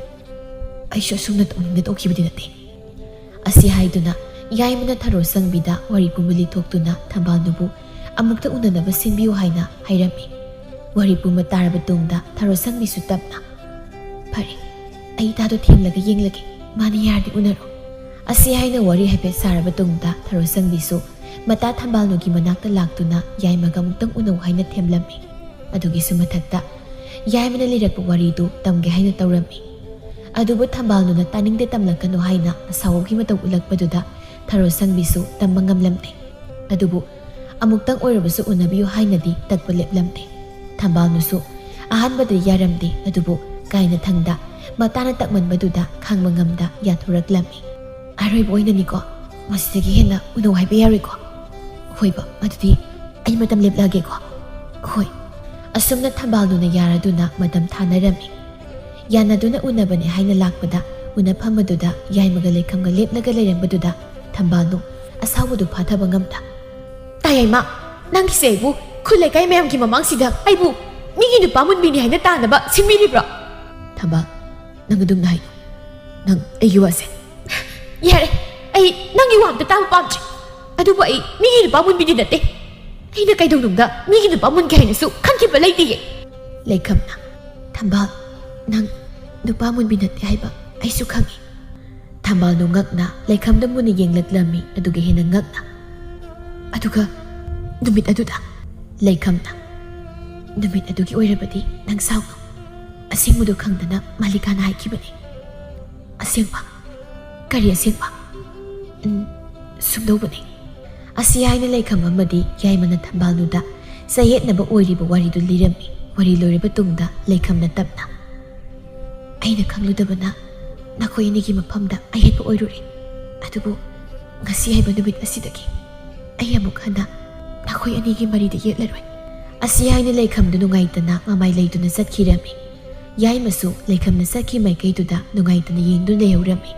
ꯑꯩꯁꯨ ꯑꯁꯨꯝꯅ ꯇꯣꯛꯅꯤꯡꯗ ꯇꯣꯛꯈꯤꯕꯗꯤ ꯅꯠꯇꯦ"꯫ ꯑꯁꯤ ꯍꯥꯏꯗꯨꯅ ꯌꯥꯏꯃꯅ ꯊꯔꯣ ꯁꯪꯕꯤꯗ ꯋꯥꯔꯤ ꯄꯨꯝꯕ ꯂꯤꯊꯣꯛꯇꯨꯅ ꯊꯝꯕꯥꯜꯅꯨꯕꯨ ꯑꯃꯨꯛꯇ ꯎꯅꯅꯕ ꯁꯤꯟꯕꯤꯌꯨ ꯍꯥꯏꯅ ꯍꯥꯏꯔꯝꯃꯤ꯫ ꯋꯥꯔꯤ ꯄꯨꯝꯕ ꯇꯥꯔꯕ ꯇꯨꯡꯗ ꯊꯔꯣ ꯁꯪꯕꯤꯁꯨ ꯇꯞꯅ, "ꯐꯔꯦ, ꯑꯩ ꯏꯇꯥꯗꯣ ꯊꯦꯝꯂꯒ ꯌꯦꯡꯂꯒꯦ, ꯃꯥꯅ ꯌꯥꯔꯗꯤ ꯎꯅꯔꯣ"꯫ ꯑꯁꯤ ꯍꯥꯏꯅ ꯋꯥꯔꯤ ꯍꯥꯏꯐꯦꯠ ꯁꯥꯔꯕ ꯇꯨꯡꯗ ꯊꯔꯣ ꯁꯪꯕꯤꯁꯨ ꯃꯇꯥ ꯊꯝꯕꯥꯜꯅꯨꯒꯤ ꯃꯅꯥꯛꯇ ꯂꯥꯛꯇꯨꯅ ꯌꯥꯏꯃꯒ ꯑꯃꯨꯛꯇꯪ ꯎꯅꯧ ꯍꯥꯏꯅ ꯊꯦꯝꯂꯝꯃꯤ꯫ ꯑꯗꯨꯒꯤꯁꯨ ꯃꯊꯛꯇ ꯌꯥꯏꯃꯅ ꯂꯤꯔꯛꯄ ꯋꯥꯔꯤꯗꯨ ꯇꯝꯒꯦ ꯍꯥꯏꯅ ꯇꯧꯔꯝꯃꯤ꯫ ꯑꯗꯨꯕꯨ ꯊꯝꯕꯥꯜꯅꯨꯅ ꯇꯥꯅꯤꯡꯗꯦ, ꯇꯝꯂꯛꯀꯅꯨ ꯍꯥꯏꯅ ꯑꯁꯥꯎꯕꯒꯤ ꯃꯇꯧ ꯎꯠꯂꯛꯄꯗꯨꯗ ꯊꯔꯣ ꯁꯪꯕꯤꯁꯨ ꯇꯝꯕ ꯉꯝꯂꯝꯗꯦ꯫ ꯑꯗꯨꯕꯨ ꯑꯃꯨꯛꯇꯪ ꯑꯣꯏꯔꯕꯁꯨ ꯎꯅꯕꯤꯌꯨ ꯍꯥꯏꯅꯗꯤ ꯇꯛꯄ ꯂꯦꯞꯂꯝꯗꯦ꯫ ꯊꯝꯕꯥꯜꯅꯨꯁꯨ ꯑꯍꯥꯟꯕꯗ ꯌꯥꯔꯝꯗꯦ, ꯑꯗꯨꯕꯨ ꯀꯥꯏꯅꯊꯪꯗ ꯃꯇꯥꯅ ꯇꯛꯃꯟꯕꯗꯨꯗ ꯈꯥꯡꯕ ꯉꯝꯗ ꯌꯥꯊꯣꯔꯛꯂꯝꯃꯤ꯫ "ꯑꯔꯣꯏꯕ ꯑꯣꯏꯅꯅꯤꯀꯣ, ꯃꯁꯤꯗꯒꯤ ꯍꯦꯟꯅ ꯎꯅꯧ ꯍꯥꯏꯕ ꯌꯥꯔꯣꯏꯀꯣ"꯫ "ꯍꯣꯏꯕ, ꯑꯗꯨꯗꯤ ꯑꯩ ꯃꯇꯝ ꯂꯦꯞꯂꯛꯑꯒꯦꯀꯣ"꯫ "ꯍꯣꯏ"꯫ ꯑꯁꯨꯝꯅ ꯊꯝꯕꯥꯜꯅꯨꯅ ꯌꯥꯔꯗꯨꯅ ꯃꯇꯝ ꯊꯥꯅꯔꯝꯃꯤ꯫ ꯌꯥꯅꯗꯨꯅ ꯎꯅꯕꯅꯦ ꯍꯥꯏꯅ ꯂꯥꯛꯄꯗ ꯎꯅꯐꯝ ꯑꯗꯨꯗ ꯌꯥꯏꯃꯒ ꯂꯩꯈꯝꯒ ꯂꯦꯞꯂꯒ ꯂꯩꯔꯝꯕꯗꯨꯗ ꯊꯝꯕꯥꯜꯅꯨ ꯑꯁꯥꯎꯕꯗꯨ ꯐꯥꯊꯕ ꯉꯝꯗ, "ꯇꯥ ꯌꯥꯏꯃ, ꯅꯪꯒꯤꯁꯦ ꯑꯩꯕꯨ ꯈꯨꯜ ꯂꯩꯀꯥꯏ ꯃꯌꯥꯝꯒꯤ ꯃꯃꯥꯡꯁꯤꯗ ꯑꯩꯕꯨ ꯃꯤꯒꯤ ꯅꯨꯄꯥ ꯃꯨꯟꯕꯤꯅꯤ ꯍꯥꯏꯅ ꯇꯥꯅꯕ ꯁꯤꯟꯕꯤꯔꯤꯕ꯭ꯔꯣ?" "ꯊꯝꯕꯥꯜ, ꯅꯪ ꯑꯗꯨꯝꯅ ꯍꯥꯏꯅꯨ꯫ ꯅꯪ ꯑꯩꯒꯤ ꯋꯥꯁꯦ"꯫ "ꯌꯥꯔꯦ, ꯑꯩ ꯅꯪꯒꯤ ꯋꯥ ꯑꯝꯇ ꯇꯥꯕ ꯄꯥꯝꯗ꯭ꯔꯦ꯫ ꯑꯗꯨꯕꯨ ꯑꯩ ꯃꯤꯒꯤ ꯅꯨꯄꯥ ꯃꯨꯟꯕꯤꯗꯤ ꯅꯠꯇꯦ꯫ ꯑꯩꯅ ꯀꯩꯗꯧꯅꯨꯡꯗ ꯃꯤꯒꯤ ꯅꯨꯄꯥ ꯃꯨꯟꯒꯦ ꯍꯥꯏꯅꯁꯨ ꯈꯟꯈꯤꯕ ꯂꯩꯇꯤꯌꯦ"꯫ ꯂꯩꯈꯝꯅ, "ꯊꯝꯕꯥꯜ, ꯅꯪ ꯅꯨꯄꯥ ꯃꯨꯟꯕꯤ ꯅꯠꯇꯦ ꯍꯥꯏꯕ ꯑꯩꯁꯨ ꯈꯪꯉꯤ"꯫ ꯊꯝꯕꯥꯜꯗꯨ ꯉꯛꯅ ꯂꯩꯈꯝꯗ ꯃꯨꯟꯅ ꯌꯦꯡꯂꯛꯂꯝꯃꯤ, ꯑꯗꯨꯒ ꯍꯦꯟꯅ ꯉꯛꯅ, "ꯑꯗꯨꯒ ꯅꯨꯃꯤꯠ ꯑꯗꯨꯗ"꯫ ꯂꯩꯈꯝꯅ, "ꯅꯨꯃꯤꯠ ꯑꯗꯨꯒꯤ ꯑꯣꯏꯔꯕꯗꯤ ꯅꯪ ꯁꯥꯎꯅꯨ꯫ ꯑꯁꯦꯡꯕꯗꯨ ꯈꯪꯗꯅ ꯃꯥꯂꯤꯀꯥꯅ ꯍꯥꯏꯈꯤꯕꯅꯤ"꯫ "ꯑꯁꯦꯡꯕ? ꯀꯔꯤ ꯑꯁꯦꯡꯕ?" "ꯎꯝ, ꯁꯨꯝꯗꯧꯕꯅꯤ"꯫ ꯑꯁꯤ ꯍꯥꯏꯅ ꯂꯩꯈꯝ ꯑꯃꯗꯤ ꯌꯥꯏꯃꯅ ꯊꯝꯕꯥꯜꯅꯨꯗ ꯆꯌꯦꯠꯅꯕ ꯑꯣꯏꯔꯤꯕ ꯋꯥꯔꯤꯗꯨ ꯂꯤꯔꯝꯃꯤ꯫ ꯋꯥꯔꯤ ꯂꯣꯏꯔꯕ ꯇꯨꯡꯗ ꯂꯩꯈꯝꯅ ꯇꯞꯅ, "ꯑꯩꯅ ꯈꯪꯂꯨꯗꯕꯅ ꯅꯈꯣꯏ ꯑꯅꯤꯒꯤ ꯃꯐꯝꯗ ꯑꯌꯦꯠꯄ ꯑꯣꯏꯔꯨꯔꯦ꯫ ꯑꯗꯨꯕꯨ ꯉꯁꯤ ꯍꯥꯏꯕ ꯅꯨꯃꯤꯠ ꯑꯁꯤꯗꯒꯤ ꯑꯩ ꯑꯃꯨꯛ ꯍꯟꯅ ꯅꯈꯣꯏ ꯑꯅꯤꯒꯤ ꯃꯔꯤꯗ ꯌꯦꯠꯂꯔꯣꯏ"꯫ ꯑꯁꯤ ꯍꯥꯏꯅ ꯂꯩꯈꯝꯗꯨ ꯅꯨꯡꯉꯥꯏꯇꯅ ꯃꯃꯥꯏ ꯂꯩꯗꯨꯅ ꯆꯠꯈꯤꯔꯝꯃꯤ꯫ ꯌꯥꯏꯃꯁꯨ ꯂꯩꯈꯝꯅ ꯆꯠꯈꯤ ꯃꯥꯏꯀꯩꯗꯨꯗ ꯅꯨꯡꯉꯥꯏꯇꯅ ꯌꯦꯡꯗꯨꯅ ꯂꯩꯍꯧꯔꯝꯃꯤ꯫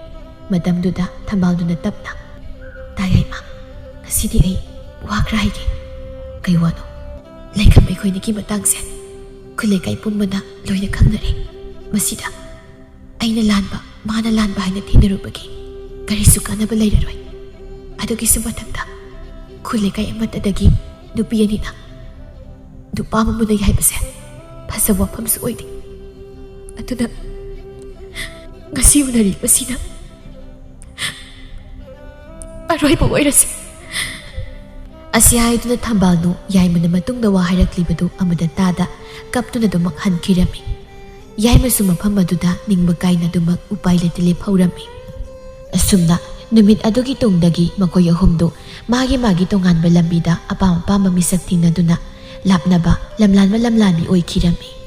ꯃꯇꯝꯗꯨꯗ ꯊꯝꯕꯥꯜꯗꯨꯅ ꯇꯞꯅ, "ꯇꯥ ꯌꯥꯏꯃ, ꯉꯁꯤꯗꯤ ꯑꯩ ꯋꯥ ꯈꯔ ꯍꯥꯏꯒꯦ"꯫ "ꯀꯩ ꯋꯥꯅꯣ?" ꯂꯩꯈꯝ ꯑꯩꯈꯣꯏꯅꯤꯒꯤ ꯃꯇꯥꯡꯁꯦ ꯈꯨꯜ ꯂꯩꯀꯥꯏ ꯄꯨꯝꯕꯅ ꯂꯣꯏꯅ ꯈꯪꯅꯔꯦ꯫ ꯃꯁꯤꯗ ꯑꯩꯅ ꯂꯥꯟꯕ, ꯃꯥꯅ ꯂꯥꯟꯕ ꯍꯥꯏꯅ ꯊꯤꯅꯔꯨꯕꯒꯤ ꯀꯔꯤꯁꯨ ꯀꯥꯟꯅꯕ ꯂꯩꯔꯔꯣꯏ꯫ ꯑꯗꯨꯒꯤꯁꯨ ꯃꯊꯛꯇ ꯈꯨꯜ ꯂꯩꯀꯥꯏ ꯑꯃꯠꯇꯗꯒꯤ ꯅꯨꯄꯤ ꯑꯅꯤꯅ ꯅꯨꯄꯥ ꯑꯃ ꯃꯨꯟꯅꯩ ꯍꯥꯏꯕꯁꯦ ꯐꯖꯕ ꯋꯥꯐꯝꯁꯨ ꯑꯣꯏꯗꯦ꯫ ꯑꯗꯨꯅ ꯉꯁꯤ ꯎꯅꯔꯤꯕꯁꯤꯅ ꯑꯔꯣꯏꯕ ꯑꯣꯏꯔꯁꯤ꯫ ꯑꯁꯤ ꯍꯥꯏꯗꯨꯅ ꯊꯝꯕꯥꯜꯅꯨ ꯌꯥꯏꯃꯅ ꯃꯇꯨꯡꯗ ꯋꯥ ꯍꯥꯏꯔꯛꯂꯤꯕꯗꯨ ꯑꯃꯗ ꯇꯥꯗ ꯀꯞꯇꯨꯅ ꯑꯗꯨꯃꯛ ꯍꯟꯈꯤꯔꯝꯃꯤ꯫ ꯌꯥꯏꯃꯁꯨ ꯃꯐꯝ ꯑꯗꯨꯗ ꯅꯤꯡꯕ ꯀꯥꯏꯅ ꯑꯗꯨꯃꯛ ꯎꯄꯥꯏ ꯂꯩꯇ ꯂꯦꯞꯍꯧꯔꯝꯃꯤ꯫ ꯑꯁꯨꯝꯅ ꯅꯨꯃꯤꯠ ꯑꯗꯨꯒꯤ ꯇꯨꯡꯗꯒꯤ ꯃꯈꯣꯏ ꯑꯍꯨꯝꯗꯨ ꯃꯥꯒꯤ ꯃꯥꯒꯤ ꯇꯣꯉꯥꯟꯕ ꯂꯝꯕꯤꯗ ꯑꯄꯥꯝ ꯑꯄꯥꯝꯕ ꯃꯤꯁꯛ ꯊꯤꯡꯅꯗꯨꯅ ꯂꯥꯞꯅꯕ ꯂꯝꯂꯥꯟꯕ ꯂꯝꯂꯥꯟꯕꯤ ꯑꯣꯏꯈꯤꯔꯝꯃꯤ꯫